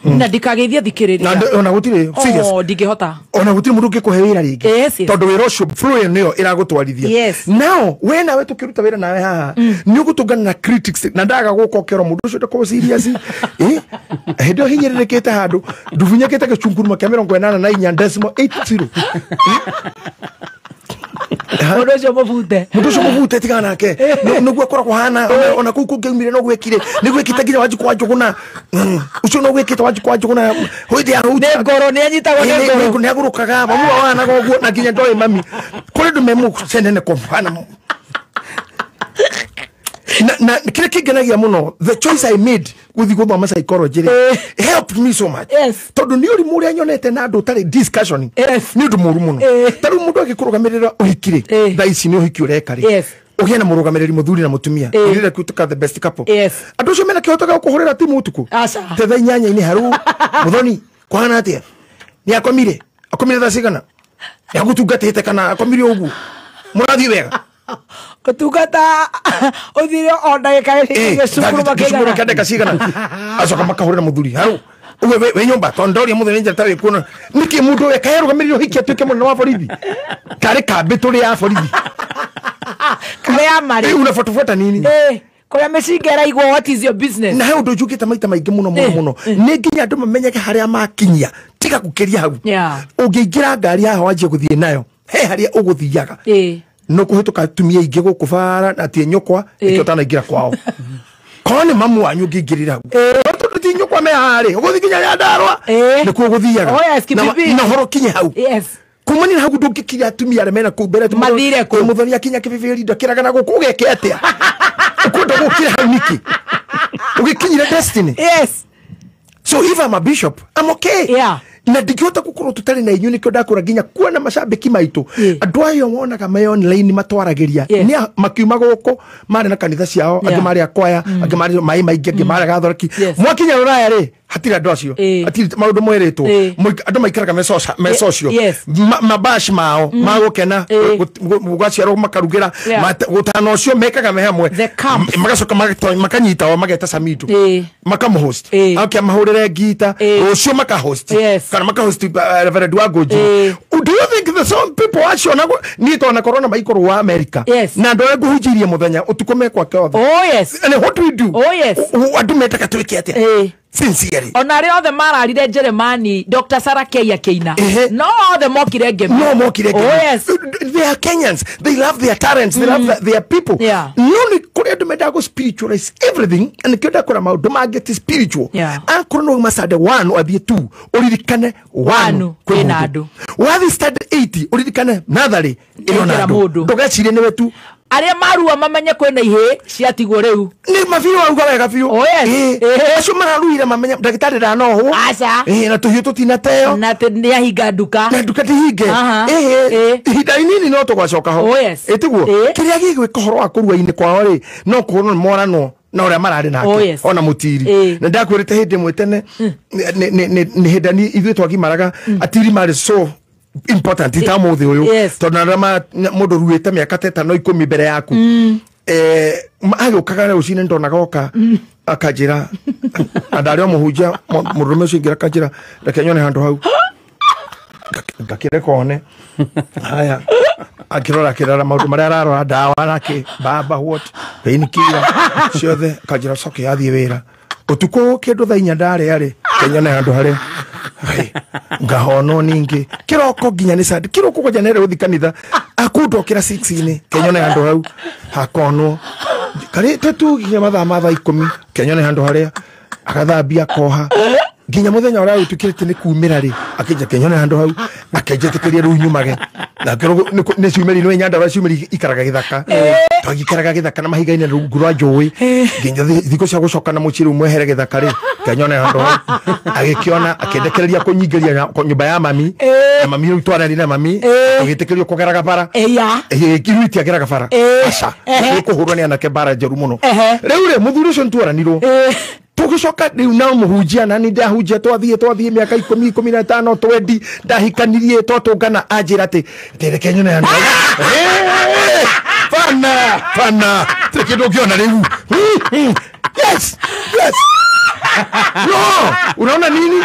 na ndikageithia thikĩrĩria ona gũtirĩ serious ndingĩhota ona gũtirĩ mũndũ ũngĩkũhe wĩra rĩngĩ tondũ wĩra ũcio flow ĩyo nĩyo ĩragũtwarithia. Now we nawe tũkĩruta wĩra nawe haha nĩ ũgũtũngana na critics na ndaga gũka ũkĩrwo mũndũ ũcio ndakorwo serious. Hĩndĩ ĩyo hinyĩrĩrĩkĩte handũ ndubunyĩkĩte gĩcunguruma kĩa 84.80. Mũndũ ũcio mũbute mũndũ ũcio mũbute tigana nake nĩguo akoragwo hana ona kũu kũngĩaumire no gwĩkire nĩ gwĩkĩte nginya Wanjikũ wa Njũgũna ũcio no gwĩkĩte Wanjikũ wa Njũgũna hĩndĩ ya nĩ ngoro nĩ anyitagwo nĩ ngoro nĩ agũrũkaga mamu wao ahanaga ũguo na nginya ndoĩ mami kũrĩ andũ memũcenene kwa hana na kĩrĩa kĩngenagia mũno the choice I made gũthiĩ gũthoma psychology rĩ helped me so much tondũ nĩ ũrimũ ũrĩa nyonete na andũ ũtarĩ discussion nĩ ũndũ mũru mũno. Ta rĩu mũndũ agĩkũrũgamĩrĩra ũhiki rĩ thaa ici nĩ ũhiki ũreka rĩ ũgĩe na mũrũgamĩrĩri mũthuri na mũtumia ũrĩa kutuka the best couple andũ acio mena kĩhoto gĩa gũkũhũrĩra timu ũtukũ te thaa inyanya-inĩ haru mũthoni kũhana atĩa nĩ akomire akomire thaa cigana nĩ agũtungatĩte kana akomire ũguo mũrathiĩ wega gũtungata ũthire o ndagĩka gĩcukuru kĩa ndagĩka cigana acoka makahũrĩra mũthuri hau wĩ nyũmba tondũ ndoria mũthenya njata wĩ kuona nĩkĩ mũndũ ũyũ kayarũgamĩrĩire ũhiki atuĩke mũnene wa borithi karĩ kambĩ tũrĩ ya borithi karĩ ya marĩ unafuatafuata nini kũrĩa mĩcinga ĩraigwo what is your business na he ũndũ njugĩte maita maingĩ mũno mũno mũno nĩ nginya andũ mamenyeke harĩa makinyia tiga gũkĩria hau ũngĩingĩra ngari haha wanjie gũthiĩ nayo he harĩa ũgũthiaga no kuhituka atumia ingĩ gũkũ bara na ti nyũkwa ikĩo tanaingĩra kwao korwo nĩ mamu wanyu ũngĩingĩrĩra hau tondũ ti nyũkwa me haha rĩ ũgũthiĩ nginya Nyandarũa nĩkuo ũgũthiaga na ũhoro ũkinye hau kumania na hau ndũngĩkinya atumia arĩa mena kũu mbere mathire kũ mũthoni akinya kĩbĩbĩri ndakĩraga na gũkũ ũgeke atĩa ũkwenda gũkĩra hau nĩkĩ ũgĩkinyire destiny. So if I'm a bishop, I'm okay. Na ndingĩhota gũkorwo tũtarĩ na inyuĩ nĩkĩo ndakũra nginya kuona macambĩki maitũ andũ ayo wonaga me online matwaragĩria nĩ makiuma gũkũ marĩ na kanitha ciao angĩ marĩ akwaya angĩ marĩ maĩ maingĩ angĩ marĩ gathoreki mwakinya rũraya rĩ Hatira andũ acio. Hatiri maũndũ mwerĩtwo. Andũ maikaraga me social. Mabash mao magũkena gũgaciarwo makarugĩra gũtano ũcio mekaga me hamwe. Magacoka makanyita o mageta Samido. Makamũhost. Akia mahũrĩre ngita rũciũ makahost. Kana makahost Reverend Wangunji. Do you think the some people acio na niĩ tona corona maikorwo wa America. Na andũ arĩa ngũhunjĩirie mũthenya ũtukũ me kwake othe. Oh yes. And what do we do? Oh yes. Andũ metaga twĩke atĩa? Sincerely. Ona arĩa othe mararire Jeremani, Dr. Sarah Kei akĩina. No othe mokire ngemi. No mokire ngemi. Oh yes. They are Kenyans. They love their talents. They love their people. Yeah. No nĩ kũrĩ andũ mendaga gũ spiritualize everything and nĩkĩo ndakora maũndũ mangĩ ti spiritual. Akorwo no uma Sunday 1 wathiĩ 2 ũririkane 1 kwĩna andũ. Wathiĩ Sunday 80 ũririkane natharĩ ĩrĩ ona andũ. Ndũgecirie nĩwe tu. Arĩa marua mamenye kwĩna ihĩĩ ciatigwo rĩu. Nĩ mabiũ wauga wega biũ. Oh yes. Acio mararuire mamenye ndagĩtarĩ ndanohwo. Aca. Na tũhiũ tũtinateo. Na nĩ ahinga nduka. Na nduka ti hinge. Ihinda inini no tũgacoka ho. Oh yes. Ĩtiguo. Kĩrĩa gĩgwĩka ũhoro wa kũrua-inĩ kwao rĩ no kũhũrwo nĩ moranwo na ũrĩa mararĩ nake ona mũtiri. Na ndakwĩrĩte hĩndĩ ĩmwe tene nĩ hĩndĩ ithuĩ twagimaraga atiri marĩ so important ita muthi uyu tondu na mundu ruite miaka 5 10 mbere yaku agiukaga rucini ndonaga oka akanjira andari o muhunjia murume ucio ingira akanjira reke nyone handu hau ngakireka one haya akirora kirara maundu maria ararora ndawa nake baba what painkiller ciothe akanjira coke athie wira utuku kindu thaa 4 ndaria ri kenyone handu haria ngahono ningi kiroko nginya ni sandi kiroko kwanja nere guthi kanitha akundokira 6 ini kenyone handu hau hakonwo karite tu nginya mathaa ma thaa 10 kenyone handu haria agathambia koha nginya muthenya uria utukirite ni kumira ri akinja kenyone handu hau akenjitikiria riu nyumage na ni ciumeri ni Nyandarua ciumeri ikaraga githaka twagikaraga githaka na mahiga-inĩ rungu rwa njũĩ nginya thikũ cia gũcoka na mũciĩ rĩu mwehere githaka rĩ kenyone handu hau agĩkĩona akĩndekereria kũnyingĩria nyũmba ya mami na mami rĩu twarani na mami tũgĩtĩkĩrio kũgeraga bara rĩu itiageraga bara aca kũhũrwo nĩ anake bara njeru mũno rĩu rĩ mũthuri ũcio nĩtwaranirwo tugicoka riu na muhunjia na ni ndahunjia twathie miaka 10 15 twendi ndahikanirie twatungana anjira ati reke nyone handu pana pana kindu ngiona riu yes yes no unaona nini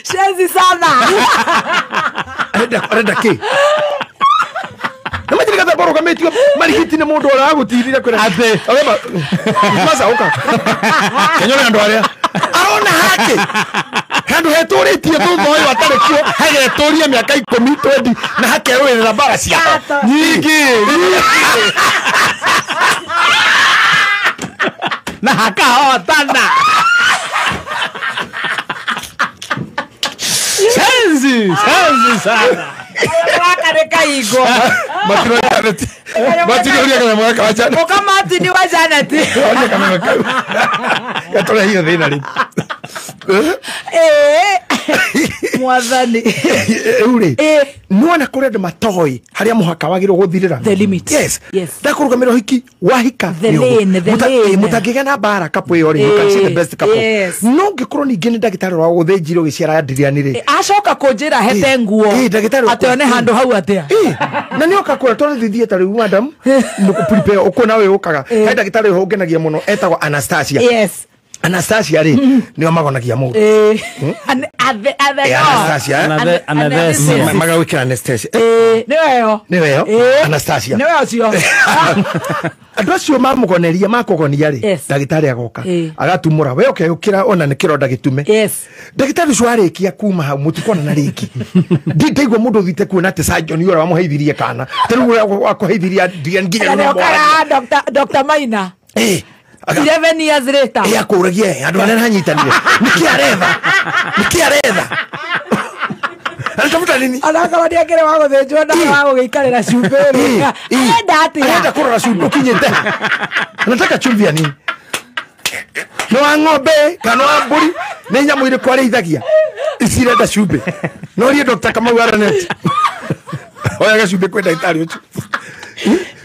shenzi sana arenda ki na majira gatha boro marigiti ni mundu aragutirira kwira ate areba maza uka kenyone andu aria arona hake handu heturitie thutha uyu atari kio hageturia miaka 10 20 na hakerwirira bara cia nyingi na hakahotana shenzi shenzi sana Mwaka nĩ kaingo. Matiroria kana mwaka wa Janet. Ũka Martin wa Janet. Oria kana mwaka. Gatũrehire thĩna rĩ. Mwathani. Rĩu rĩ. Nĩwona kũrĩ andũ matoĩ harĩa mũhaka wagĩrĩirwo gũthirĩra. The limit. Yes. Yes. Ndakũrũgamĩra ũhiki wahika. The lane, the lane. Mũtangĩgĩa na mbara couple ĩyo rĩ, you can see the best couple. Yes. No ngĩkorwo ningĩ nĩ ndagĩtarĩ wa gũthĩnjirwo gĩciara ndiriani rĩ. Acoka kũnjĩra hete nguo. Ndagĩtarĩ atĩ one handũ hau atĩa. Na nĩ oka kũra tondũ thithie ta rĩu madam nĩ ũkuona ũyũ ũkaga. He ndagĩtarĩ ũyũ ũngenagia mũno etagwo Anastasia. Yes. Anastasia rĩ nĩo magonagia mũndũ. Anastasia. Magagwĩkĩra Anastasia. Nĩweyo. Nĩweyo. Anastasia. Nĩweyo ũcio. Andũ acio mamũgoneria makũgonia rĩ ndagĩtarĩ agoka agatumũra we ũkeyũkĩra ona nĩ kĩronda gĩtume. Ndagĩtarĩ ũcio arĩkia kuma hau mũtikonana rĩngĩ. Ndindaigua mũndũ ũthiĩte kuona atĩ surgeon ũrĩa wamũheithirie kana ta rĩu ũrĩa wakũheithirie nginya rĩu nĩokaga Dr. Maina. 11 years later. Akũragia andũ arĩa aranyitanire. Nĩkĩ aretha? Nĩkĩ aretha? Anatafuta nini? Anakorwo nĩakĩrĩ wa gũthĩnjwo na wa gũgĩikarĩra cumbĩ rĩ. Arenda atĩa? Arenda kũrora cumbĩ ũkinyĩte. Anataka chumvi ya nini? Nĩ wa ng'ombe kana wa mbũri? Nĩ nyamũ irĩkũ arĩithagia? Ici irenda cumbĩ. No rie Dr. Kamau Aranet. Oyaga cumbĩ kwĩ ndagĩtarĩ ũcio.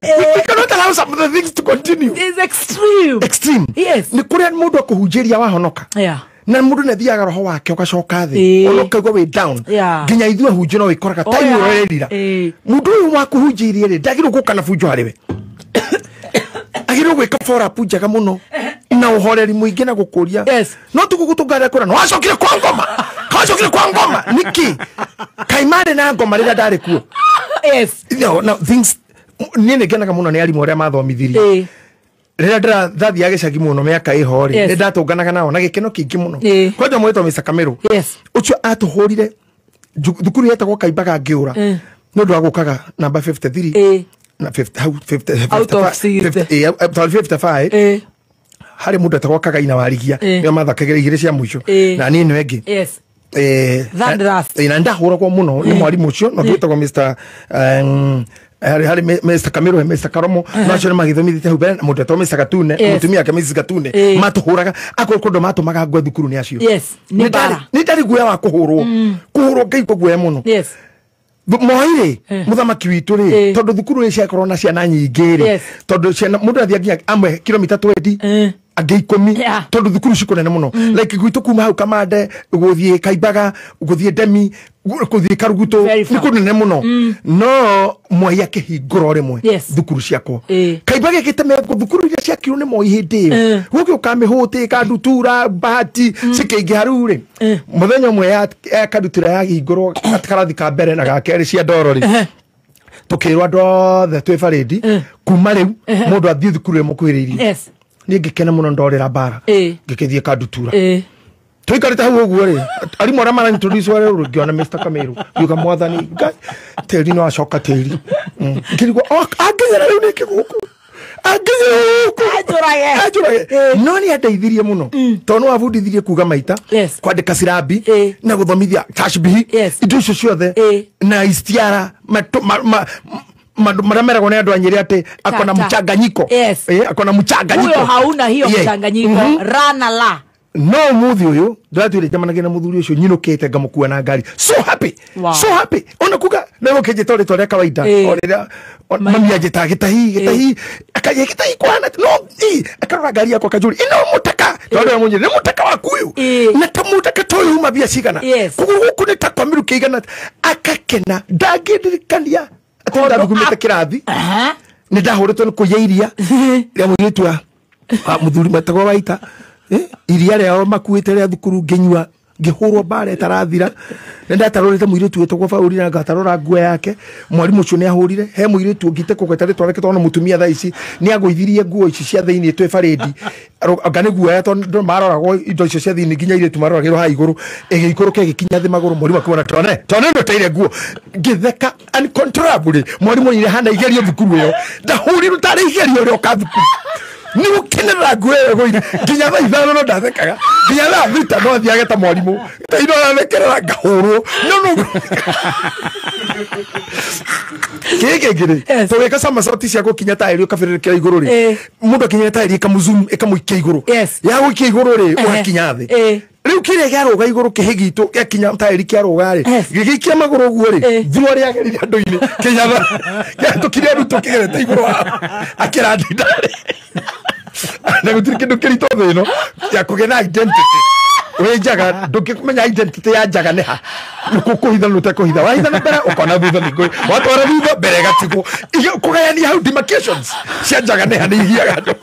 We cannot allow some of the things to continue. It's extreme. Extreme. Yes. Ni kũrĩa mũndũ akũhunjĩria wahonoka. Yeah. Na mundu ne thiaga roho wake ugacoka thi ona ukaigua wi down nginya ithue hunjio no wikoraga time urerira mundu uyu wakuhunjiirie ri ndagirwo guka na bunjo hariwe agirwo gwika follow up njega muno na uhoreri muingi na gukuria no tugugutungara kura no wacokire kwa ngoma kacokire kwa ngoma niki kaimare na ngoma rira ndari kuo. Yes. No, no, things nie ngenaga muno ni arimu aria mathomithirie rira ndĩrathiaga gĩcagi mũno mĩaka ĩho rĩ nĩ ndatũnganaga nao na gĩkeno kĩingĩ mũno kwanja mwĩtwo Mr. Kamĩrũ ũcio atũhũrire thukuru yetagwo Kaimbaga ngĩũra nĩ ũndũ wa gũkaga namba 53 na 55 harĩ mũndũ etagwo Kagaina Warigia nĩo mathakagĩra igĩrĩ cia mũico na niĩ nĩwe ĩngĩ na ndahũragwo mũno nĩ mwarimũ ũcio na twĩtagwo Mr. Hari Mr. Kamiro Mr. Karomo no acio magithomithite hau mbere mundu etwo Mr. Gatune mutumia ake Mrs. Gatune matuhuraga akorwo kundu matumaga ngwe thukuru ni acio. Yes, ni ndari guoya wa kuhurwo kuhurwo ngai kwa guoya muno. Yes. Moi ri muthamaki witu ri tondu thukuru ni ciakorwo na ciana nyingi ri tondu ciana mundu athia nginya amwe kilomita 20 angĩ 10 tondu thukuru ciko nene muno like gwitu kuma hau Kamande guthie Kaimbaga guthie Ndemi guthie Karuguto ni kunene muno no Moi akĩhingũra rĩmwe thukuru ciakwa Kaimbaga ĩgĩte thukuru iria ciakirwo nĩ Moi hĩndĩ ĩyo gũgĩũka Mĩhũtĩ Kandutura Bahati cikĩingĩha rĩu rĩ mũthenya ũmwe ya Kandutura yahingũrwo karathi ka mbere na ga kerĩ cia ndoro rĩ tũkĩrwo andũ othe twĩ barĩndi kuma rĩu mũndũ athiĩ thukuru ĩmũkuhĩrĩirie niĩ ngĩkena mũno ndorĩra mbara ngĩkĩthiĩ Kandutura tũikarĩte hau ũguo rĩ arimũ arĩa mara introduce rĩu ngĩona Mr. Kamĩrũ ngiuga mwathani Ngai tĩri no acoka tĩri ngĩrigwo anginyĩra rĩu nĩkĩ gũkũ anginyĩra gũkũ anjũrage no nĩ andeithirie mũno tondũ no abundithirie kuga maita kwandĩka sirambi na gũthomithia tashbihi indo icio ciothe na istiara maria meragwo nĩ andũ a Nyĩrĩ atĩ akona mchanganyiko. Akona mchanganyiko huyo hauna hiyo mchanganyiko rana la no muthi uyu ndatwire njamanagia na muthuri ucio nyinukite ngamukua na ngari so happy. Wow. So happy ona kuga na gukinjita ritwa ria kawaida o riria mami anjitaga gitahi gitahi akaye gitahi kwana no akarora ngari yakwa kanjuri ino mutaka tondu munyire ni mutaka waku uyu na ta mutaka toyu uma bia cigana kuguru guku ni ta kwamiru kiigana akakena ndangĩndirikania ati ndathugumĩte kĩrathi nĩ ndahũrĩtwo nĩ kũiya iria rĩa mũirĩtu wa mũthuri metagwo Waita iria rĩao makuĩte rĩa thukuru ngĩnyua ngĩhũrwo mbara ĩtarathira nĩ ndatarũrĩte mũirĩtu wĩtagwo Baũri na ngatarũra nguo yake mwarimũ ũcio nĩ ahũrire he mũirĩtu ũngĩ itekũgweta rĩtwa rĩake tondũ mũtumia thaa ici nĩ agũithirie nguo ici cia thĩinĩ twĩ barĩndi anga nĩ guoya tondũ maroragwo indo icio cia thĩinĩ nginya airĩtu maroragĩrwo haha igũrũ ĩgĩikũrũka ĩgĩkinya thĩ magũrũ mwarimũ akĩmwĩra tone tone nĩ ũteire nguo ngĩtheka uncontrollably mwarimũ onire hana igerio thukuru ĩyo ndahũrirwo tarĩ igerio rĩoka thukuru nĩ gũkenerera nguo ĩyo ĩgũire nginya thaa 5 no ndathekaga nginya thaa 6 no thiage ta mwarimũ ino arathekerera ngahũrwo no no kĩngĩ ngĩrĩ tũgĩka somersault cia gũkinya taĩri ũkabĩrĩrĩkĩra igũrũ rĩ mũndũ akinyire taĩri ĩkamũzoom ĩkamũikia igũrũ ya gũikia igũrũ rĩ ũgakinya thĩ rĩu kĩrĩa kĩarũga igũrũ kĩhĩ gitũ gĩakinya taĩri kĩarũga rĩ gĩgĩikia magũrũ ũguo rĩ thurwa rĩagerire andũ-inĩ kĩnyatha kĩahĩtũkire arutwo kĩgerete igũrũ wao akĩrandinda rĩ na gũtirĩ kĩndũ kĩritũ thĩ ĩno ya kũgĩa na identity wĩ njaga ndũngĩmenya identity ya njaga nĩ ha kũhitha nĩ ũtekũhitha wahitha na mbere ũkona thutha nĩ ngũĩ watwara thutha mbere ĩgatigwo kũgayania hau demarcations cia njaga nĩ ha nĩ igiaga andũ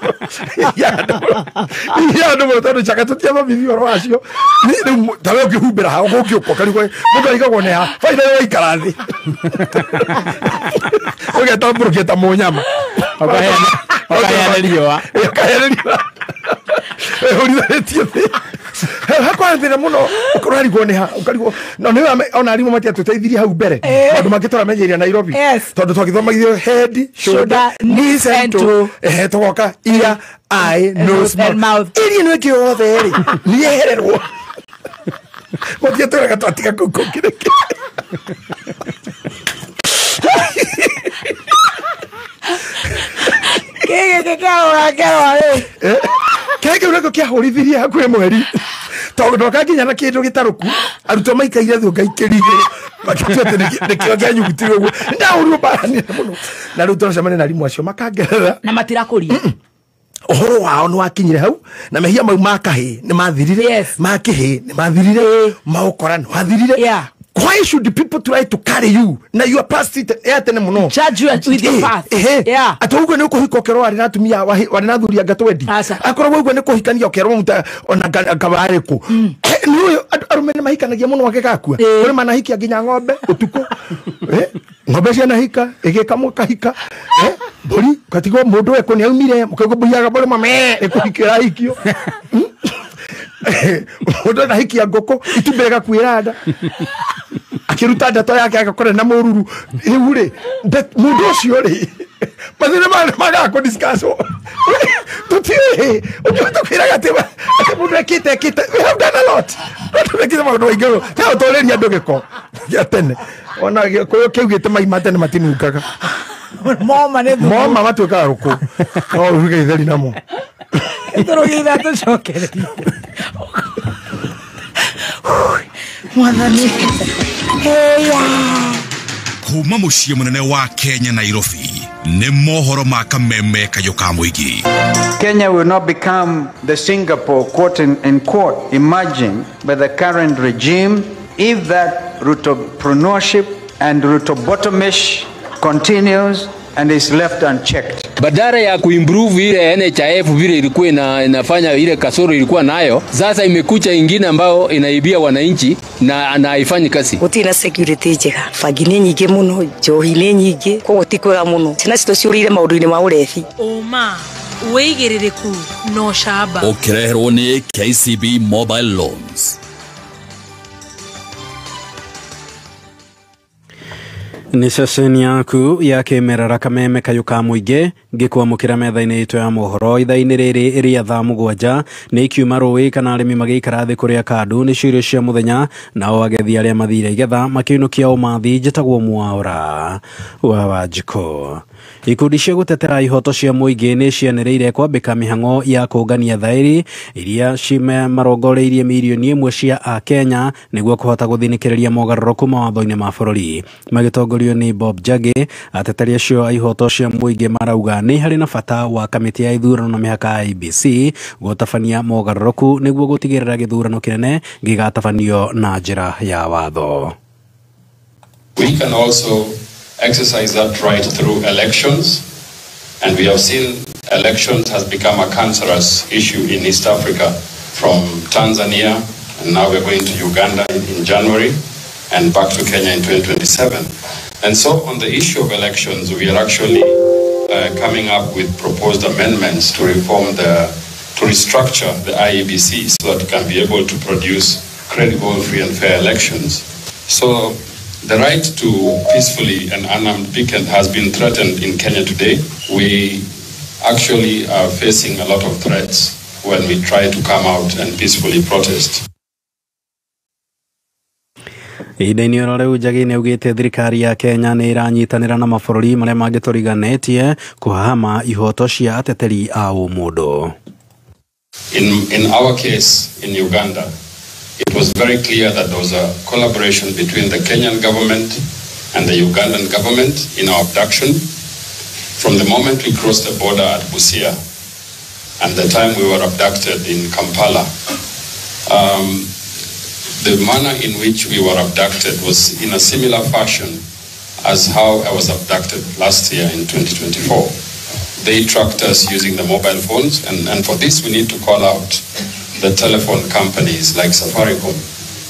igiaga andũ mũno tondũ njaga tũtiathomithio ũhoro wacio rĩu tawe ũngĩhumbĩra ha ũgũngĩũka ũkarigwo mũndũ arigagwo nĩ ha baitha waikara thĩ ũgetambũrũkia ta mũnyama ũkaheana riũa ũkaheana riũa ĩhũrithanĩtie thĩ hakwa thĩna mũno ũkarigwo nĩ ha ũkarigwo no nĩ ona arimũ matiatũteithirie hau mbere maũndũ mangĩ tũramenyeire Nairobi tondũ twagĩthomagithio head shoulder knees and toe ehe tũgoka ear eye nose and mouth iria nĩ ĩngĩ yothe rĩ nĩ yehererwo matiatũraga twatiga kũu kũngĩ nĩkĩ Kĩgĩkĩ kĩarũra rĩ kĩrĩa kĩu nakĩo kĩahũrithirie hakuhĩ mweri tondũ ndoka nginya na kĩndũ gĩtarũku arutwo maikaire thĩ ngaikĩrire makĩtua atĩ nĩkĩo kĩanyugutirwo ũguo ndahũrirwo mbara nene mũno na rĩu tũracemania na arimũ acio makangerera na matirakũria Uhoro wao nĩ wakinyire hau na mehia mau ma kahĩ nĩ mathirire, ma kĩhĩ nĩ mathirire, ma ũkora nĩ wathirire. Why should the people try to carry you? Na you are past it ya tene muno. Judge you with the past. Yeah. Ati uguo ni ukuhika ukerwo wari na atumia wari na athuri anga twendi. Akorwo uguo ni kuhikania ukerwo muta ona kabare ku. Ni uyu arume ni mahikanagia muno agigakua. Kuri manahikia nginya ng'ombe utuku. Ng'ombe cianahika igikamwo kahika. Mburi ukatigwo mundu we kuni aumire mukaigua mburi yaga mburi mame ikuhikira hikio. Mundu anahikia ngũkũ itumbĩ rĩgakuĩra nda akiruta ndeto yake agakora na mũruru rĩu rĩ mũndũ ũcio rĩ mathĩna magaga kũ discuss tũtiũĩ ũndũ tũkwĩraga atĩ mũndũ ekĩte we have done a lot tũmekĩte maũndũ maingĩ mũno tiga gũtũrĩria andũ gĩko gĩa tene ona gĩkũyũ kĩaugĩte mai ma tene matinungaga moma nĩ thumu moma matuĩkaga rũkũ no ũruge gĩtheri namo tũrũgĩra tũcokererie mwathani heya kuma muciĩ mũnene wa Kenya Nairobi nĩ mohoro ma kameme kayũ ka mũingĩ. Kenya will not become the Singapore quote and quote imagined by the current regime if that rutopreneurship and rutobotomish continues and is left unchecked. Badala ya kuimprove ile NHIF vile ilikuwa inafanya ile kasoro ilikuwa nayo, sasa imekucha ingine ambayo inaibia wananchi na haifanyi kazi. Gutina security njega, bangi ni nyingi muno, njohi ni nyingi, koguo ti kwega muno. Ciana citũ ciũrĩire maũndũ-inĩ ma ũrebi. Ũma wĩigĩrĩrĩku no camba. Ũkĩreherwo nĩ KCB Mobile Loans. Nĩ ceceni yaku ya kĩmerera kameme kayũ ka mũingĩ ngĩkwamũkĩra metha-inĩ itũ ya mohoro ithaa-inĩ rĩrĩ rĩa thaa mũgwanja nĩ ikiuma rũĩ kana arĩmi magĩikara thĩ kũrĩa kandu nĩ ciũria cia mũthenya nao agethi arĩa mathire igetha makĩinũkia ũmathi. Njĩtagwo Mwaũra wa Wanjikũ. Ikundi cia gũtetera ihoto cia mũingĩ nĩ cianĩrĩire kwambĩka mĩhang'o ya kũngania thaĩri iria marongoreirie mirioni ĩmwe cia akenya nĩguo kũhota gũthinĩkĩrĩria mogarũrũku mawatho-inĩ ma bũrũri. Magĩtongorio nĩ Bob Njagi, ateteri acio a ihoto cia mũingĩ marauga nĩ harĩ na bata wa kamĩtĩ ya ithurano na mĩhaka ya IEBC gũtabania mogarũrũku nĩguo gũtigĩrĩra gĩthurano kĩnene gĩgatabanio na njĩra ya watho. We can also exercise that right through elections, and we have seen elections has become a cancerous issue in East Africa, from Tanzania, and now we're going to Uganda in January, and back to Kenya in 2027. And so on the issue of elections, we are actually coming up with proposed amendments to reform to restructure the IEBC so that it can be able to produce credible, free and fair elections. So the right to peacefully and unarmed picket has been threatened in Kenya today. We actually are facing a lot of threats when we try to come out and peacefully protest. Ihinda-inĩ oro rĩu Njagi nĩaugĩte thirikari ya Kenya nĩ ĩranyitanĩra na mabũrũri marĩa mangĩ tũriganĩtie kũhahama ihoto cia ateteri a ũmũndũ. In our case in Uganda, it was very clear that there was a collaboration between the Kenyan government and the Ugandan government in our abduction. From the moment we crossed the border at Busia and the time we were abducted in Kampala, the manner in which we were abducted was in a similar fashion as how I was abducted last year in 2024. They tracked us using the mobile phones, and for this we need to call out the telephone companies like Safaricom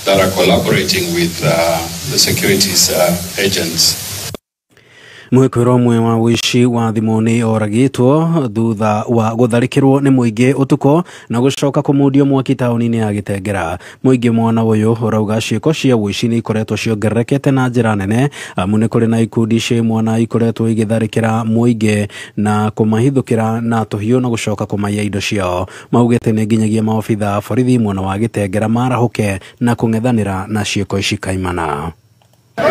that are collaborating with the securities agents. Mwĩkwĩrwo ũmwe wa ũici wa thimũ nĩ oragĩtwo thutha wa gũtharĩkĩrwo nĩ mũingĩ ũtukũ na gũcoka kũmundio mwaki taũni-inĩ ya Gĩtengera. Mũingĩ mwana ũyũ ũrauga ciĩko cia ũici nĩ ikoretwo ciongererekete na njĩra nene amu nĩ kũrĩ na ikundi cia imwana ikoretwo igĩtharĩkĩra mũingĩ na kũmahithũkĩra na tũhiũ na gũcoka kũmaiya indo ciao. Maugĩte nĩ nginyagia maobitha a borithi mwena wa Gĩtengera marahũke na kũng'ethanĩra na ciĩko ici kaimana.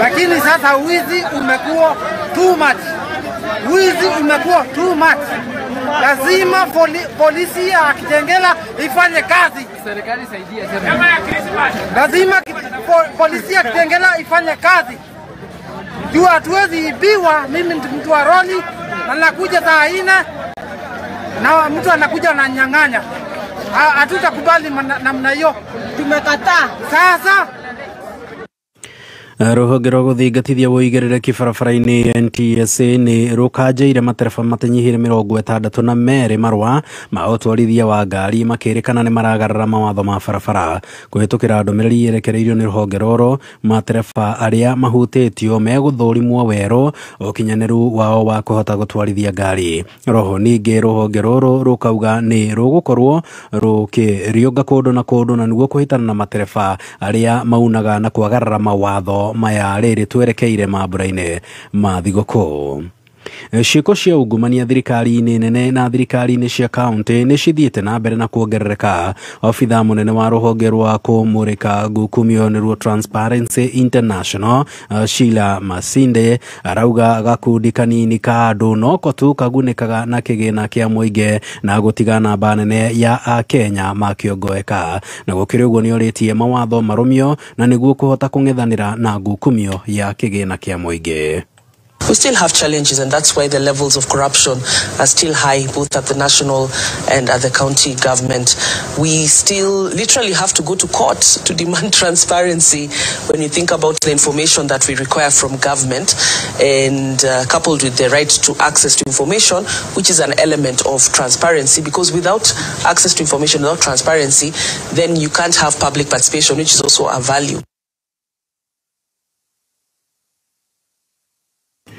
Lakini sasa wizi umekuwa too much. Wizi umekuwa too much. Lazima polisi ya Kitengela ifanye kazi. Serikali saidia. Lazima polisi ya Kitengela ifanye kazi. Juu hatuwezi ibiwa. Mimi mtu wa roli na nakuja saa 4 na mtu anakuja ananyang'anya. Hatutakubali namna hiyo, tumekataa. Sasa Rũhonge rwa gũthingatithia ũigĩrĩrĩki barabara-inĩ NTSA nĩ rũkanjĩire matereba matanyihĩire 62 marũa ma ũtwarithia wa ngari makĩrĩkana nĩ maragarara mawatho ma barabara. Kũhĩtũkĩra ndũmĩrĩri yerekereirio nĩ rũhonge rũrũ, matereba arĩa mahutĩtio megũthũrimwo werũ ũkinyanĩru wao wa kũhota gũtwarithia ngari. Roho ningĩ rũhonge rũrũ rũkauga nĩ rũgũkorwo rũkĩrĩũnga kũndũ na kũndũ na nĩguo kũhĩtana na matereba arĩa maunaga na kwagarara mawatho maya rĩrĩ twerekeire mambura-inĩ ma thigũkũ. Ciĩko cia ungumania thirikari-inĩ nene na thirikari-inĩ cia kaunti nĩ cithiĩte na mbere na kuongerereka. Obitha mũnene wa rũhonge rwa kũmũrĩka ngukumio nĩruo Transparency International Sheila Masinde arauga gakundi kanini ka andũ noko tu kagunĩkaga na kĩgĩna kĩa mũingĩ na gũtiga namba nene ya akenya makĩongoeka. Na gũkĩrĩ ũguo nĩorĩtie mawatho marũmio na nĩguo kũhota kũng'ethanĩra na ngukumio ya kĩgĩna kĩa mũingĩ. We still have challenges, and that's why the levels of corruption are still high, both at the national and at the county government. We still literally have to go to court to demand transparency when you think about the information that we require from government, and coupled with the right to access to information, which is an element of transparency, because without access to information, without transparency, then you can't have public participation, which is also a value.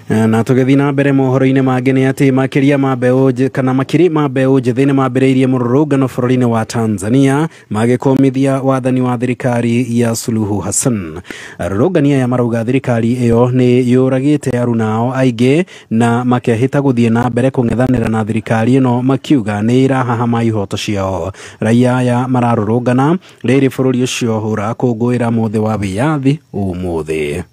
Na tũgĩthiĩ na mbere mohoro-inĩ mangĩ nĩ atĩ makĩria ma mbeũ kana makiri ma mbeũ njĩthĩ nĩ mambĩrĩirie mũrũrũngano bũrũri-inĩ wa Tanzania magĩkũmithia wathani wa thirikari ya Suluhu Hassan. Arũrũngani aya marauga thirikari ĩyo nĩ yũragĩte arunao aingĩ na makehĩta gũthiĩ na mbere kũng'ethanĩra na thirikari ĩno makiuga nĩ ĩrahahama ihoto ciao. Raia aya mararũrũngana rĩrĩ bũrũri ũcio ũrakũngũĩra mũthĩ wa wĩyathi ũmũthĩ.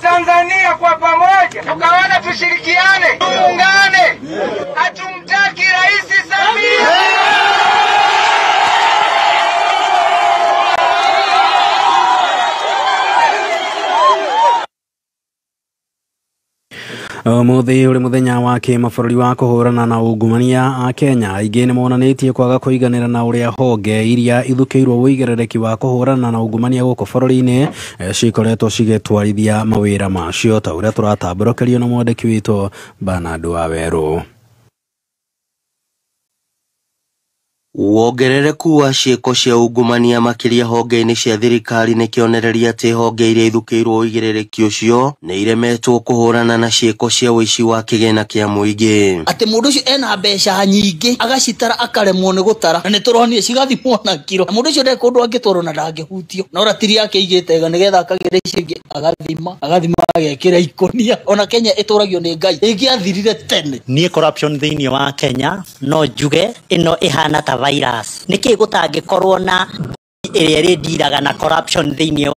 Tanzania kwa pamoja tukaona tushirikiane, tuungane. Hatumtaki Rais Samia. Ũmũthĩ ũrĩ mũthenya wa kĩmabũrũri wa kũhũrana na ungumania a Kenya aingĩ nĩ monanĩtie kwaga kũiganĩra na ũrĩa honge iria ithukĩirwo ũigĩrĩrĩki wa kũhũrana na ungumania gũkũ bũrũri-inĩ cikoretwo cigĩtwarithia mawĩra macio ta ũrĩa tũratambũrũkĩrio na mwandĩki witũ Bernard Wawerũ. Wongerereku wa ciĩko cia ungumania makĩria honge-inĩ cia thirikari nĩ kĩonereria atĩ honge iria ithukĩirwo ũigĩrĩrĩki ũcio nĩ iremetwo kũhũrana na ciĩko cia ũici wa kĩgĩna kĩa mũingĩ. Atĩ mũndũ ũcio ena mbeca nyingĩ agacitara akaremwo nĩ gũtara na nĩ tũronire cigathimwo na kiro. Mũndũ ũcio ndarĩ kũndũ angĩtwarwo na ndangĩhutio, no ratiri yake igĩte wega nĩgetha akagĩra icio ingĩ agathima agekĩra ikũnia. Ona Kenya ĩtũragio nĩ Ngai ĩngĩathirire tene. Niĩ corruption thĩinĩ wa Kenya no njuge ĩno ĩhana ta virus. Nĩkĩ gũtangĩkorwo na ĩrĩa ĩrĩndiraga na corruption thĩinĩ wa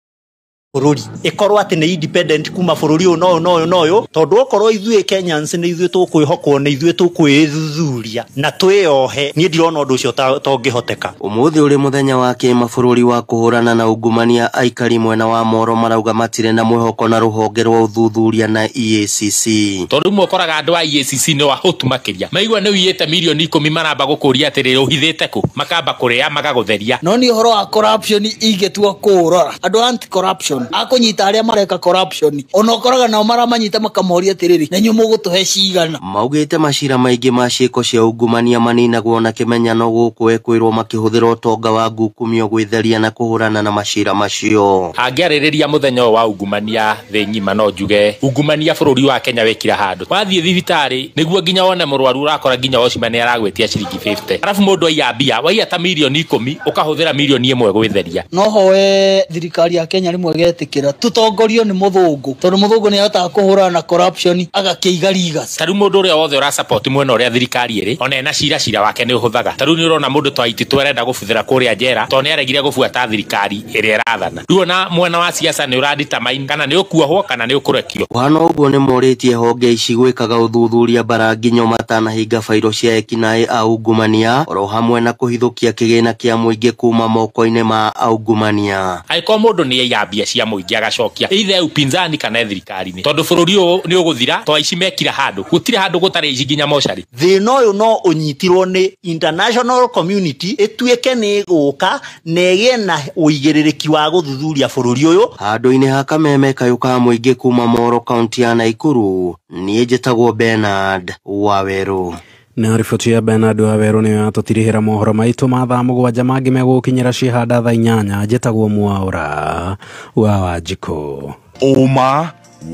bũrũri ĩkorwo atĩ nĩ independent kuma bũrũri ũyũ noyũ noyũ noyũ, tondũ okorwo ithuĩ Kenyans nĩ ithuĩ tũkwĩhokwo nĩ ithuĩ tũkwĩthuthuria na twĩyohe, niĩ ndirona ũndũ ũcio tongĩhoteka. Ũmũthĩ ũrĩ mũthenya wa kĩmabũrũri wa kũhũrana na ungumania, aikari mwena wa Moro marauga matirĩ na mwĩhoko na rũhonge rwa ũthuthuria na EACC. Tondũ rĩmwe ũkoraga andũ a EACC nĩ ahũtu makĩria, maigua nĩ ũiyĩte mirioni 10 maramba gũkũria atĩrĩrĩ ũhithĩte kũ, makamba kũrĩa magagũtheria. No nĩ ũhoro wa corruption ingĩtua kũũrora, andũ anti corruption akũnyita arĩa mareka corruption ona ũkoraga nao maramanyita makamoria atĩrĩrĩ na inyuĩ mũgũtũhe cigana. Maugĩte macira maingĩ ma ciĩko cia ungumania maninagwo na kĩmenyano gũkũ ekwĩrwo makĩhũthĩra ũtonga wa ngukumio gwĩtheria na kũhũrana na macira macio. Angĩarĩrĩria mũthenya ũyũ wa ungumania thĩ ng'ima no njuge ungumania bũrũri wa Kenya wĩkira handũ. Wathiĩ thibitarĩ nĩguo nginya wone mũrwaru ũrakora nginya wocima nĩ aragwĩtia ciringi 50, arabu mũndũ aiya mbia waiya ta mirioni 10 ũkahũthĩra mirioni 1 gwĩtheria. No hoe thirikari ya Kenya rĩmwe Tũretĩkĩra tũtongorio nĩ mũthũngũ, tondũ mũthũngũ nĩ ahotaga kũhũrana na corruption agakĩiga rigas. Ta rĩu mũndũ ũrĩa wothe ũrasupport mwena ũrĩa thirikari ĩrĩ, ona ena cira cira wake nĩ ũhũthaga. Ta rĩu nĩ ũrona mũndũ ta Waititu arenda gũbuthĩra kũrĩa njera tondũ nĩ aregire gũbuata thirikari ĩrĩa ĩrathana. Rĩu ona mwena wa siasa nĩ ũradetermine kana nĩ ũkuohwo kana nĩ ũkũrekio. Kũhana ũguo nĩ morĩtie honge ici gwĩkaga ũthuthuria mbaranginyo matanahinga bairo cia ekinaĩ a ungumania oro hamwe na kũhithũkia kĩgĩna kĩa mũingĩ kuma moko-inĩ ma aungumania. Angĩkorwo mũndũ nĩ aiya mbia cia mũingĩ agacokia either upinzani kana thirikari-inĩ, tondũ bũrũri ũyũ nĩ ũgũthira to aici mekira handũ, gũtirĩ handũ gũtarĩ aici nginya mocarĩ. Thĩna ũyũ no ũnyitirwo nĩ international community ĩtuĩke nĩ ĩgũka na ĩgĩe na ũigĩrĩrĩki wa gũthuthuria bũrũri ũyũ. Handũ-inĩ ha Kameme kayũ ka mũingĩ kuma Moro kaunti ya Naikuru, niĩ njĩtagwo Bernard Wawerũ. Na riboti ya Bernard Wawerũ nĩyo yatũtirihĩra mohoro maitũ ma thaa 7 mangĩ megũkinyĩra cihanda thaa 8. Njĩtagwo Mwaũra wa Wanjikũ. Ũma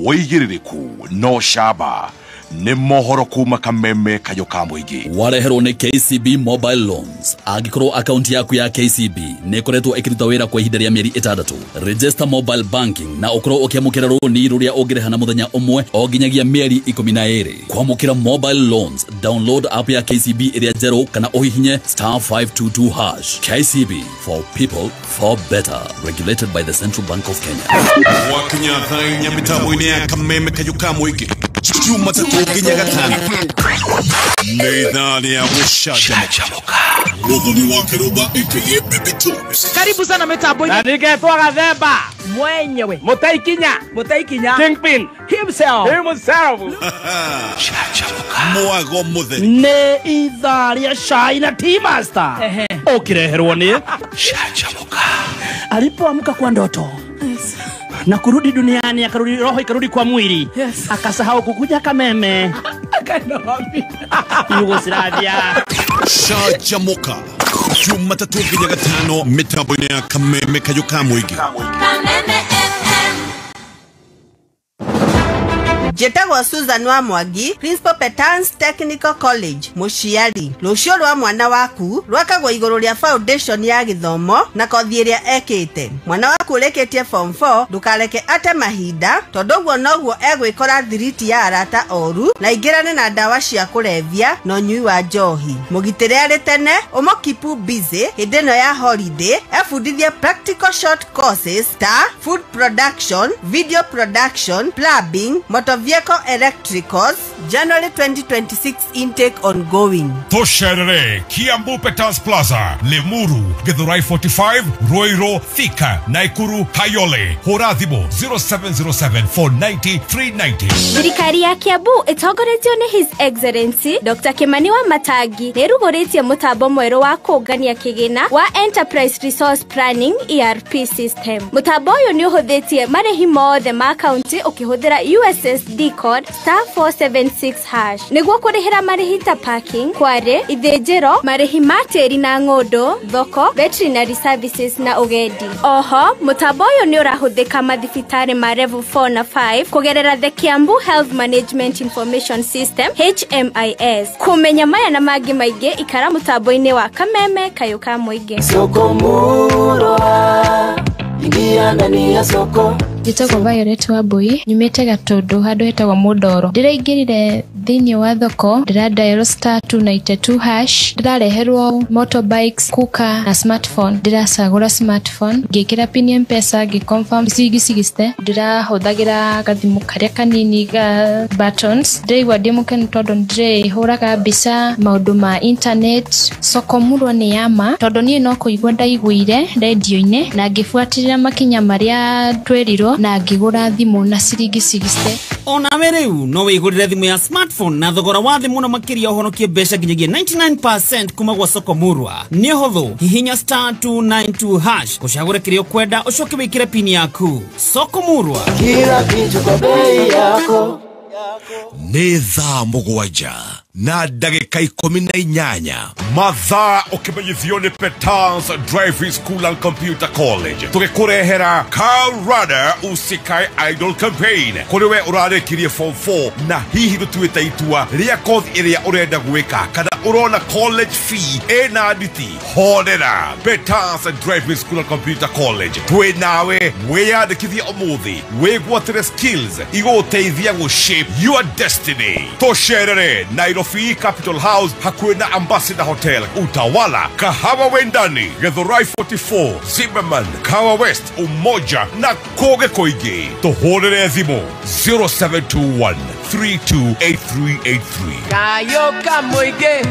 wĩigĩrĩrĩku no camba nĩ mohoro kuma Kameme kayũ ka mũingĩ. Wareherwo nĩ KCB Mobile Loans. Angĩkorwo akaunti yaku ya KCB nĩ ĩkoretwo ĩkĩruta wĩra kwa ihinda rĩa mĩeri 6, register mobile banking na ũkorwo ũkĩamũkĩra rũni rũrĩa ũngĩrĩha na mũthenya ũmwe o nginyagia mĩeri 12. Kwamũkĩra mobile loans, download app ya KCB ĩrĩa njerũ kana ũhihinye *522#. KCB, for people for better, regulated by the Central Bank of Kenya. Wakinya thaa 4 mĩtambo-inĩ ya Kameme kayũ ka mũingĩ Jumatatu nginya Gatano nĩ ithaa rĩa gũcanjamũka. Muthoni wa Kĩrũmba aka Baby Toes. Karibu sana mitambo-inĩ. Na nĩngetwo Gathemba mwenyewe, Mũtaikinya Kingpin himself. Mwago mũtheri nĩ ithaa rĩa cai na tea master ũkĩreherwo nĩ Canjamũka. Alipoamka kwa ndoto na kurudi duniani, akarudi roho ikarudi kwa mwili. Yes. Akasahau kukuja Kameme. Yugoslavia. Canjamũka Jumatatu nginya Gatano mĩtambo-inĩ ya Kameme kayũ ka mũingĩ. Kameme FM. Njĩtagwo Susan wa Mwangi, Principal Petans Technical College, mũciari. Rũciũ rwa mwana waku rwakagwo igũrũ rĩa foundation ya gĩthomo na kothi ĩrĩa ekĩte. Mwana waku ũrĩkĩtie form 4 ndũkareke ate mahinda, tondũ ũguo noguo egwĩkora thiriti ya arata oru na ingĩrane na ndawa cia kũrebia na ũnyui wa njohi. Mũgitĩre arĩ tene, ũmũkeep busy hĩndĩ ĩno ya holiday, ebundithie practical short courses ta food production, video production, plumbing, motor vehicle electricals. January 2026 intake ongoing. Tũcerere Kiambu Peters Plaza, Limuru, Githurai 45, Ruiru, Thika, Naikuru, Kayole. Hũra thimũ 0707 490 390. Thirikari ya Kiambu ĩtongoretio nĩ His Excellency Dr. Kimani wa Matangi nĩ ĩrugũrĩtie mũtambo mwerũ wa kũngania kĩgĩna wa Enterprise Resource Planning ERP system. Mũtambo ũyũ nĩ ũhũthĩtie marĩhi mothe ma kaunti ũkĩhũthĩra USSD code *476# nĩguo kũrĩhĩra marĩhi ta parking, kware, ithĩnjĩro, marĩhi ma tĩri na ng'ũndũ, thoko, veterinary services na ũgendi. Oho, mũtambo ũyũ nĩ ũrahũthĩka mathibitarĩ ma level 4 na 5 kũgerera the Kiambu Health Management Information System HMIS. Kũmenya maya na mangĩ maingĩ ikara mũtambo-inĩ wa Kameme kayũ ka mũingĩ. Soko murwa, ingia ndani ya soko. Njĩtagwo Violet Wambui, nyumĩte Gatũndũ handũ hetagwo Mũndoro. Ndĩraingĩrire thĩinĩ wa thoko, ndĩra dial *292# ndĩrareherwo motorbikes, cooker na smartphone. Ndĩracagũra smartphone, ngĩkĩra pin ya M-Pesa, ngĩ-confirm ciringi 60. Ndĩrahũthagĩra gathimũ karĩa kanini ga buttons. Ndĩraigua ndĩ mũkenu tondũ nĩndĩrĩhũraga mbica maũndũ ma internet. Soko Murwa nĩ ya ma tondũ niĩ no kũigua ndaiguire rendio-inĩ na ngĩbuatĩrĩra makinya marĩa twerirwo na ngĩgũra thimũ na ciringi 60. Onawe rĩu no wĩgũrĩre thimũ ya smartphone na thogora wa thĩ mũno makĩria ũhonokie mbeca nginyagia 99% kuma gwa Soko Murwa. Nĩ ũhũthũ, hihinya *292# ũcagũre kĩrĩa ũkwenda ũcoke wĩkĩre pin yaku. Soko Murwa, kila kitu kwa bei yako. Nĩ thaa 7. na ndagĩka 18. Mathaa ũkĩmenyithio nĩ Petans Driving School and Computer College, tũgĩkũrehera Car Runner Usikae Idol Campaign. Kũrĩ we ũrarĩkirie form 4 na hihi ndũtuĩte itua rĩa kothi ĩrĩa ũrenda gwĩka, kana ũrona college fee ĩna nditi, horera. Petans Driving School and Computer College twĩ nawe. Wĩyandĩkithie ũmũthĩ, wĩgwatĩre skills igũgũteithia gũ shape your destiny. Tũcerere Nairobi Capital House, hakuhĩ na Ambassador Hotel, Utawala, Kahawa Wendani, Githurai 44, Zimmerman, Kahawa West, Umoja na kũngĩ kũingĩ. Tũhũrĩre thimũ 0721 328383. Kayoka Muingĩ.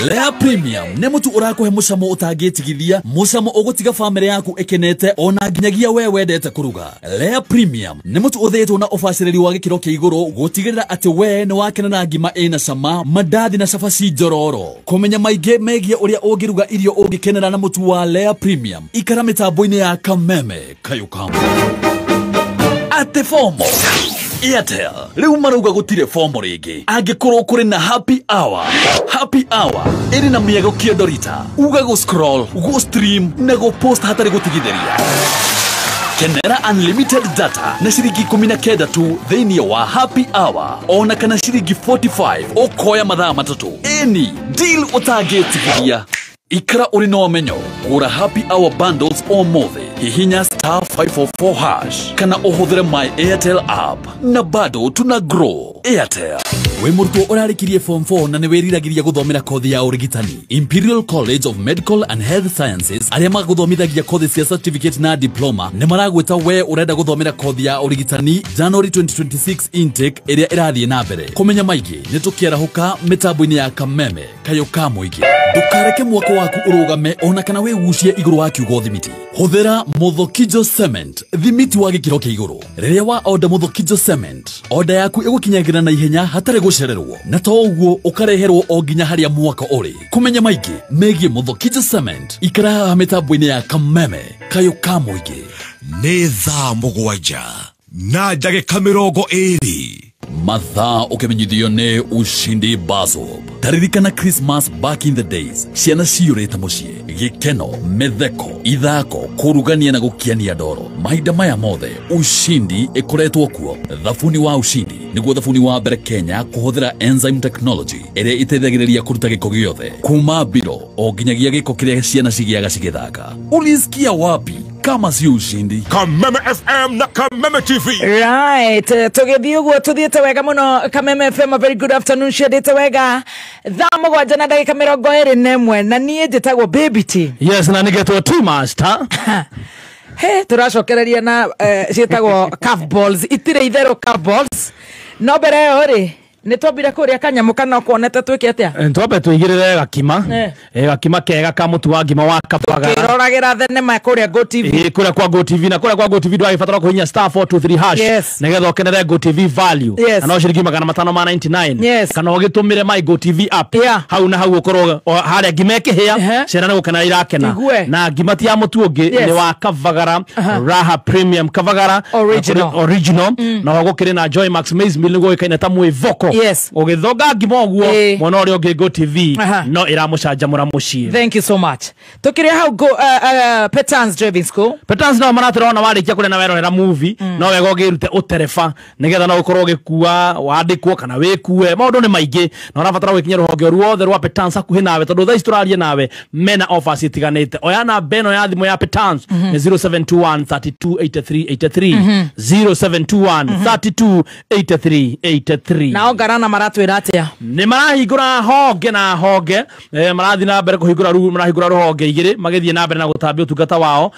Lea Premium nĩ mũtu ũrakũhe mũcamo ũtangĩtigithia, mũcamo ũgũtiga bamĩrĩ yaku ĩkenete ona nginyagia we wendete kũruga. Lea Premium nĩ mũtu ũthĩĩtwo na ũbacĩrĩri wa gĩkĩro kĩa igũrũ gũtigĩrĩra atĩ we nĩ wakena na ngima ĩna cama, mandathi na cabaci njororo. Kũmenya maingĩ megiĩ ũrĩa ũngĩruga irio ũngĩkenera na mũtu wa Lea Premium, ikara mĩtambo-inĩ ya Kameme Kayukamu. Ate fomo Airtel rĩu marauga gũtirĩ fomo rĩngĩ angĩkorwo kũrĩ na happy hour. Happy hour ĩrĩ na mĩago kĩondorita, uga gũ scroll, gũ stream na gũ post hatarĩ gũtigithĩria. Kenera unlimited data na ciringi 19 tu thĩinĩ wa happy hour, ona kana ciringi 45 ũkoya mathaa 3. Ĩni deal ũtangĩtigithia. Ikara ũrĩ na ũmenyo, gũra happy hour bundles ũmũthĩ, hihinya star 544 hash kana ũhũthĩre my Airtel app, na bado tuna grow. Airtel. Wĩ mũrutwo ũrarĩkirie form 4 na nĩ wĩriragĩria gũthomera kothi ya ũrigitani, Imperial College of Medical and Health Sciences arĩa magũthomithagia kothi cia certificate na diploma nĩ maragwĩta we ũrenda gũthomera kothi ya ũrigitani January 2026 intake ĩrĩa ĩrathiĩ na mbere. Kũmenya maingĩ nĩ tũkĩarahũka mĩtambo-inĩ ya Kameme Kayũ ka Mũingĩ. Ndũkareke mwako waku ũrũgame ona kana wĩgucie igũrũ wa kiugo thimiti. Hũthĩra Muthokijo Cement, thimiti wa gĩkĩro kĩa igũrũ. Rĩrĩa wa order Muthokijo Cement, order yaku ĩgũkinyagĩra na ihenya hatarĩ gũcererwo, na to ũguo ũkareherwo o nginya harĩa mwako ũrĩ. Kũmenya maingĩ megiĩ Muthokijo Cement, ikara haha mĩtambo-inĩ ya Kameme Kayũ ka Mũingĩ. Nĩ thaa 7 na ndagĩka 20. Mathaa ũkĩmenyithio nĩ Ushindi Bazob. Taririkana Christmas back in the days, ciana ciyũrĩte mũciĩ, gĩkeno, mĩtheko, ithako, kũrugania na gũkiania ndoro. Mahinda maya mothe Ushindi ĩkoretwo kuo. Thabuni wa Ushindi nĩguo thabuni wa mbere Kenya kũhũthĩra enzyme technology ĩrĩa ĩteithagĩrĩria kũruta gĩko gĩothe kuma mbiro o nginyagia gĩko kĩrĩa ciana cigĩaga cigĩthaka. Ulisikia wapi kama si Ushindi? Kameme FM na Kameme TV. Right, tũgĩthiĩ ũguo tũthiĩte wega mũno. Kameme FM, a very good afternoon. Ciendete wega thaa 7 na ndagĩka 21, na niĩ njĩtagwo Baby T. Yes, na nĩgetwo T Master. He, tũracokereria na ciĩtagwo calf balls, itirĩ itherũ calf balls. No mbere ĩyo rĩ, nĩ twambire kũrĩa kanyamũ kana ũkuonete twĩke atĩa? Twambe tũigĩrĩre gakima, gakima kega ka mũtu wa ngima wa kabagara. Tũkĩroragĩra thenema kũrĩa Go TV. Kũrĩa kwa Go TV, na kũrĩa kwa Go TV ndwagĩbatara kũhihinya star 423 hash nĩgetha ũkenere Go TV value. Na no ciringi 599, kana ũgĩtũmĩre my Go TV app. Hau na hau ũkorwo harĩa ngima ĩkĩhĩa, ciana nĩ gũkena irakena. Na ngima ti ya mũtu ũngĩ, nĩ wa Kavagara, Raha Premium Kavagara Original, na gũkĩrĩ na Joy Max Maize Meal nĩguo ũĩkaine ta mwĩvoko. Yes. Ũgĩthonga ngima ũguo mwana ũrĩa ũngĩ Go TV no ĩramũcanjamũra mũciĩ. Thank you so much. Tũkĩrĩa hau Go Petans Driving School. Petans nao maratũrona warĩkia kũrĩa na werorera movie, no wega ũgĩrute ũtereba nĩgetha no ũkorwo ũgĩkua wandĩkwo kana wĩkue. Maũndũ nĩ maingĩ na ũrabatara gwĩkinyia rũhonge ruothe rwa Petans hakuhĩ nawe, tondũ thaa ici tũraria nawe mena offers itiganĩte. Oya namba ĩno ya thimũ ya Petans nĩ 0721 32 83 83, 0721 32 83 83. Nao Garana maratwĩra atĩa? Nĩ marahingũra honge na honge, marathiĩ na mbere kũhingũra rũhonge, marahingũra rũhonge igĩrĩ magĩthiĩ na mbere na gũtambia ũtungata wao.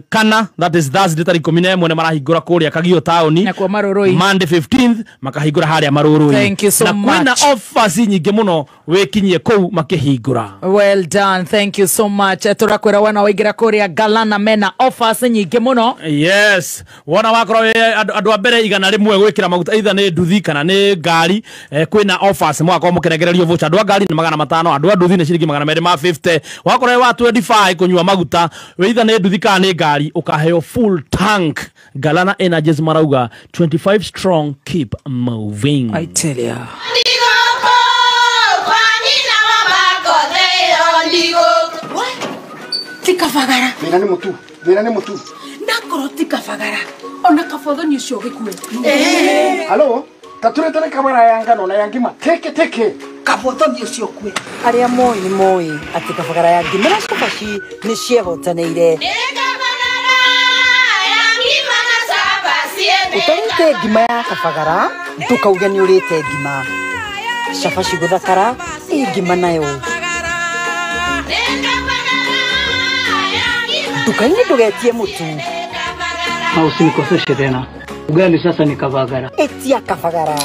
Kana that is Thursday tarĩki 11 nĩ marahingũra kũrĩa Kagio taũni, nakuo Marũrũi. Monday 15th makahingũra harĩa Marũrũi. Thank you so na much. Kwĩna offers nyingĩ mũno wĩkinyie kũu makĩhingũra. Well done, thank you so much. Tũrakwĩra wona waingĩra kũrĩa Galana mena offers nyingĩ mũno. Yes, wona wakorwo andũ a mbere 100 gwĩkĩra maguta either nĩ nduthi kana nĩ ngari, ngari kwina offers mwako mukiregererio voucher andu a ngari ni 500 andu a nduthi ni ciringi 250 wakorwo wa 25 kunyua maguta witha ni nduthi kana ni ngari ukaheo full tank. Galana Energies marauga 25 strong keep moving. I tell ya. Tikabagara. Thina ni mutu. Thina ni mutu. Ndakoro tikabagara. Ona kabotho ni ucio gikue. Halo, taturetere kamera ya ngano na ya ngima. Teke teke. Kabotho ni ucio kue. Aria moi ni moi ati kabagara ya ngima na cabaci ni ciehotanĩire. Utarĩte ngima ya kabagara ndũkauge nĩ ũrĩte ngima. Cabaci gũthakara ĩ ngima nayo. Nduka-inĩ ndũgetie mũtu. Na usinikoseshe tena. Ugali sasa ni kabagara. Etia kabagara.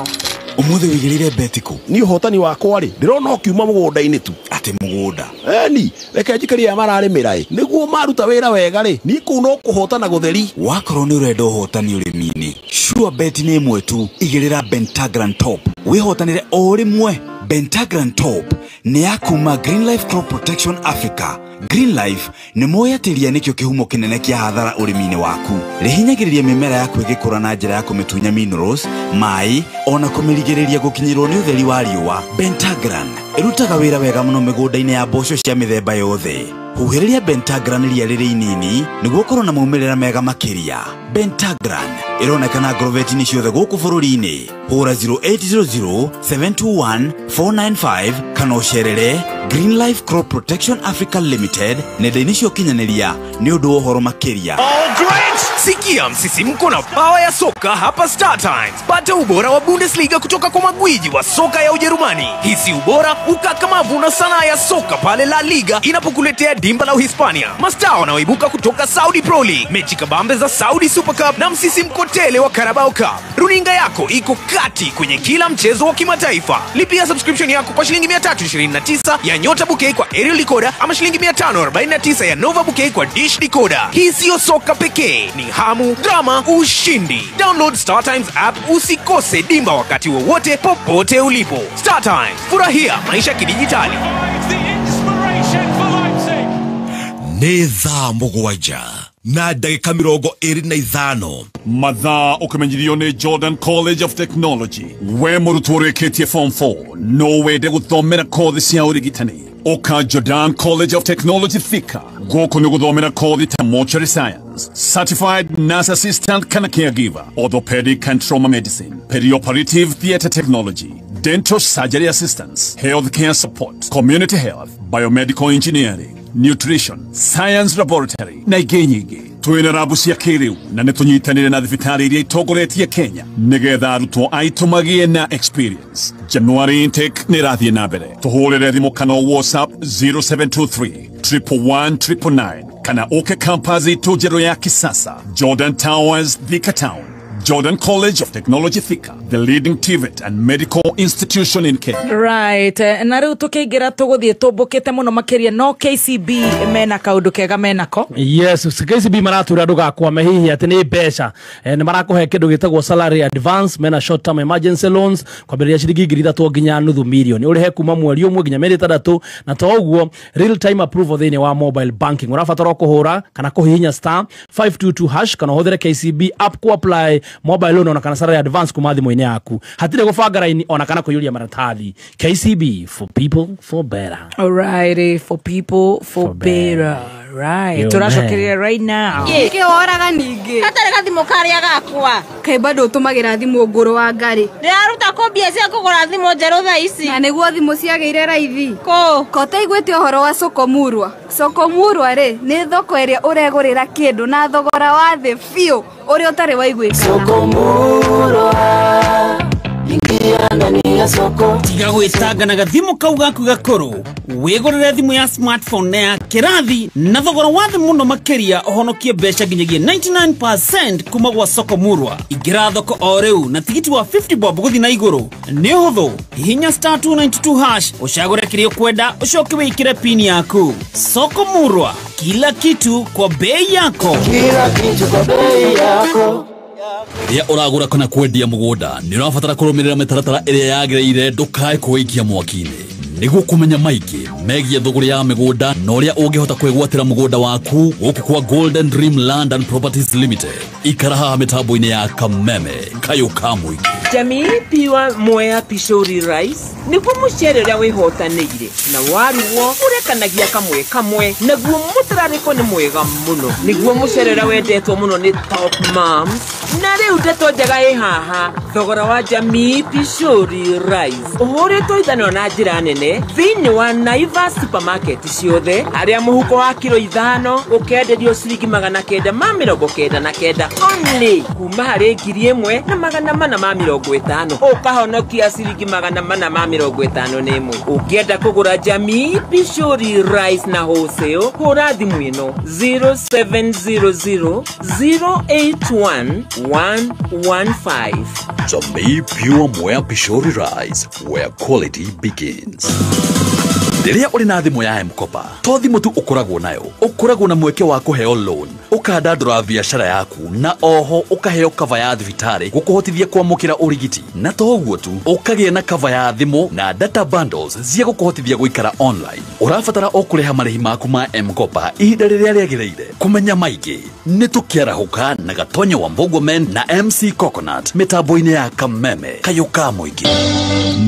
Umuthi wigirire betiku ni uhotani wakwa ri ndirona ukiuma mugunda-ini tu ati mugunda eni reke njikaria mararĩmĩra ĩ nĩguo maruta wĩra wega rĩ ni kũu no kũhotana gũtheri. Wakorwo nĩ ũrenda ũhotani ũrĩmi-inĩ, sure bet nĩ ĩmwe tu, igĩrĩra Bentagran Top wĩhotanĩre o rĩmwe. Bentagran Top nĩ ya kuma Green Life Crop Protection Africa. Green Life nĩ moĩ atĩ ria nĩkĩo kĩhumo kĩnene kĩa hathara ũrĩmi-inĩ waku. Rĩhinyagĩrĩria mĩmera yaku ĩgĩkũra na njĩra ya kũmĩtunya minerals, maĩ ona kũmĩrigĩrĩria gũkinyĩrwo nĩ ũtheri wa riũa. Bentagran ĩrutaga wĩra wega mũno mĩgũnda-inĩ ya mboco cia mĩthemba yothe. Huhĩrĩria Bentagran ria rĩrĩ inini nĩguo ũkorwo na maumĩrĩra mega makĩria. Bentagran ĩronekana ngorobeti-inĩ ciothe gũkũ bũrũri-inĩ. Hũra 0800 721 495 kana ũcerere Green Life Crop Protection Africa Limited nenda-inĩ cia ũkinyanĩria nĩ ũndũ wa ũhoro makĩria. Oh, great! Sikia msisimko na power ya soka hapa Star Times. Pata ubora wa Bundesliga kutoka kwa magwiji wa soka ya Ujerumani. Hisi ubora, ukakamavu na sanaa ya soka pale La Liga inapokuletea dimba la Uhispania. Mastaa wanaoibuka kutoka Saudi Pro League, mechi kabambe za Saudi Super Cup na msisimko tele wa Carabao Cup. Runinga yako iko kati kwenye kila mchezo wa kimataifa. Lipia subscription yako kwa shilingi 329 ya Nyota Bouquet kwa aerial decoder ama shilingi 549 ya Nova Bouquet kwa dish decoder. Hii sio soka pekee, ni hamu, drama, ushindi. Download Star Times app usikose dimba wakati wowote popote ulipo. Star Times, furahia maisha kidijitali. Nĩ thaa 7 na ndagĩka 25. Mathaa ũkĩmenyithio nĩ Jordan College of Technology. We mũrutwo ũrĩkĩtie form 4 no wende gũthomera kothi cia ũrigitani, ũka Jordan College of Technology Thika. Gũkũ nĩ gũthomera kothi ta mortuary science, certified nurse assistant kana caregiver, orthopedic and trauma medicine, perioperative theatre technology, dental surgery assistance, healthcare support, community health, biomedical engineering, nutrition, science laboratory na ingĩ nyingĩ. Twĩna rabu cia kĩrĩu na nĩ tũnyitanĩre na thibitarĩ iria itongoretie Kenya nĩgetha arutwo aitũ magĩe na experience. January intake nĩ ĩrathiĩ na mbere. Tũhũrĩre thimũ kana WhatsApp 0723 111 999 kana ũke campus itũ njerũ ya kisasa, Jordan Towers, Thika Town. Jordan College of Technology Thika, the leading TVET and medical institution in Kenya. Right, na riu tukiingira tuguthie tumbukite muno makiria no KCB mena kaundu kega menako. Yes, KCB maratura ndugakwame hihi ati ni mbeca. Ni marakuhe kindu gitagwo salary advance, mena short term emergency loans kwambĩrĩria ciringi 3,000 nginya nuthu milioni. Urihe kuma mweri ũmwe nginya mĩeri 6 na to ũguo real time approval thĩinĩ wa mobile banking. Ũrabatara kũhũra kana kũhihinya star 522 hash kana ũhũthĩre KCB app ku apply mobile loan ona kana salary advance kuma thimũ-inĩ yaku. Hatirĩ gũbanga raini ona kana kũiyũria maratathi. KCB, for people for better. Alrighty, for people for better. Right. Tũracokeria right now. Nĩkĩ woraga ningĩ? Gatarĩ gathimũ karĩa gakwa. Kaĩ bado ũtũmagĩra thimũ ngũrũ wa ngarĩ? Ndĩraruta kũ mbia cia kũgũra thimũ njerũ thaa ici? Na nĩguo thimũ ciagĩire raithi. Kũ? Ko ũtaiguĩte ũhoro wa Soko Murwa? Soko Murwa rĩ, nĩ thoko ĩrĩa ũregũrĩra kĩndũ na thogora wa thĩ biũ ũrĩa ũtarĩ waiguĩkana. Soko Murwa, ingia ndani ya soko. Tiga gwĩtanga na gathimũ kau gaku gakũrũ, wĩgũrĩre thimũ ya smartphone na ya kĩrathi na thogora wa thĩ mũno makĩria, ũhonokie mbeca nginyagia 99% kuma gwa Soko Murwa. Ingĩra thoko o rĩu na tigiti wa 50 bob gũthiĩ na igũrũ. Nĩ ũhũthũ, hihinya star 292 hash ũcagũre kĩrĩa ũkwenda ũcoke wĩkĩre pin yaku. Soko Murwa, kila kitu kwa bei yako. Kila kitu kwa bei yako. Rĩrĩa ũragũra kana kwendia mũgũnda nĩ ũrabatara kũrũmĩrĩra mĩtaratara ĩrĩa yagĩrĩire ndũkae kũwĩikia mwaki-inĩ. Nĩguo kũmenya maingĩ megiĩ thũgũrĩ ya mĩgũnda na ũrĩa ũngĩhota kwĩgwatĩra mũgũnda waku gũkũ kwa Golden Dream Land and Properties Limited, ikara haha mĩtambo-inĩ ya Kameme kayũ ka mũingĩ. Jamii Pure Mwea Pishori Rice nĩguo mũcere ũrĩa wĩhotanĩire na warugwo ũrekanagia kamwe kamwe, naguo mũtararĩko nĩ mwega mũno, nĩguo mũcere ũrĩa wendetwo mũno nĩ top moms. Na rĩu ndeto njega ĩ haha, thogora wa Jamii Pishori Rice ũhũrĩtwo ithanwa na njĩra nene thĩinĩ wa Naivas supermarket ciothe, harĩa mũhuko wa kiro 5 ũkenderio ciringi 999 only, kuma harĩ 1450, ũkahonokia ciringi 451. Ũngĩenda kũgũra Jamii Pishori Rice na wholesale, hũra thimũ ĩno 0700 081 115. Jamii Pure Mwea Pishori Rice, where quality begins. Rĩrĩa ũrĩ na thimũ ya M-Kopa, to thimũ tu ũkoragwo nayo, ũkoragwo na mweke wa kũheo loan, ũkandandũra biacara yaku, na oho ũkaheo cover ya thibitarĩ gũkũhotithia kwamũkĩra ũrigiti. Na to ũguo tu, ũkagĩa na cover ya thimũ na data bundles cia gũkũhotithia gũikara online. Ũrabatara o kũrĩha marĩhi maku ma M-Kopa ihinda rĩrĩa rĩagĩrĩire. Kũmenya maingĩ nĩ tũkĩarahũka na Gatonya wa Mbogomen na MC Coconut mĩtambo-inĩ ya Kameme kayũ ka mũingĩ.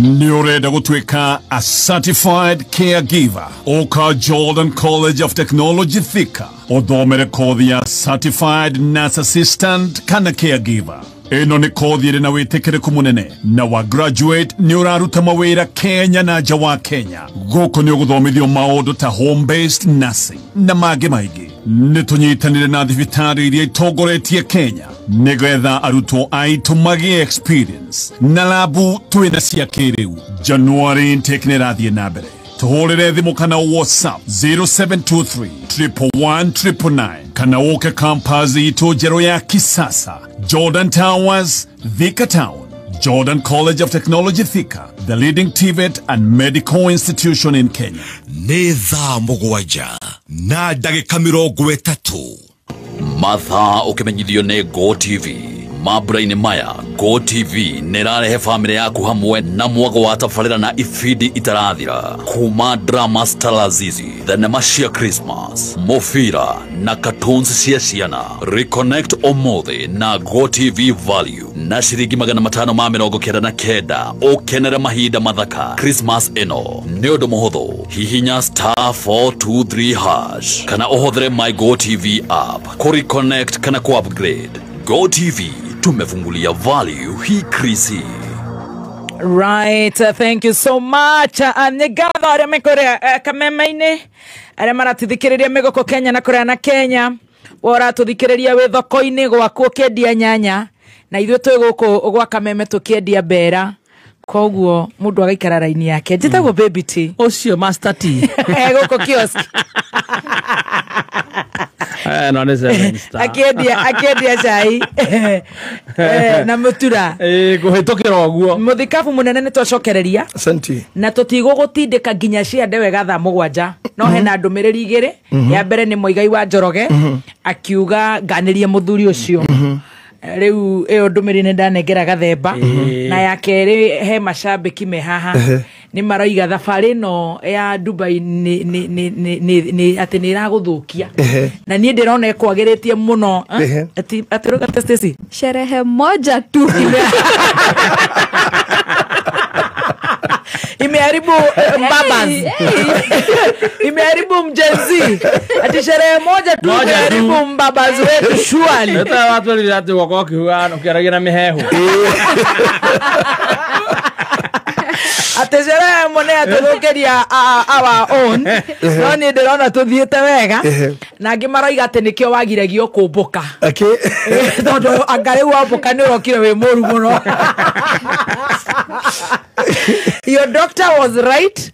Nĩ ũrenda gũtuĩka a certified caregiver, ũka Jordan College of Technology Thika ũthomere kothi ya certified nurse assistant kana caregiver. Ĩno nĩ kothi ĩrĩ na wĩtĩkĩrĩku mũnene, na wa graduate nĩ ũraruta mawĩra Kenya na nja wa Kenya. Gũkũ nĩ ũgũthomithio maũndũ ta home based nursing na mangĩ maingĩ. Nĩ tũnyitanĩre na thibitarĩ iria itongoretie Kenya nĩgetha arutwo aitũ magĩe experience na labu twĩna cia kĩrĩu. January intake nĩ ĩrathiĩ na mbere. Tũhũrĩre thimũ kana WhatsApp 0723 111 999 kana ũke campus itũ njerũ ya kisasa, Jordan Towers, Thika Town. Jordan College of Technology Thika, the leading TVET and medical institution in Kenya. Nĩ thaa 7:30. Mathaa ũkĩmenyithio nĩ Go TV. Mambura-inĩ maya, Go TV nĩ ĩrarehe bamĩrĩ yaku hamwe na mwago wa tabarĩra na ibindi itarathira, kuma drama Stalazizi, thenema cia Christmas, mũbira na cartoons cia ciana. Reconnect ũmũthĩ na Go TV Value na ciringi 599 ũkenere mahinda mathaka Christmas ĩno. Nĩ ũndũ mũhũthũ, hihinya star 423 hash kana ũhũthĩre My Go TV app kũ reconnect kana kũ upgrade. Go TV, tumefungulia value hii krisi. Right, thank you so much. Nĩ ngatho arĩa me kũrĩa Kameme-inĩ, arĩa maratũthikĩrĩria mĩgũkũ Kenya na kũrĩa na Kenya. We ũratũthikĩrĩria wĩ thoko-inĩ gwaku ũkĩendia nyanya, na ithuĩ twĩ gũkũ gwa Kameme tũkĩendia mbera. Koguo mũndũ agaikara raini yake. Njĩtagwo Baby T. Ũcio Master T. Gũkũ kiosk. No nĩ seven star. Akĩendia cai na mũtura. Kũhĩtũkĩra ũguo. Mũthikabu mũnene nĩ twacokereria. Asante. Na tũtigũgũtindĩka nginya ciande wega thaa 7. No hena ndũmĩrĩri igĩrĩ. Ya mbere nĩ Mũigai wa Njoroge akiuga nganĩrie mũthuri ũcio. Rĩu ĩyo ndũmĩrĩri nĩ ndanengera gathemba. Na ya kerĩ he macambĩki me haha nĩ maroiga thabarĩ ĩno ya Dubai nĩ atĩ nĩ ĩragũthũkia. Na niĩ ndĩrona ĩkwagĩrĩtie mũno. Atĩ rũgate Stacy. Sherehe moja tu. Imeharibu babas. Imeharibu mjenzi. Ati sherehe moja tu imeharibu mbabas wetu surely. Hata watu walirati wako kihuga ukiaragia na mihehu. Ati sherehe mone atũthũkĩria our own. No niĩ ndĩrona tũthiĩte wega. Na angĩ maroiga atĩ nĩkĩo wagiregio kũmbũka. Tondũ anga rĩu wambũka nĩ ũrokire wĩ mũru mũno. Your doctor was right,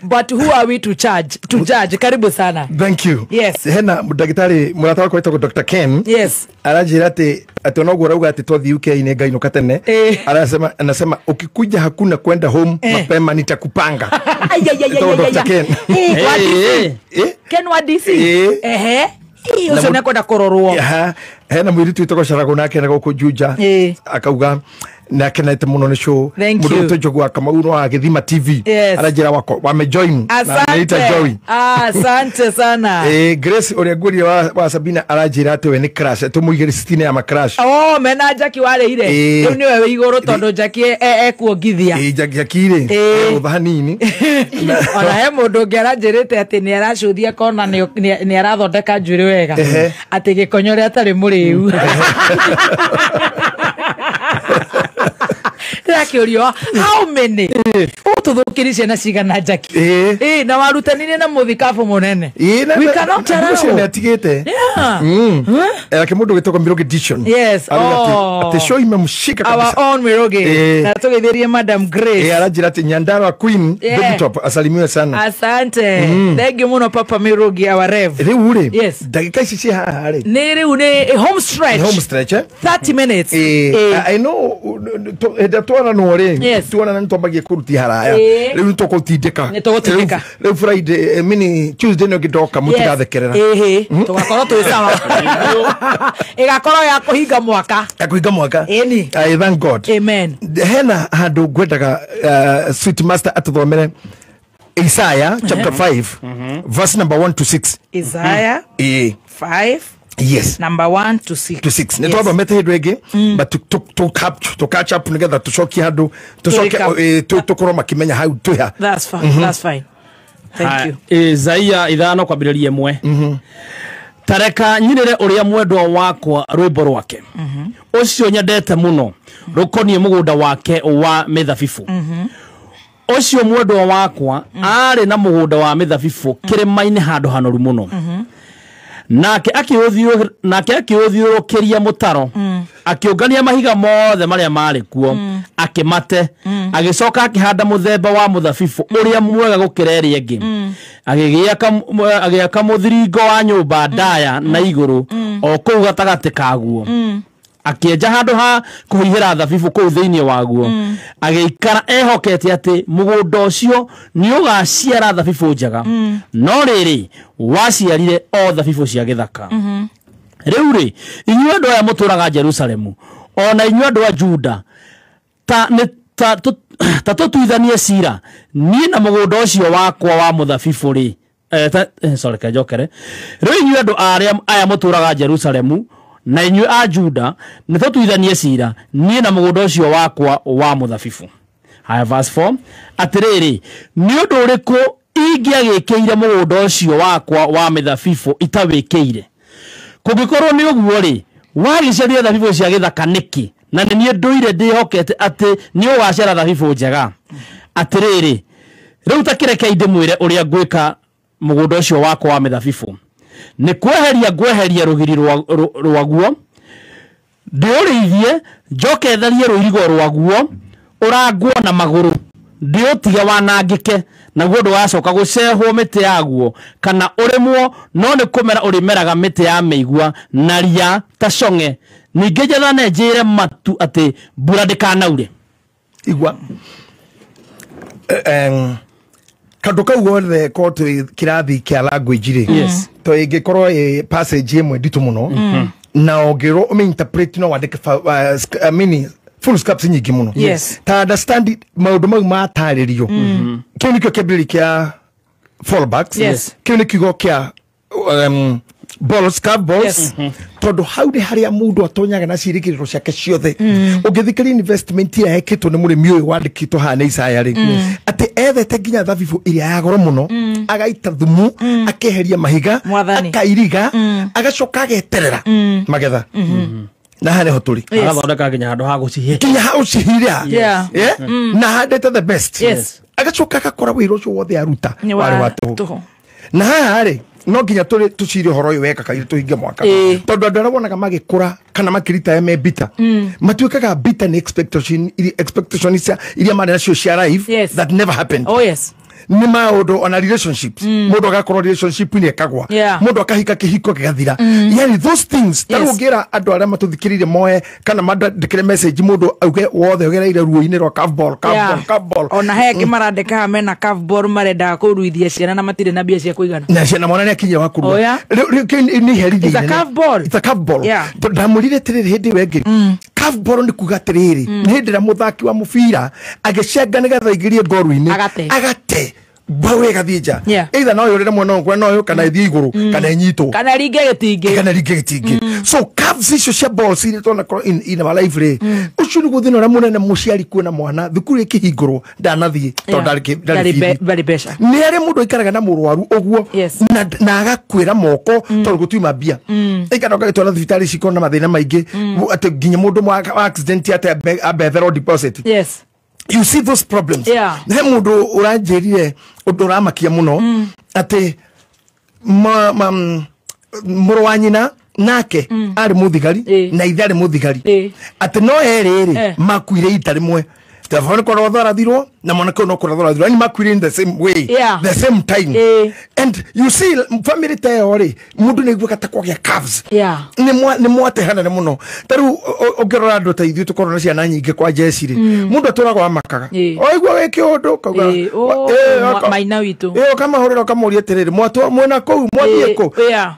but who are we to charge? To judge. Karibu sana. Thank you. Yes. Hena daktari murata wakwa etagwo Dr. Ken. Yes. Aranjĩra atĩ onoguo ũrauga atĩ twathiĩ UK nĩ ngainũka tene. Anasema anasema ukikuja hakuna kwenda home mapema nitakupanga. Dr. Ken. Ken wa DC. Ehe. Ũcio nĩ akwenda kũrorwo. Hena mũirĩtu wĩtagwo Carago nake na gũkũ Juja akauga na akenete mũno nĩ show. Mũndũ wĩtwo Njogu wa Kamau no wa Gĩthima TV aranjĩra wako wamejoin na anaita Joy. Asante sana. Grace ũrĩa ngũria wa Sabina aranjĩra atĩ we nĩ crash tũmũigĩre sitini ya macrash. Oh, mena Jackie warĩire. Rĩu nĩwe wĩ igũrũ tondũ Jackie ekuongithia. Jackie rĩ gũtha hanini. Ona he mũndũ ũngĩ aranjĩrĩte atĩ nĩ aracũthia kona nĩ arathondeka njuĩrĩ wega atĩ gĩkonyore atarĩ mũrĩu. Ndĩrakĩũrio how many ũtũthũkĩri ciana cigana Jackie? Na warutanire na mũthikabu mũnene. We cannot allow. Ũcio nĩatigĩte. Ake mũndũ wĩtagwo Miroge Dishon. Yes. Atĩ show imemshika kabisa. Our own Miroge. Na tũgeithĩrie Madam Grace. Aranjĩra atĩ Nyandarua Queen Baby Top asalimiwe sana. Asante. Thank you mũno Papa Miroge, our rev. Rĩu rĩ ndagĩka ici ciĩ haha rĩ nĩ rĩu nĩ home stretch. Home stretch 30 minutes. I know hĩndĩ twaranwo rĩ tuonana nĩ twambagia kũrutia haraya rĩu nĩ tũkũtindĩka. Rĩu Friday mini Tuesday nĩ ngĩndoka mũtigathekerera. Tũgakorwo twĩ sawa. Ĩgakorwo ya kũhinga mwaka. Ya kũhinga mwaka. Ĩni. I thank God. Amen. Hena handũ ngwendaga Sweet Master atũthomere Isaiah chapter 5 verse number 1 to 6. Isaiah 5 Yes. Number 1 to 6. To 6. Nĩ twathomete hĩndĩ ĩngĩ but to catch up nĩgetha tũcokie handũ tũcoke tũkorwo makĩmenya hau twĩ ha. That's fine. That's fine. Thank you. Isaia 5 kwambĩrĩria 1. Tareka nyinĩre ũrĩa mwendwa wakwa rwĩmbo rwake ũcio nyendete mũno rũkoniĩ mũgũnda wake wa mĩthabibũ. Ũcio mwendwa wakwa arĩ na mũgũnda wa mĩthabibũ kĩrĩma-inĩ handũ hanoru mũno. Nake akĩũthiũrũkĩria mũtaro akĩũngania mahiga mothe marĩa marĩ kuo akĩmate agĩcoka akĩhanda mũthemba wa mũthabibũ ũrĩa mwega gũkĩra ĩrĩa ĩngĩ agĩaka mũthiringo wa nyũmba ndaya na igũrũ o kũu gatagatĩ kaguo akĩenja handũ ha kũhihĩra thabibũ kũu thĩinĩ waguo agĩikara ehokete atĩ mũgũnda ũcio nĩ ũgaciara thabibũ njega no rĩrĩ waciarire o thabibũ cia gĩthaka. Rĩu rĩ inyuĩ andũ aya mũtũũraga Jerusalemu o na inyuĩ andũ a Juda ta tũtuithanie cira niĩ na mũgũnda ũcio wakwa wa mũthabibũ rĩ sorry kanjokere rĩu inyuĩ andũ aya mũtũũraga Jerusalemu na inyuĩ a Juda nĩ tũtuithanie cira niĩ na mũgũnda ũcio wakwa wa mũthabibũ. Haya, verse 4 atĩrĩrĩ nĩ ũndũ ũrĩkũ ingĩagĩkĩire mũgũnda ũcio wakwa wa mĩthabibũ itawĩkĩire? Kũngĩkorwo nĩ ũguo rĩ wagĩciarire thabibũ cia gĩthaka nĩkĩ na nĩ niĩ ndũire ndĩhokete atĩ nĩ ũgaciara thabibũ njega? Atĩrĩrĩ rĩu ta kĩrekei ndĩmwĩre ũrĩa ngwĩka mũgũnda ũcio wakwa wa mĩthabibũ. Nĩ kweheria ngweheria rũgiri rwaguo ndĩũrĩithie njoke tharie rũirigo rwaguo ũrangwo na magũrũ ndĩũtige wanangĩke naguo ndũgacoka gũcehwo mĩtĩ yaguo kana ũrĩmwo no nĩ kũmera ũrĩmeraga mĩtĩ ya mĩigua na ria ta cong'e. Ningĩ njathane njĩre matu atĩ mbura ndĩkanaure. Igua kandũ kau gothe ko twĩ kĩrathi kĩa language rĩ to ĩngĩkorwo ĩ passage ĩmwe nditũ mũno na ũngĩrwo ũmĩinterpret no wandĩke mini full scopes nyingĩ mũno. Ta understand maũndũ mau matarĩrio. Kĩu nĩkĩo kĩambĩrĩria kĩa fallbacks. Kĩu nĩ kiugo kĩa balls, curve balls. Tondũ hau nĩ harĩa mũndũ atonyaga na ciĩrĩgĩrĩro ciake ciothe. Ũngĩthikĩrĩria investment ĩrĩa ĩkĩtwo nĩ mũrĩmi ũyũ wandĩkĩtwo haha nĩ Isaya rĩ atĩ ethete nginya thabibũ ĩrĩa ya goro mũno agaita thumu akeheria mahiga akairiga agacoka ageterera magetha. Na haha nĩho tũrĩ. Agathondeka nginya handũ ha gũcihĩra. Nginya ha gũcihĩra. Na handĩte the best. Agacoka agakora wĩra ũcio wothe aruta warĩ wa tũhũ. Na haha rĩ no nginya tũcire ũhoro ũyũ weka kairĩ tũhinge mwaka tondũ andũ arĩa wonaga magĩkũra kana makĩritaya me bita matuĩkaga bita nĩ expectation iria marĩ nacio cia life that never happened. Oh yes. Nĩ maũndũ ona relationships, mũndũ agakorwo relationship-inĩ ĩkagwa, mũndũ akahika kĩhiko gĩgathira, yani those things. Ta rĩu ũngĩra andũ arĩa matũthikĩrĩirie moe kana mandĩkĩre message, mũndũ auge wothe ũgereire ruo-inĩ rwa curveball, curveball, curveball. Ona he angĩ marandĩka haha mena curveball, marendaga kũruithia ciana na matirĩ na mbia cia kũigana. Na ciana, mwana nĩ akinyire wa kũrua. Oh, yeah. Rĩu kĩu nĩ iherithia It's a inene. curveball. It's a curveball. Tondũ ndamwĩrire atĩrĩrĩ hĩndĩ ĩyo ĩngĩ, curveball nĩ kuga atĩrĩrĩ, nĩ hĩndĩ ĩrĩa mũthaki wa mũbira agĩcenga nĩgetha aingĩrie ngoru-inĩ, Agate. agate mbaũ ĩgathiĩ nja, either no yũrĩre mwena ũyũ, mwena ũyũ, kana ĩthiĩ igũrũ, kana ĩnyitwo, kana ringe gĩtingĩ, kana ringe gĩtingĩ. So curves icio cia balls iria twanakorwo in our life rĩ, ũcio nĩguo thĩna ũrĩa mũnene mũciari kuona mwana thukuru ĩkĩhingũrwo ndanathiĩ tondũ ndarĩ Ndarĩ bithi. Ndarĩ mbeca. Nĩ arĩa mũndũ aikaraga na mũrwaru ũguo na agakuĩra moko tondũ gũtiuma mbia, aikara ũgagĩtwara thibitarĩ cikorwo na mathĩna maingĩ, atĩ nginya mũndũ wa accident atĩ ambetherwo deposit. You see those problems. He mũndũ ũranjĩrire ũndũ ũramakia mũno, atĩ mũrũ wa nyina nake arĩ mũthigari na ithe arĩ mũthigari, atĩ no erĩ rĩ makuire ita rĩmwe. Therefore, nĩ kũrathwo arathirwo na mwanake ũyũ no kũrathwo arathirwo, yani makuire in the same way, the same time. And you see, family ta ĩyo rĩ, mũndũ nĩ aiguaga ta kwagĩa curves. Nĩ mwatehanane mũno. Ta rĩu ũngĩrora andũ ta ithuĩ tũkorwo na ciana nyingĩ kwa jeci rĩ, mũndũ atũraga amakaga oigua wĩ kĩũndũ kauga, Oh, maina witũ. Ũkamahũrĩra ũkamũria atĩrĩrĩ, mwatwa mwena kũu mwathiĩ kũ?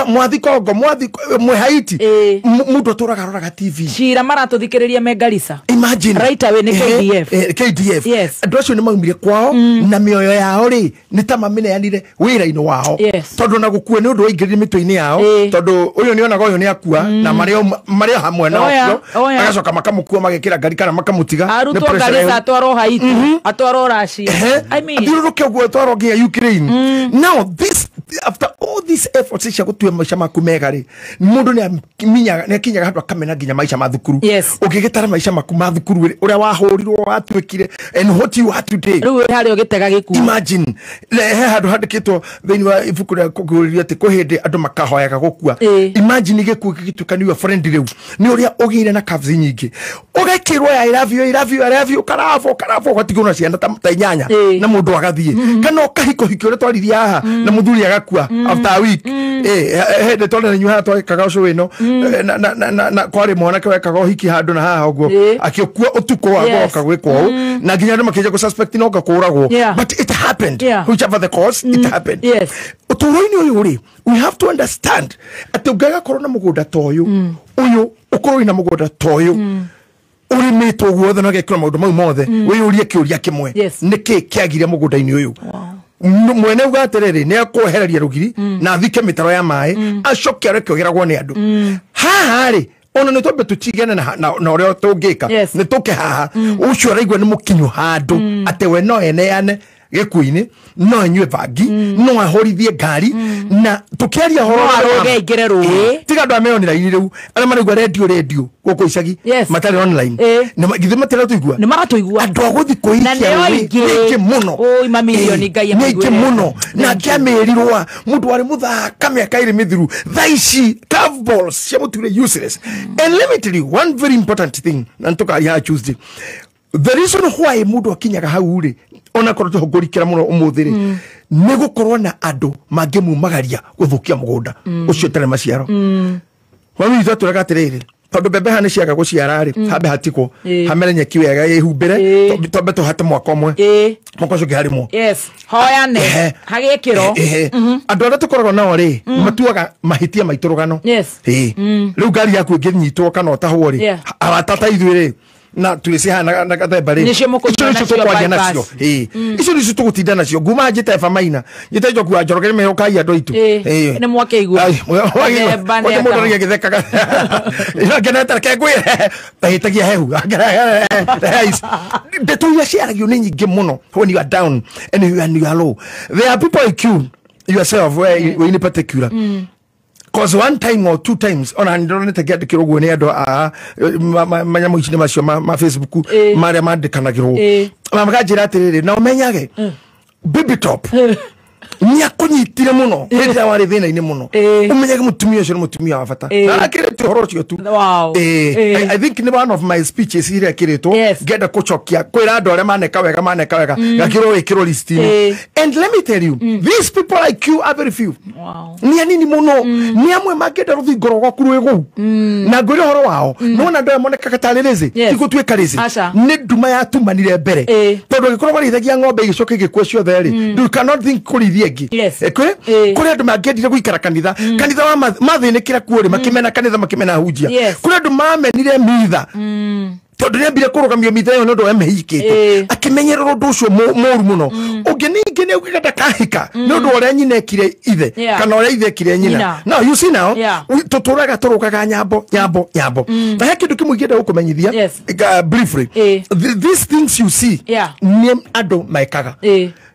Mwathi Kongo, mwathi mwe Haiti, mũndũ atũraga aroraga TV. Cira maratũthikĩrĩria me Garissa. Imagine. Right away nĩ KDF. KDF. Andũ acio nĩ maumire kwao na mĩoyo yao rĩ nĩ ta mamĩneanire wĩra-inĩ wao, tondũ na gũkua nĩ ũndũ waingĩrire mĩtwe-inĩ yao, tondũ ũyũ nĩ onaga ũyũ nĩ akua na marĩ o hamwe na Oya, ũcio, oya. agacoka makamũkua magekĩra ngari kana makamũtiga nĩ Arutwo pressure Garissa, ĩyo. atwarwo Haiti, atwarwo Russia. I mean, Athiũrũrũke ũguo atwarwo nginya Ukraine. Now this, after all these efforts cia gũtua maica maku mega rĩ, mũndũ nĩ akinyaga handũ akamena nginya maica ma thukuru. Ũngĩgĩtara maica maku ma thukuru rĩ, ũrĩa wahũrirwo watuĩkire and what you are today, rĩu wĩ harĩa ũgĩtega gĩkuũ. Imagine. He handũ handĩkĩtwo thĩinĩ wa ibuku rĩa kũguũrĩrio atĩ kwĩ hĩndĩ andũ makahoyaga gũkua. Imagine gĩkuũ gĩgĩtuĩka nĩ your friend. Rĩu nĩ ũrĩa ũgĩire na curves nyingĩ, ũgekĩrwo ya I love you, I love you, I love you, karabo karabo, ũgatigwo na ciana ta inyanya na mũndũ agathiĩ, kana ũkahika ũhiki ũrĩa twaririe haha na mũthuri agakua after a week. Hĩndĩ twarĩ na inyuĩ haha twekaga ũcũ ĩno, na kwarĩ mwanake wekaga ũhiki handũ na haha ũguo, akĩkua ũtukũ wa goka gwĩkwo ũũ, na nginya andũ makĩanjia gũ-suspect no ngakũragwo. But it happened. Whichever the cause, it happened. Ũtũũro-inĩ ũyũ rĩ, we have to understand atĩ ũngĩgakorwo na mũgũnda ta ũyũ, ũyũ ũkorwo wĩna mũgũnda ta ũyũ ũrĩmĩtwo guothe na ũgekĩrwo maũndũ mau mothe, wĩyũrie kĩũria kĩmwe: nĩkĩ kĩagire mũgũnda-inĩ ũyũ? Mwene uga atĩrĩrĩ, nĩ akwehereria rũgiri na athike mĩtaro ya maĩ, acoke areke ũgeragwo nĩ andũ haha rĩ. Ona nĩ twambe tũtigane na ũrĩa tũngĩka, nĩ tũke haha. Ũcio araigua nĩ mũkinyu handũ atĩ we no eneane gĩkuũ-inĩ, no anyue bangi, no ahũrithie ngari, na tũkĩaria ũhoro No wa arũge aingĩre rũĩ. Tiga andũ a meonera-inĩ rĩu arĩa maraigua rendio gũkũ icagi matarĩ online. Na githĩ matiratũigua? Nĩ maratũigua. Andũ a gũthiĩ Na kũikia nĩo rũĩ aingĩ. nĩ aingĩ mũno. Ũi, mamirioni, Ngai Nĩ aingĩ amaiguĩre. mũno. Na ngĩamĩrirwa mũndũ warĩ mũthaka mĩaka ĩrĩ mĩthiru, thaa ici curveballs cia mũtuire useless. And let me tell you one very important thing, na nĩtũkaria haha Tuesday, the reason why mũndũ akinyaga hau rĩ, onakorwo tũhũngũrikĩra mũno ũmũthĩ rĩ, nĩ gũkorwo na andũ mangĩmumagaria gũthũkia mũgũnda ũcio ũtarĩ maciaro. Mami witũ atwĩraga atĩrĩrĩ, tondũ mbembe haha nĩ ciaga gũciara rĩ, hambe hatigwo hamere nyeki wega ĩhumbĩre, twambe tũhate mwaka ũmwe, mwaka ũcio ũngĩ harĩmwo. Yes, hoyane hagĩe kĩro. Andũ arĩa tũkoragwo nao rĩ, matuaga mahĩtia maitũ rũgano. Rĩu ngari yaku ĩngĩnyitwo kana ũtahwo rĩ, arata ta ithuĩ rĩ, na twĩ haha na gathemba rĩ, Nĩcio mũkũnyua icio nĩcio nacio tũkwaria bypass. nacio. Icio nĩcio tũgũtinda nacio nguma njĩte Eva Maina, njĩte Njoku wa Njoroge, nĩ merokai andũ aitũ. Nĩ mwakĩigua. Ai, Gathemba nĩ kwanja mũndũ ata. arĩa agĩthekaga ngenete, reke ngwĩre ndahĩtagia hehu. Ndeto iria ciaragio nĩ nyingĩ mũno when you are down and you are low. There are people like you yourself where in particular, cause one time or two times ona ndĩronete ngĩandĩkĩrwo ũguo nĩ andũ a manyamũ ici nĩ macio ma Facebook marĩa mandĩkanagĩrwo, na makanjĩra atĩrĩrĩ, na ũmenyage baby top Nĩ akũnyitire mũno hĩndĩ ĩrĩa warĩ thĩna-inĩ mũno. Ũmenyage mũtumia ũcio nĩ mũtumia wa bata. Na akĩrĩte ũhoro ũcio tu. I think nĩ one of my speeches iria ĩkĩrĩtwo ngenda kũcokia kwĩra andũ arĩa maneka wega gakĩrwo wĩkĩrwo list-inĩ. And let me tell you, these people like you are very few. Nĩ anini mũno. Nĩ amwe mangĩenda rũthingo rwaku rwĩ gũu. Na ngwĩre ũhoro wao. Nĩwona andũ aya monekaga tarĩ lazy. Ti gũtuĩka lazy. Nĩ nduma yatumanire mbere. Tondũ angĩkorwo warĩithagia ng'ombe igĩcoka igĩkua ciothe rĩ, you cannot think kũrĩithia ĩngĩ. Kũrĩ andũ mangĩendire gũikara kanitha. Kanitha wa mathĩnĩkĩra kuo rĩ, makĩmena kanitha, makĩmena ahunjia. Kũrĩ andũ mamenire mitha. Tondũ nĩambire kũrũgamio mitha ĩyo nĩ ũndũ wa mehikĩte. Akĩmenyerera ũndũ ũcio mũru mũno. Ũngĩ ningĩ nĩ augaga ndakahika nĩ ũndũ wa ũrĩa nyina ekire ithe kana ũrĩa ithe ekire nyina. Now you see now, tũtũraga tũrũgaga nyambo nyambo nyambo. Na he kĩndũ kĩmwe ingĩenda gũkũmenyithia briefly. These things you see nĩ andũ mekaga.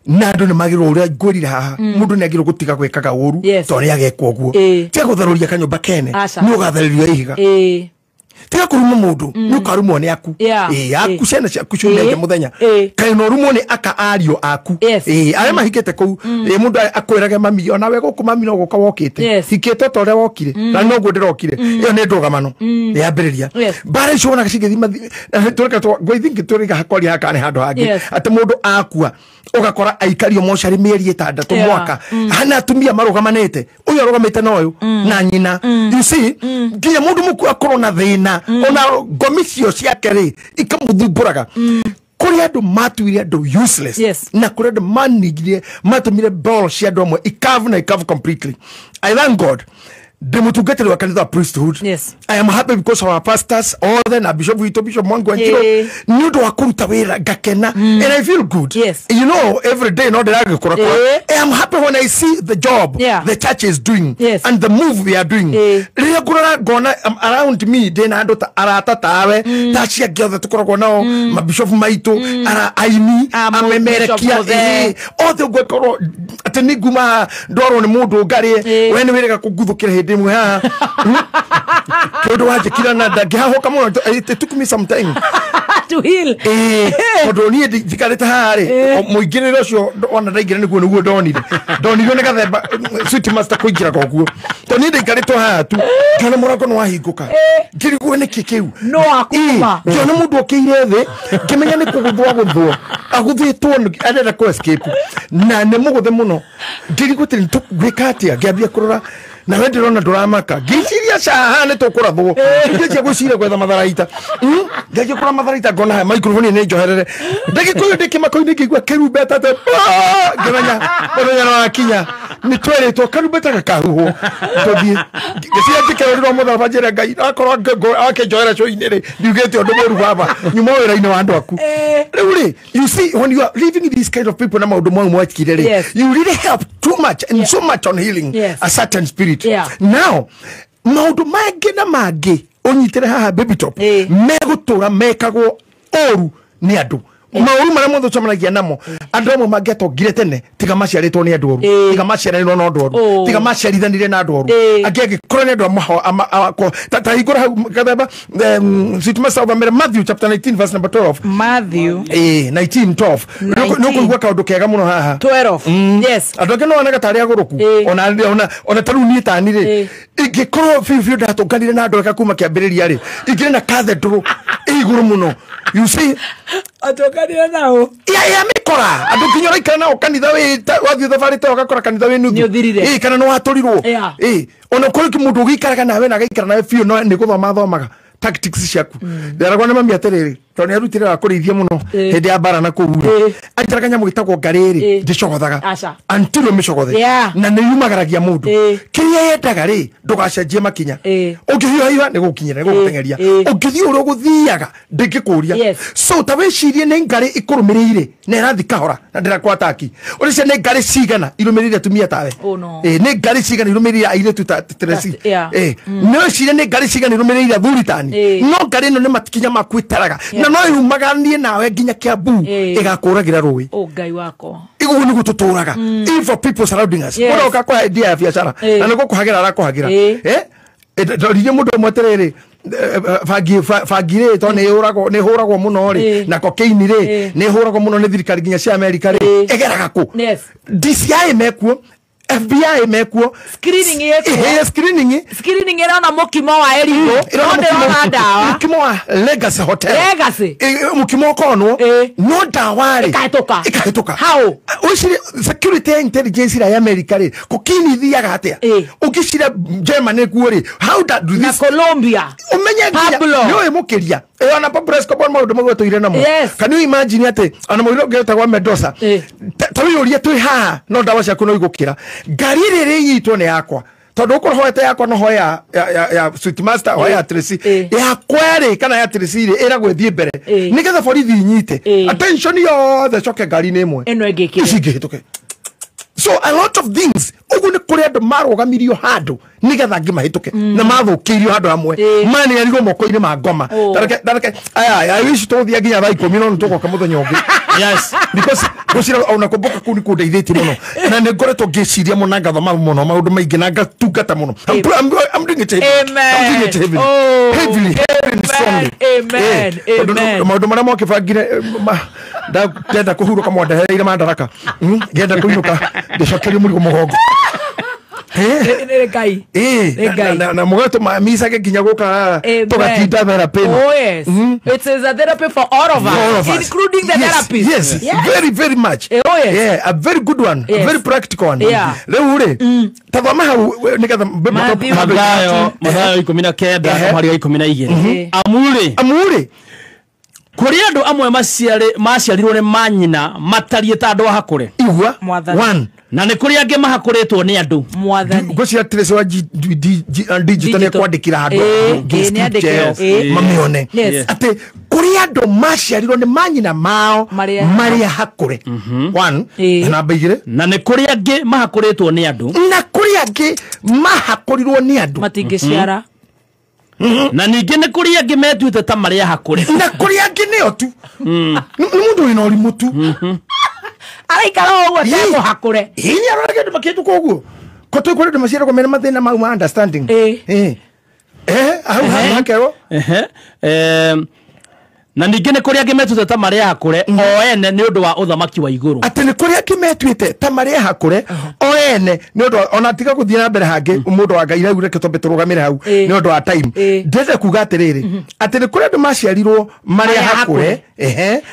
Na andũ nĩ magĩrĩirwo ũrĩa ngwĩrire haha, mũndũ nĩ agĩrĩirwo gũtiga gwĩkaga ũru tondũ nĩ agekwo ũguo. Tiga gũtharũria kanyũmba kene, nĩ ũgatharĩrio ihiga. Tiga kũruma mũndũ, nĩ ũkarumwo nĩ aku. Aku ciana ciaku ciumĩte mũthenya. Kaĩ no ũrumwo nĩ aka ariũ aku. Arĩa mahikĩte kũu, mũndũ akwĩrage mami, onawe gũkũ mami no gũka wokĩte. Hikĩte ta ũrĩa wokire, na noguo ndĩrokire. Ĩyo nĩ ndũgamano. Yambĩrĩria. Mbara icio wonaga cigĩthiĩ I think tũrĩga hakwaria haka nĩ handũ hangĩ. Atĩ mũndũ akua, ũgakora aikario mocarĩ mĩeri ĩtandatũ mwaka. Hana atumia marũgamanĩte. Ũyũ arũgamĩte na ũyũ, na nyina. You see, nginya mũndũ mũkuũ akorwo na thĩna, ona ngomi cio ciake rĩ ikamũthumbũraga. Kũrĩ andũ matuire andũ useless. Na kũrĩ andũ manigire, matũmire ball cia andũ amwe ikavu na ikavu completely. I thank God. The mutungatiri wa kanitha priesthood. I am happy because our pastors othe na bishop witũ Bishop Mwangi Wanjiru nĩ ũndũ wa kũruta wĩra ngakena and I feel good. You know, every day no ndĩragĩkũra kwa. I am happy when I see the job the church is doing and the move we are doing. Rĩrĩa ngũrora ngona around me ndĩna andũ ta arata tawe ta acio angĩ othe tũkoragwo nao, mabishop maitũ, ara aini, amemerekia, othe ũguo atĩ nĩ nguma ndwarwo nĩ mũndũ ngarĩe, we nĩ wĩrĩga kũnguthũkĩra hĩndĩ ĩmwe haha. Tondũ wanjĩkira na ndangĩhahũka mũno, it took me some time to heal. Tondũ niĩ njikarĩte haha rĩ, mũingĩrĩre ũcio ona ndaingĩra nĩguo nĩguo ndonire. Ndonirio nĩ gathemba sweet master kũingĩraga ũguo. Tondũ niĩ ndaikarĩte haha tu, ngĩona mũrango nĩ wahingũka. Ngĩrigwo nĩkĩ kĩu. No akuma. Ngĩona mũndũ okĩire thĩ, ngĩmenya nĩ kũgũthwo agũthwo. Agũthĩtwo arenda kũ escape. Na nĩ mũgũthe mũno. Ngĩrigwo atĩrĩ tũgwĩka atĩa, ngĩambia kũrora. Na we ndĩrona ndũramaka. Ngĩciria haha nĩ tũkũrathwo. Ngĩanjia gwĩciria gwetha matharaita. Ngĩanjia kũrora matharaita ngona haya microphone nĩ njoherere. Ndagĩkũyũ ndĩ kĩmako-inĩ ngĩigua kĩrumbeta te ngĩmenya mũthenya nĩ wakinya. Nĩ twerĩtwo karumbeta gakahuhwo. Tũthiĩ. Ngĩciria njĩkĩrĩrwo mũtharaba njĩre Ngai akorwo akĩnjoera cũinĩ rĩ, ndiugĩte ũndũ mũru baba. Nyuma wĩra-inĩ wa andũ aku. Rĩu rĩ, you see when you are living these kind of people na maũndũ mau mwekire rĩ, you really help too much and so much on healing a certain spirit. Now, maũndũ mangĩ na mangĩ ũnyitĩre haha baby top megũtũra mekagwo ũru nĩ andũ. Maũru marĩa mothe ũcemanagia namo, andũ amwe mangĩatongire tene tiga maciarĩtwo nĩ andũ oru, tiga maciaranĩrwo na andũ oru, tiga maciarithanire na andũ oru. Angĩ angĩkorwo nĩ andũ ta hingũra hau gathemba, Sweet Master ũthomere Matthew chapter 19 verse number 12. Matthew 19:12. Nĩ ũkũigua kaũndũ kega mũno haha. 12. Yes. Andũ angĩ no onaga tarĩ agũrũku. Ona ta rĩu niĩ tani rĩ, ingĩkorwo biũ biũ ndatũnganire na andũ ega kuma kĩambĩrĩria rĩ, ingĩrĩ na cathedral ĩ igũrũ mũno. You see, atũnganire nao. Ya mĩkora. Andũ nginya ũraikara nao kanitha wĩ wathiĩ thabarĩ ta ũgakora kanitha wĩ nuthu. Nĩ ũthirire. Kana nĩ watũrirwo. Ona kũrĩ mũndũ ũgĩikaraga nawe na agaikara nawe biũ no nĩ gũthoma athomaga tactics ciaku. Nderagwo nĩ mami atĩrĩrĩ, tondũ nĩ arutire wa kũrĩithia mũno hĩndĩ ya mbara na kũu rĩ. Anjĩraga nyamũ ĩtagwo ngarĩ rĩ, ndĩcogothaga. Until ũmĩcogothe. Na nĩ yumagaragia mũndũ. Kĩrĩa yendaga rĩ, ndũgacenjie makinya. Ũngĩhiũhahiũha nĩ gũgũkinyĩra, nĩ gũgũteng'eria. Ũngĩthiĩ ũrĩa ũgũthiaga, ndĩngĩkũria. So ta wĩcirie nĩ ngarĩ ĩkũrũmĩrĩire na ĩrathiĩ kahora na ndĩrakwataki. Ũrĩcia nĩ ngarĩ cigana irũmĩrĩire atumia tawe. Nĩ ngarĩ cigana irũmĩrĩire airĩtu ta Teresi. Nĩ wĩcirie nĩ ngarĩ cigana irũmĩrĩire athuri tani. No ngarĩ ĩno nĩ makinya maku ĩtaraga. Na no yumaganie nawe nginya Kiambu ĩgakũragĩra rũĩ. Oh Ngai wakwa. Iguo nĩguo tũtũraga. Evil people surrounding us. Mũndũ oka kũhe idea ya biacara na nĩguo kũhagĩra arakũhagĩra. Ndoririe mũndũ ũmwe atĩrĩrĩ, bangi rĩ to nĩ hũragwo mũno rĩ, na cocaine rĩ nĩ hũragwo mũno nĩ thirikari nginya cia America rĩ, ĩgeraga kũ? DCI mekuo, FBI mekuo, screening yekuo, screening ĩrona mũkimo wa Erigo, no ndĩrona ndawa, mũkimo wa Legacy Hotel, Legacy mũkimo ũkonwo, no ndawa rĩ ĩkahĩtũka how? Ũcire security intelligence ya America rĩ, cocaine ithiaga atĩa? Ũngĩcira Germany kuo rĩ, how do this? Na Colombia ũmenye nginya nĩũĩ mũkĩria ona Pablo Escobar maũndũ mau atũire namo. Can you imagine atĩ ona mũirũ ũngĩ wĩtagwo Mendoza, ta wĩyũrie twĩ haha no ndawa ciaku no igũkĩra, ngari ĩrĩa ĩrĩnyitwo nĩ yakwa, tondũ ũkorwo hoete yakwa no hoe ya Sweet Master, hoe ya Tracy yakwa rĩ, kana ya Tracy rĩ ĩragwo ĩthiĩ mbere nĩgetha borithi inyite attention yothe coke ngari-inĩ ĩmwe ĩno ĩngĩkĩre, ici ingĩhĩtũke. So a lot of things ũguo nĩ kũrĩ andũ marũgamirio handũ nĩgetha angĩ mahĩtũke, na mathũkĩirio handũ hamwe, maneanirwo moko-inĩ ma ngoma. Ndareke aya I wish tũgũthiĩ nginya thaa 10 no nĩtũgoka mũthenya ũngĩ. Yes, because ngwĩciria ona kũmboka kũu nĩ kũndeithĩtie mũno, na nĩ ngoretwo ngĩciria mũno na ngathoma mũno maũndũ maingĩ na ngatungata mũno. I'm doing it heavily. I'm doing it heavily. Heavily, heavily, strongly. Amen. Amen. Maũndũ marĩa mwakĩbangire, ndenda kũhurũka mwandehereire mandaraka, ngĩenda kũinũka ndĩcokerio mũrigo mũgongo. Na mũgatũma micage nginya gũka tũgatinda therapy. Oh yes. It is a therapy for all of us, including the therapist. Yes, very very much. Oh yes. Yeah, a very good one, a very practical one. Rĩu rĩ, ta thoma hau nĩgetha Mathayo 19 mũhari wa 12. Amurĩ kũrĩ andũ amwe maciarirwo nĩ manyina matariĩ ta andũ a hakũre. Igua one. Na nĩ kũrĩ angĩ mahakũrĩtwo nĩ andũ. Mwathani. Ngwĩciria Tracy wa digital nĩ kwandĩkĩra handũ mamione atĩ kũrĩ andũ maciarirwo nĩ manyina mao marĩa hakũre. One. Na namba 2. Na nĩ kũrĩ angĩ mahakũrĩtwo nĩ andũ. Na kũrĩ angĩ mahakũrirwo nĩ andũ. Matingĩciara. Na ningĩ nĩ kũrĩ angĩ metuĩte ta marĩa hakũre. Na kũrĩ angĩ nĩo tu. Nĩ mũndũ wĩna ũrimũ tu. Araikara ũguo atekũhakũre. Ĩĩ nĩ arora kĩndũ makĩhĩtũka ũguo. Ko twĩ kũrĩ andũ maciaragwo mena mathĩna mau ma understanding. Hau hakerwo. Na ningĩ nĩ kũrĩ angĩ metuĩte ta marĩa hakũre o ene nĩ ũndũ wa ũthamaki wa igũrũ. Atĩ nĩ kũrĩ angĩ metuĩte ta marĩa hakũre o ene nĩ ũndũ, ona tiga gũthiĩ na mbere hangĩ mũndũ wa Ngai rĩu reke twambe tũrũgamĩre hau nĩ ũndũ wa time. Ndĩrenda kuga atĩrĩrĩ, atĩ nĩ kũrĩ andũ maciarirwo marĩa hakũre,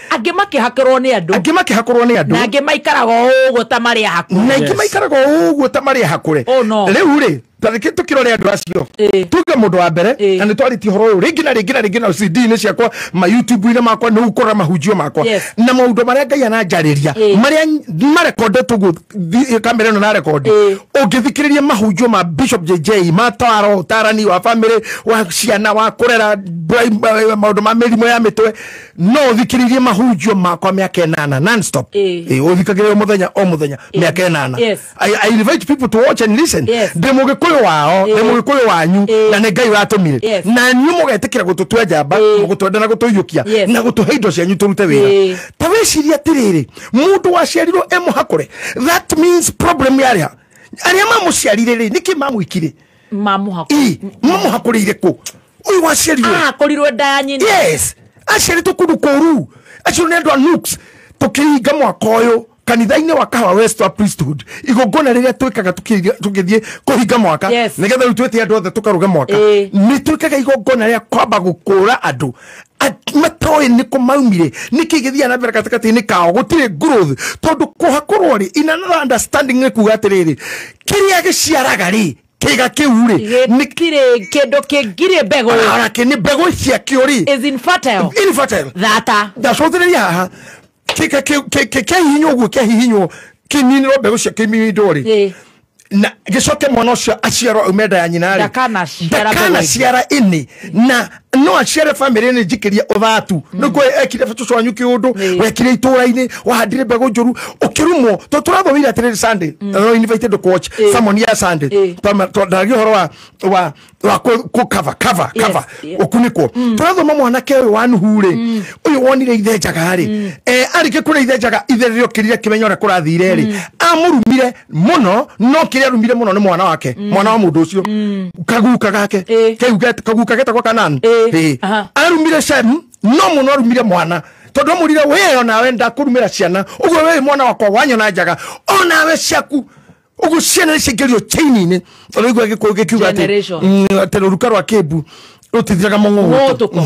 angĩ makĩhakũrwo nĩ andũ, angĩ makĩhakũrwo nĩ andũ, na angĩ maikaraga ũguo ta marĩa hakũre, na angĩ maikaraga ũguo ta marĩa hakũre. Rĩu rĩ, tarĩki tũkĩrore andũ acio, tuge mũndũ wa mbere, na nĩ twarĩtie ũhoro ũyũ rĩngĩ na rĩngĩ na rĩngĩ na CD-inĩ ciakwa, ma YouTube-inĩ makwa, nĩ ũkũrora mahunjio makwa na maũndũ marĩa Ngai ananjarĩria, marĩa marekondetwo ũguo kamera ĩno na rekondi. Ũngĩthikĩrĩria mahunjio ma Bishop JJ, ma taro ũtarani wa family, wa ciana, wa kũrera, maũndũ ma mĩrimũ ya mĩtwe, no ũthikĩrĩrie mahunjio makwa mĩaka 8 non stop. Ũthikagĩrĩria mũthenya o mũthenya mĩaka 8. I invite people to watch and listen. Ndĩ mũgĩkũyũ wao, ndĩ mũgĩkũyũ wanyu, na nĩ Ngai watũmire, na inyuĩ mũgetĩkĩra gũtũtua njamba, gũtwenda na gũtũiyũkia, na gũtũhe indo cianyu tũrute wĩra. Ta wĩcirie atĩrĩrĩ, mũndũ waciarirwo e mũhakũre, that means problem yarĩ ha? Arĩa mamũciarire rĩ, nĩkĩ mamwĩkire? Mamũhakũrĩire kũ? Ũyũ waciarirwo ahakũrirwo nda ya nyina. Yes, aciarĩtwo kũndũ kũũru. Acio nĩ andũ a nukes. Tũkĩhinga mwaka ũyũ kanitha-inĩ wa Kahawa West wa Priesthood, igongona rĩrĩa twĩkaga tũgĩthiĩ kũhinga mwaka, nĩgetha rĩu twĩte andũ othe tũkaruga mwaka, nĩ twĩkaga igongona rĩa kwamba gũkũra andũ matoĩ nĩkũ maumire, nĩkĩ gĩthiaga na mbere gatagatĩ-inĩ kao, gũtirĩ growth, tondũ kũhakũrwo rĩ, in another understanding nĩ kuga atĩrĩrĩ, kĩrĩa gĩciaraga rĩ, kĩga kĩu rĩ, gĩtirĩ kĩndũ kĩngirĩ mbegũ, ona kĩ nĩ mbegũ ciakĩo rĩ is infertile, infertile thata. Ndacũthĩrĩria haha, kĩahihinywo ũguo, kĩahihinywo kĩninĩrwo mbegũ cia kĩmindwo rĩ, na gĩcoke mwana ũcio aciarwo aume nda ya nyina rĩ, ndakanaciara ĩnĩ, na No aciare famĩlĩ nĩ njikĩrie ũthatu nĩguo ekire cũcũ wanyu kĩũndũ wekire itũra-inĩ wahandire mbegũ njũru ũkĩrumwo to tũrathomeire atĩrĩrĩ Sunday no invited to watch sermon ya Sunday twaragia ũhoro wa kũ cover cover ũkunĩkwo tũrathoma mwanake ũyũ wa Nuhu rĩ ũyũ wonire ithe njaga rĩ arĩkia kũrĩa ithe njaga ithe rĩokĩrire kĩmenya ũrĩa kũrathire rĩ amũrumire mũno no kĩrĩa arumire mũno nĩ mwana wake mwana wa mũndũ ũcio kaguka gake kaguka getagwo Kanani arumire Shem no mũno arumire mwana tondu amũrire we onawe ndakũrumĩra ciana ũguo we mwana wakwa wanyona njaga onawe ciaku ũguo ciana nĩciaingĩrio chain-inĩ ũraigua gĩkũyũ gĩkiuga atĩ rũruka rwa kĩmbu rũtithiraga mũng'ũng'ũtũko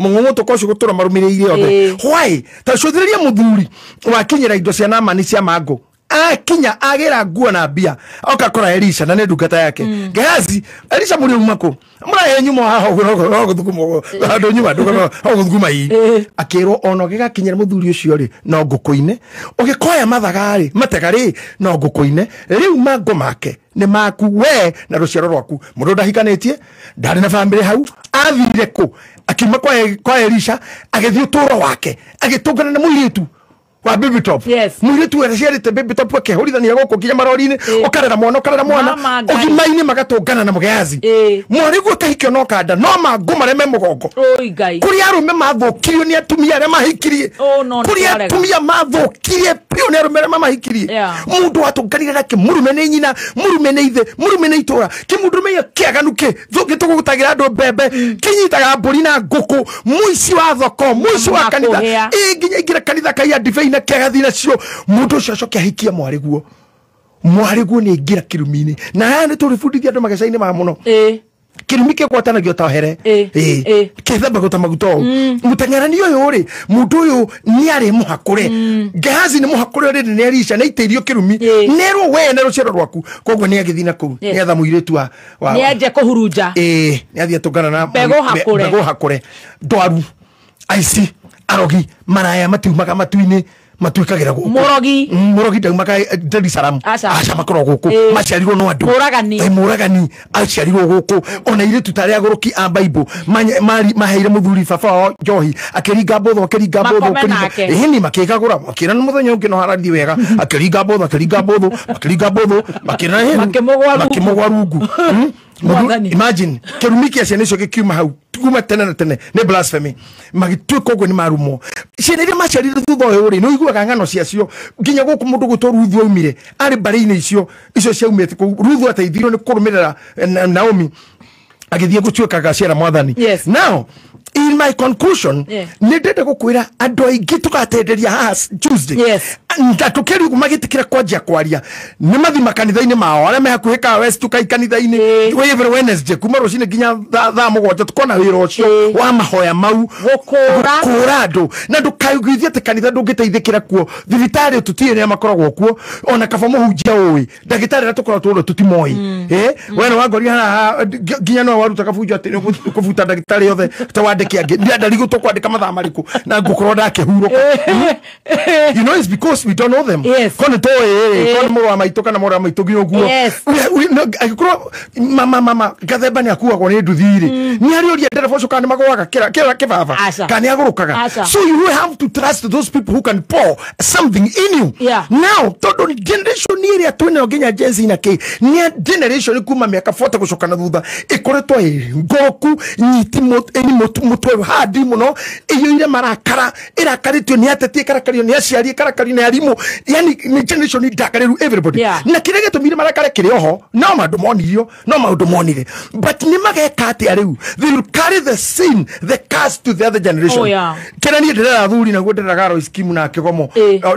mũng'ũng'ũtũko ũcio gũtũra marũmĩrĩire othe why ta cũthĩrĩria mũthuri wakinyĩra indo cia Naamani cia mangũ akinya agĩra nguo na mbia oka kora Elisha na nĩ ndungata yake Gehazi Elisha mũrĩ uma kũ mũrahe nyuma haha ũguo gũthuguma handũ nyuma gũthuguma ii akĩrwo ona ũgĩgakinyĩra mũthuri ũcio rĩ no ngũkũ-inĩ ũgĩkoya mathaga rĩ matega rĩ no ngũkũ-inĩ rĩu mangũ make nĩ maku we na rũciaro rwaku mũndũ ndahikanĩtie ndarĩ na bamĩrĩ hau athire kũ akiuma kwa Elisha agĩthiĩ ũtũũro wake agĩtũngana na mũirĩtu wa baby top mũirĩtu aciarĩte baby top akehũrithania gũkũ nginya marori-inĩ ũkarera mwana ũgima-inĩ magatũngana na mũgeazi mwarĩguo akahikio no kanda no mangũ marĩa me mũgongo kũrĩa arũme mathũkirio nĩ atumia arĩa mahikirie kũrĩa atumia mathũkirie biũ nĩ arũme arĩa mamahikirie mũndũ watũnganire nake mũrume nĩ nyina mũrume nĩ ithe mũrume nĩ itũra kĩmũndũrũme kĩaganu kĩ gĩtũgũtagĩra andũ mbembe kĩnyitaga mbũri na ngũkũ mũici wa thoko mũici wa kanitha ĩ nginya ingĩra kanitha kaiya ndibei na kĩagathi nacio mũndũ ũcio acoke ahikie mwarĩguo mwarĩguo nĩ aingĩra kĩrumi-inĩ na aya nĩ tũrĩbundithia andũ mageca-inĩ ma mũno kĩrumi kĩgwatanagio ta here kĩthambagwo ta maguta ũũ mũteng'erani ũyũ rĩ mũndũ ũyũ nĩ arĩ mũhakũre Gehazi nĩ mũhakũre rĩrĩ nĩ Elisha nĩ aitĩirio kĩrumi nerwo we na rũciaro rwaku koguo nĩ agĩthiĩ na kũu nĩ etha mũirĩtu wa nĩ anjia kũhurunja nĩ athiĩ atũngana na mbegũ hakũre ndwaru aici arogi maraya matiumaga matu-inĩ matuĩkagĩra gũkũ mũrogi ndaumaga Jerusalem aca makoragwo gũkũ maciarirwo no andũ mũragani aciarirwo gũkũ ona airĩtu ta arĩa agũrũki a Bible maheire mũthuri baba wao njohi akĩringa mbũthũ ĩhĩni makĩgagũra makĩra nĩ mũthenya ũngĩ no harathiĩ wega akĩringa mbũthũ makĩra makĩmũgwa rungu imagine kĩrumi kĩa ciana icio gĩkiuma hau kuma tene na tene nĩ blasphemy magĩtuĩka ũguo nĩ marumwo ciana iria maciarire thutha ũyũ rĩ nĩ ũiguaga ng'ano ciacio nginya gũkũ mũndũ gwĩtwo Ruthu aumire arĩ mbarĩ-inĩ icio ciaumĩte kũu Ruthu ateithirio nĩ kũrũmĩrĩra Naomi agĩthiĩ gũtuĩka agaciara mwathani now in my conclusion nĩ ndenda gũkwĩra andũ aingĩ tũgatenderia haha Tuesday ndatũkĩria ũguo magĩtĩkĩra kwanjia kwaria nĩ mathi makanitha-inĩ mao arĩa me hakuhĩ ka West tukai kanitha-inĩ every Wednesday kuma rũcinĩ nginya thaa mũgwanja tũkona wĩra ũcio wa mahoya mau gũkũra andũ na ndũkaiguithie atĩ kanitha ndũngĩteithĩkĩra kuo thibitarĩ tũtirĩ arĩa makoragwo kuo ona kaba mũhunjia ũĩ ndagĩtarĩ arĩa tũkoragwo tũrĩ tũtimoĩ we nĩ wangoria haha nginya no waruta kabunjo atĩ nĩũkũbuta ndagĩtarĩ othe ta wandĩke angĩ ndiandarigwo tũkwandĩka mathaa marĩkũ na ngũkorwo ndakĩhurũka you know it's because we don't know them ko nĩ tũĩ ko nĩ mũrũ wa maitũ kana mũrũ wa maitũ nginya ũguo angĩkorwo mama gathemba nĩ akuagwo nĩ nduthi rĩ nĩ harĩ ũria ndereba ũcio kana nĩ magũaga kĩbaba kana nĩ agũrũkaga so you have to trust those people who can pour something in you now tondũ generation ĩrĩa twĩnayo nginya Gen Z na kĩ nĩ generation kuma mĩaka 40 gũcoka na thutha ĩkoretwo ĩ ngũrũku nyiti mũtwe handi mũno ĩiyũire marakara ĩrakarĩtio nĩ ateti ĩkarakario nĩ aciari ĩkarakario nĩ arimũ yani nĩ generation ndakarĩru everybody na kĩrĩa gĩtũmire marakare kĩrĩ oho no maũndũ monirio no maũndũ monire but nĩ mageka atĩa rĩu they will carry the sin the curse to the other generation kĩrĩa niĩ ndĩrera athuri naguo ndĩreraga Royce Kimu na Kĩgomo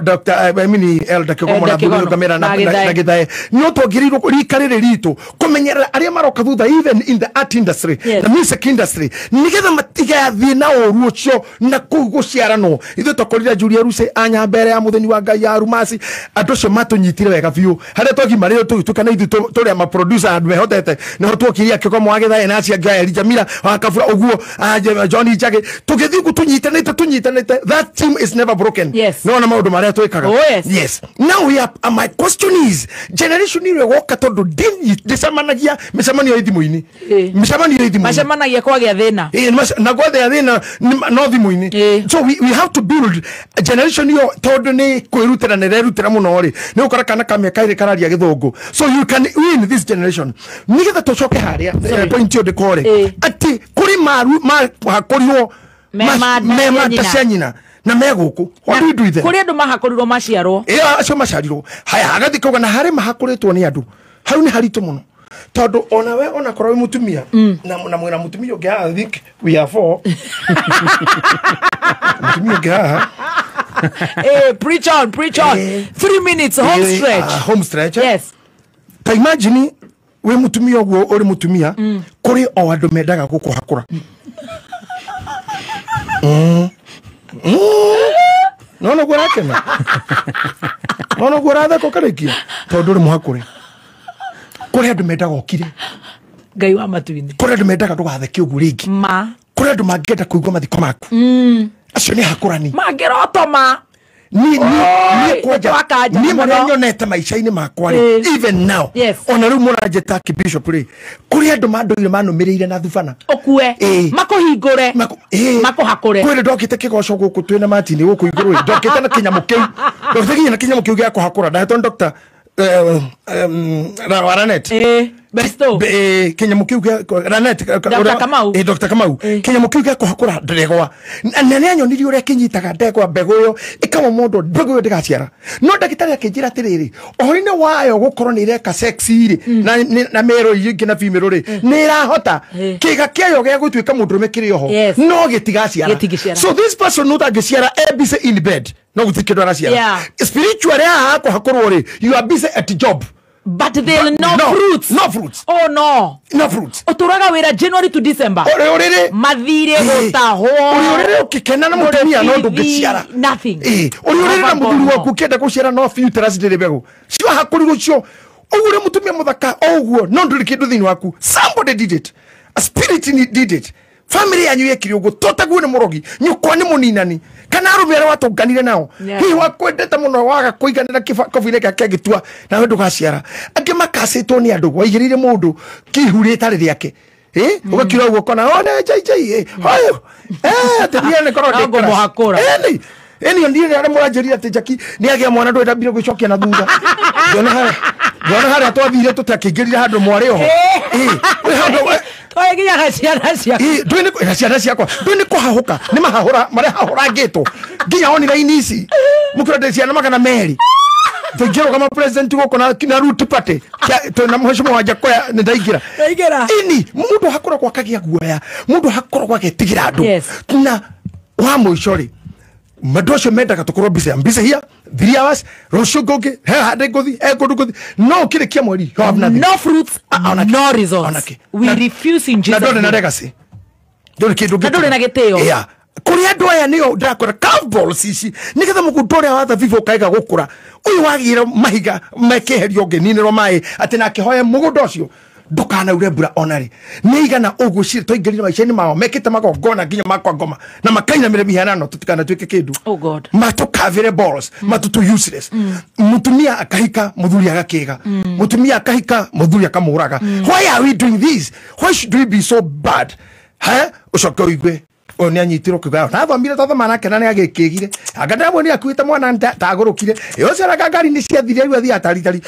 Dr. I mean Elder Kĩgomo na Thuri Ngamĩra na Gĩthae no twagĩrĩirwo rika rĩrĩ ritũ kũmenyerera arĩa maroka thutha even in the art industry the music industry nĩgetha matigathiĩ na ũru ũcio na kũu gũciaranwo ithuĩ twakorire Julia Ruse anya mbere ya mũtheni wa Ngai ya Arumasi andũ acio matũnyitire wega biũ harĩa twagimarĩrwo tũgĩtuĩka na ithuĩ tũrĩa ma producer andũ mehotete nĩho tuokirie akĩko mwagĩtha ena acio angĩ aya Jamila wa Kabura ũguo Johnny Njagĩ tũgĩthiĩ ũguo tũnyitanĩte that team is never broken. Yes. No na maũndũ marĩa twĩkaga. Oh, yes. Yes. Now we are, my question is generation ĩrĩa ĩgoka tondũ ndĩcemanagia mĩcemanio ĩ thimũ-inĩ mĩcemanio ĩ thimũ-inĩ macemanagia kwagĩa thĩna na gwethea thĩna no thimũ-inĩ. So we have to build a generation ĩyo tondũ nĩ kwĩrutĩra nĩ ĩrerutĩra mũno rĩ nĩ ũkora kana ka mĩaka ĩrĩ kararia gĩthũngũ. So you can win this generation nĩgetha tũcoke harĩa point ĩyo ndĩkore atĩ kũrĩ maru mahakũrirwo me manda cia nyina na me gũkũ. What do we do with them? Kũrĩ andũ mahakũrirwo maciarwo acio maciarirwo haya agathiĩ kauga na harĩ mahakũrĩtwo nĩ andũ hau nĩ haritũ mũno tondũ ona we ona korwo wĩ mũtumia na mwĩna mũtumia ũngĩ haha, I think we are four mũtumia ũngĩ haha. Preach on, preach on. 3 minutes home stretch. Home stretch. Yes. Ta imagine wĩ mũtumia ũguo ũrĩ mũtumia kũrĩ o andũ mendaga gũkũhakũra. Nona guo ũrakena nona guo ũratheka ũkarĩkia tondũ ũrĩ mũhakũre. Kũrĩ andũ mendaga ũkire Ngai wa matu-inĩ. Kũrĩ andũ mendaga ndũgatheke ũguo rĩngĩ. Ma kũrĩ andũ mangĩenda kũigua mathiko maku. Acio nĩ hakũrani mangĩrotoma. Niĩ kwanja niĩ marĩa nyonete maica-inĩ makwa rĩ even now ona rĩu mũranjĩta Bishop rĩ kũrĩ andũ mandũire manũmĩrĩire na thubana ũkue makũhingũre makũhakũre. Kwĩrĩ ndokĩte kĩgoco gũkũ twĩna Martin gũkũ igũrũ rĩ ndokĩte na kĩnyamũ kĩu ndokĩte nginya na kĩnyamũ kĩu gĩa kũhakũra ndahetwo nĩ Dr. Ranet Besto kĩnyamũ kĩu gĩa Ranet Dr. Kamau Dr. Kamau kĩnyamũ kĩu gĩa kũhakũra ndegwa na nĩ anyonirie ũrĩa kĩnyitaga ndegwa mbegũ ĩyo ĩkama mũndũ mbegũ ĩyo ndĩgaciara no ndagĩtarĩ akĩnjĩra atĩrĩrĩ ũhoro-inĩ wayo gũkorwo nĩ ĩreka sex rĩ na mero ingĩ na female rĩ nĩ ĩrahota kĩga kĩayo gĩa gũtuĩka mũndũrũme kĩrĩ oho no gĩtigaciara. So this person ũtangĩciara e busy in bed no gũtirĩ kĩndũ araciara spiritually haha kũhakũrwo rĩ you are busy at job. But they'll no fruits. No fruits. Oh no. No fruits. Uturaga wira January to December. Ore ore. Mathire gutahwo. Ore ore ukikena na mutumia no ndungiciara. Nothing. Ore ore na muthuri waku ukienda guciara no uterus ndiri mbegu. Cio hakurirwo cio. Uguo uri mutumia muthaka oguo no nduri kindu thiini waku. Somebody did it. A spirit did it. Family yanyu yekire uguo totaguo ni murogi nyukwa ni muninani kana arume aria watunganire nao hihi wakwendete muno waga kuiganira kĩbakobi-inĩ gĩake agĩtua nawe ndũgaciara angĩ makacĩtwo nĩ andũ waigĩrĩire mũndũ kĩhu rĩtarĩ rĩake ũgakiura ũguo ũkona one njai hoyo atĩ niĩ nĩ korwo ndĩ ngũmũhakũra ĩni ndiĩ arĩa mũranjĩrire atĩ Jackie nĩ agĩa mwana ndũĩ ndambire gwĩcokia na thutha ngĩona harĩa twathire tũtakĩingĩrire handũ mwarĩ oho twaginya ciana ciakwa ciana ciakwa ndũĩ nĩ kũhahũka nĩ mahahũra marĩa hahũrangĩtwo nginya onire raini ici mũkĩra ndĩ ciana 200 tũingĩrũgama president gũkũ na Root Party na mheshimiwa Wajackoya nĩ ndaingĩra ini mũndũ hakoragwo akagĩa guoya mũndũ hakoragwo agetigĩra andũ na wa mũico rĩ mandũ acio mendaga tũkorwo busy I'm busy here 3 hours rũciũ ngũngĩ he handũ ngũthi he kũndũ ngũthi no ũkĩrĩkia mweri you have nothing. No fruits, no results. We refuse in Jesus na ndũrĩ na name. legacy ndũrĩ kĩndũ Na ndũrĩ na gĩtĩo. Yeah. Kũrĩ andũ aya nĩo ndakora curveballs ici nĩgetha mũgũnda ũrĩa wa thabibũ ũkaĩga gũkũra ũyũ wagĩire mahiga mekĩherio ũngĩninĩrwo maĩ atĩ na akĩhoya mũgũnda ũcio ndũkanaure mbura ona rĩ nĩ igana ũguo cirĩ twaingĩrire maica-inĩ mao mekĩte magongona nginya makwa ngoma na makainamĩra mĩhianano tũtikanatuĩke kĩndũ Oh God. matũkavĩre balls matũtũ useless mutumia akahika muthuri agakĩga mutumia akahika muthuri akamũraga. Why are we doing this? Why should we be so bad? Ha ũcoke ũigue ũyũ nĩ anyitirwo kĩgao nathomire twathoma nake na nĩ agĩkĩgire anga ndamwonire akuĩte mwana ndagũrũkire ĩ ũcio aranga ngari nĩ ciathire rĩu athiaga taritari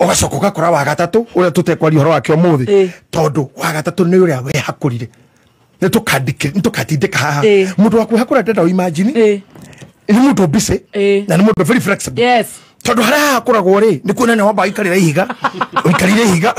ũgacoka ũgakora wa gatatũ ũrĩa tũtekwaria ũhoro wake ũmũthĩ tondũ wa gatatũ nĩ ũrĩa wehakũrire nĩ tũkatindĩka haha mũndũ wa kwĩhakũra ndenda ũimagine nĩ mũndũ busy na nĩ mũndũ very flexible. Yes. Tondũ harĩa hahakũragwo rĩ nĩ kuona nĩ wamba waikarĩra ihiga ũikarĩire ihiga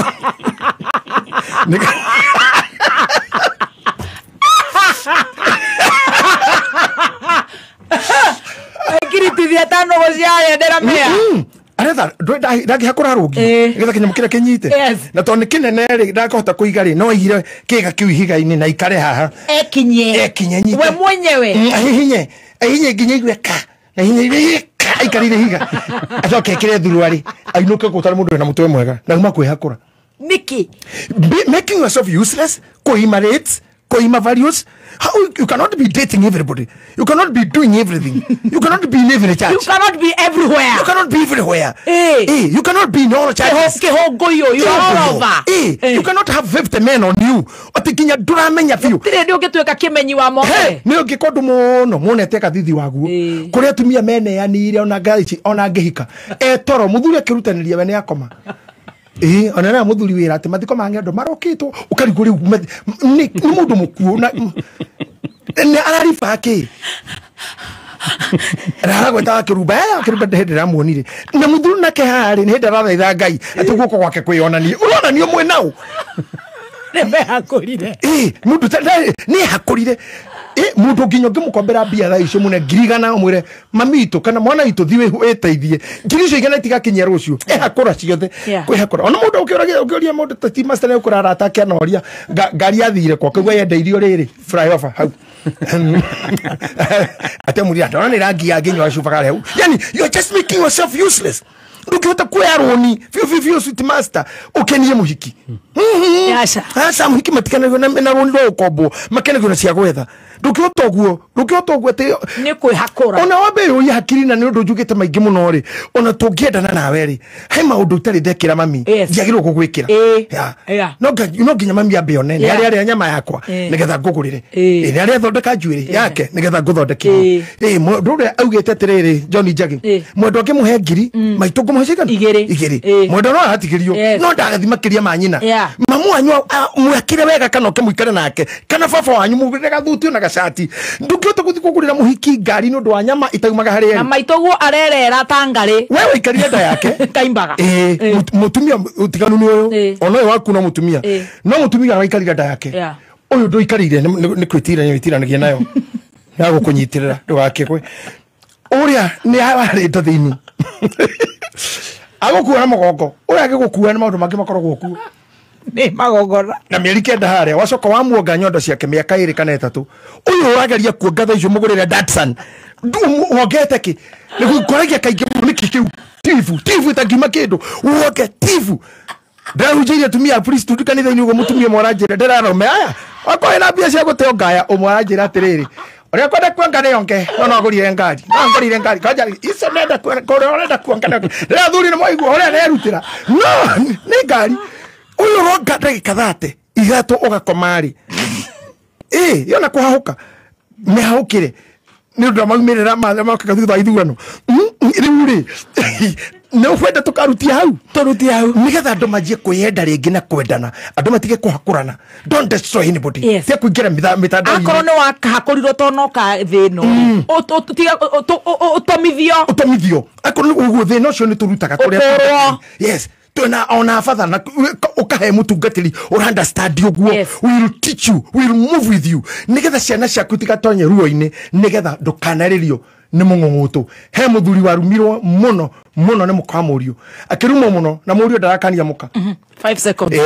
Aikiritithia tano gũciarendera mĩa aretha ndangĩhakũra rũngi nĩgetha kĩnyamũ kĩrĩa kĩnyite na tondũ nĩ kĩnene rĩ ndakũhota kũiga rĩ no aigire kĩga kĩu ihiga-inĩ na ikare haha ekinye ekinye nyite we mwenyewe ahihinye ahihinye nginya igue ka na hihinye igue ka Aikarire ihiga. Acoke ekire thuruari. Ainũke gũtarĩ mũndũ wĩna mũtwe mwega. Na uma kwĩhakũra. Niki. Making yourself useless, koima rates, koima values. How you cannot be dating everybody. You cannot be doing everything. You cannot be in every church. You cannot be everywhere. You cannot be everywhere. Eh. You cannot be in all churches. You are all over. You cannot have 50 men on you. Ati kinya nduramenya biũ. Tire ndi ũngĩtuĩka kĩmenyi wa mothe. Nĩ ũngĩka ũndũ mũno monete kathithi waguo. Kũrĩa atumia meneanire ona ngaici ona ngĩhika. Etoro mũthuri akĩrutanĩria we nĩ akoma. Ona na muthuri wira ati mathiko ma ng'endo marokitwo ukarigwo riu ni mundu mukuo na ni arariba ki aragweta kiruba kiruba ndä ndĩramuonire na muthuri nake harĩ nĩ hĩndĩ arathaitha Ngai atĩ guoko gwake kwĩonanie ũronanio mwĩ nau nĩmehakũrire mundu nĩ hakũrire mundu nginya ũngĩmũkombera mbia thaa icio mũne 100,000 ũmwĩre mami itũ kana mwana itũ thiĩ wĩteithie 100,000 itigakinyia rũciũ ehakũra ciothe kwĩhakũra ona mũndũ ũkĩũria mũndũ ta ti master nĩũkũra arata ake anoria ngari yathire kwa koguo yendeirio rĩrĩ flyover hau ate mũria ndona nĩ rangi ya nginywa cuba hau yani you are just making yourself useless ndũngĩhota kuoya rũni biũ biũ sweet master ũkenie mũhiki aca mũhiki matikenagio na rũni rwa ũkombo makenagio na cia gwetha ndũngĩhota ũguo atĩ nĩ kwĩhakũra ona wambe ũrie hakiri na nĩ ũndũ njugĩte maingĩ mũno rĩ ona tũngĩendana nawe rĩ he maũndũ itarĩ ndekĩra mami ndiagĩrĩirwo gũgwĩkĩra no nginya mami ambe one nĩ arĩa arĩa nyama yakwa nĩgetha ngũgũrĩre nĩ arĩa thondeka njuĩrĩ yake nĩgetha ngũthondeke mũndũ ũrĩa augĩte atĩrĩrĩ John Njagi mwendwa ngĩmũhe 1,000 maitũ ngũmũhe cigana 2 mwendwa no aratigĩrio no ndagathi makĩria ma nyina mamu wanyu mwakire wega kana ũkĩmũikare nake kana baba wanyu mũgũrĩre gathuti ona gacati ndũngĩhota gũthiĩ kũgũrĩra mũhiki ngari nĩ ũndũ wa nyama itaumaga harĩ na maitũ guo arerera ta ngarĩ we waikarire nda yake kaimbaga mũtumia ũtiganu nĩ ũyũ ona ũyũ waku no mũtumia no mũtumia araikarire nda yake ũyũ ndũikarire nĩ kwĩtirania wĩtiranagia nayo ya gũkũnyitĩrĩra ndũgakĩgwe ũrĩa nĩ ararĩ nda thĩinĩ agũkua na mũgongo ũrĩa agĩgũkua nĩ maũndũ mangĩ makoragwo kuo nĩ magongona na mĩeri 9 harĩa wacoka wamuonga nyondo ciake mĩaka 2 kana 3 ũyũ ũrageria kuonga thaa icio mũgũrĩre Datsun wongete kĩ nĩgũkoragia kaingĩ nĩkĩ kĩu tibu ĩtangiuma kĩndũ wonge tibu ndĩrahunjĩirie atumia a priesthood kanitha-inĩ ũguo mũtumia ũmwe aranjĩra ndĩrarome aya okorwo wĩna mbia cia gũteo ngaya ũmwe aranjĩra atĩrĩrĩ ũrĩa kwenda kuonga nĩ onge no no ngũrire ngari no ngũrire ngari kanja icio nenda kuonga ũrenda kuonga nĩ onge rĩrĩa athuri nĩ mwaigua ũrĩa nerutĩra no nĩ ngari ũyũ ũronga ndagĩka 33 ũgakoma rĩ yona kũhahũka mĩhahũkĩre nĩ ũndũ wa maumĩrĩra mokaga thutha wa ithurano rĩu rĩ nĩ ũkwenda tũkarutia hau tũrutie hau nĩgetha andũ manjie kwĩyenda rĩngĩ na kwendana andũ matige kũhakũrana don't destroy anybody tia kũingĩra mĩtandao-inĩ akorwo nĩ wakahakũrirwo to no ka thĩ ĩno ũtomithio ũtomithio akorwo ũguo thĩna ũcio nĩ tũrutaga kũrĩa yes tuna ona father na ukahe mutungatiri ura understand uguo we will teach you, we will move with you nigetha ciana ciaku itigatonye ruo-inĩ nigetha ndukanarĩrio nĩ mũng'ũng'ũtũ he mũthuri warumirwo mũno mũno nĩ mũka wa mũriũ akĩrumwo mũno na mũriũ ndarakania mũka 5 seconds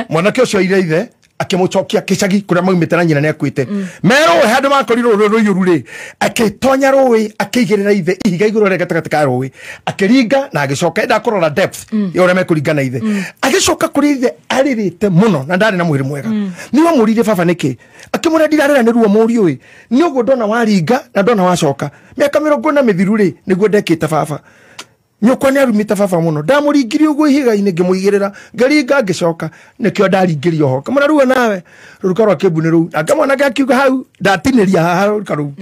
mwanake ũcio aire ithe akĩmũcokia kĩcagi kũrĩa maumĩte na nyina nĩakuĩte merũĩ handũ makorirwo rũĩ rũiyũru rĩ akĩtonya rũĩ akĩigĩrĩra ithe ihiga igũrũ rĩa gatagatĩ ka rũĩ akĩringa na agĩcoka enda kũrora depth ya ũrĩa mekũringa na ithe agĩcoka kũrĩ ithe arĩrĩte mũno na ndarĩ na mwĩrĩ mwega nĩ wamũririe baba nĩkĩ akĩmwĩra ndirarĩra nĩ ruo mũriũ ĩ nĩ ũguo ndona waringa na ndona wacoka mĩaka 40 mĩthiru rĩ nĩguo ndekĩte baba nyũkwa nĩ arumĩte baba mũno ndamũringirie ũguo ihiga-inĩ ngĩmũigĩrĩra ngĩringa ngĩcoka nĩkĩo ndaringĩrio ho kamũra ruo nawe rũruka rwa kĩmbu nĩ rũu nake mwanake akiuga hau ndatinĩria haha rũruka rũu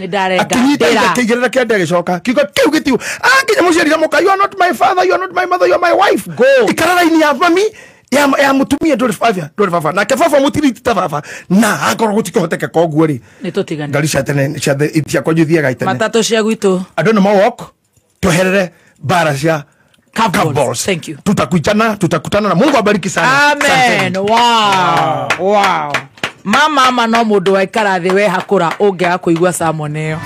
akĩnyita ithe akĩigĩrĩra kĩande agĩcoka kiugo kĩu gĩtiu nginya mũciarire mũka you are not my father, you are not my mother, you are my wife ikara raini ya mami ya mũtumia ndũrĩ baba nake baba mũtiriti ta baba na akorwo gũtikĩhoteka koguo rĩ nĩ tũtigane ngari cia tene ciakwa ithiaga itene matatũ cia gwitũ andũ nĩ mawalk tweherere bara cia Cowballs. Thank you. Tutakuitana, tutakutana na Mungu abariki sana. Amen. Wow. Wow. Mama ama no mundu waikara thi we hakura ungiaga kuigua sermon iyo.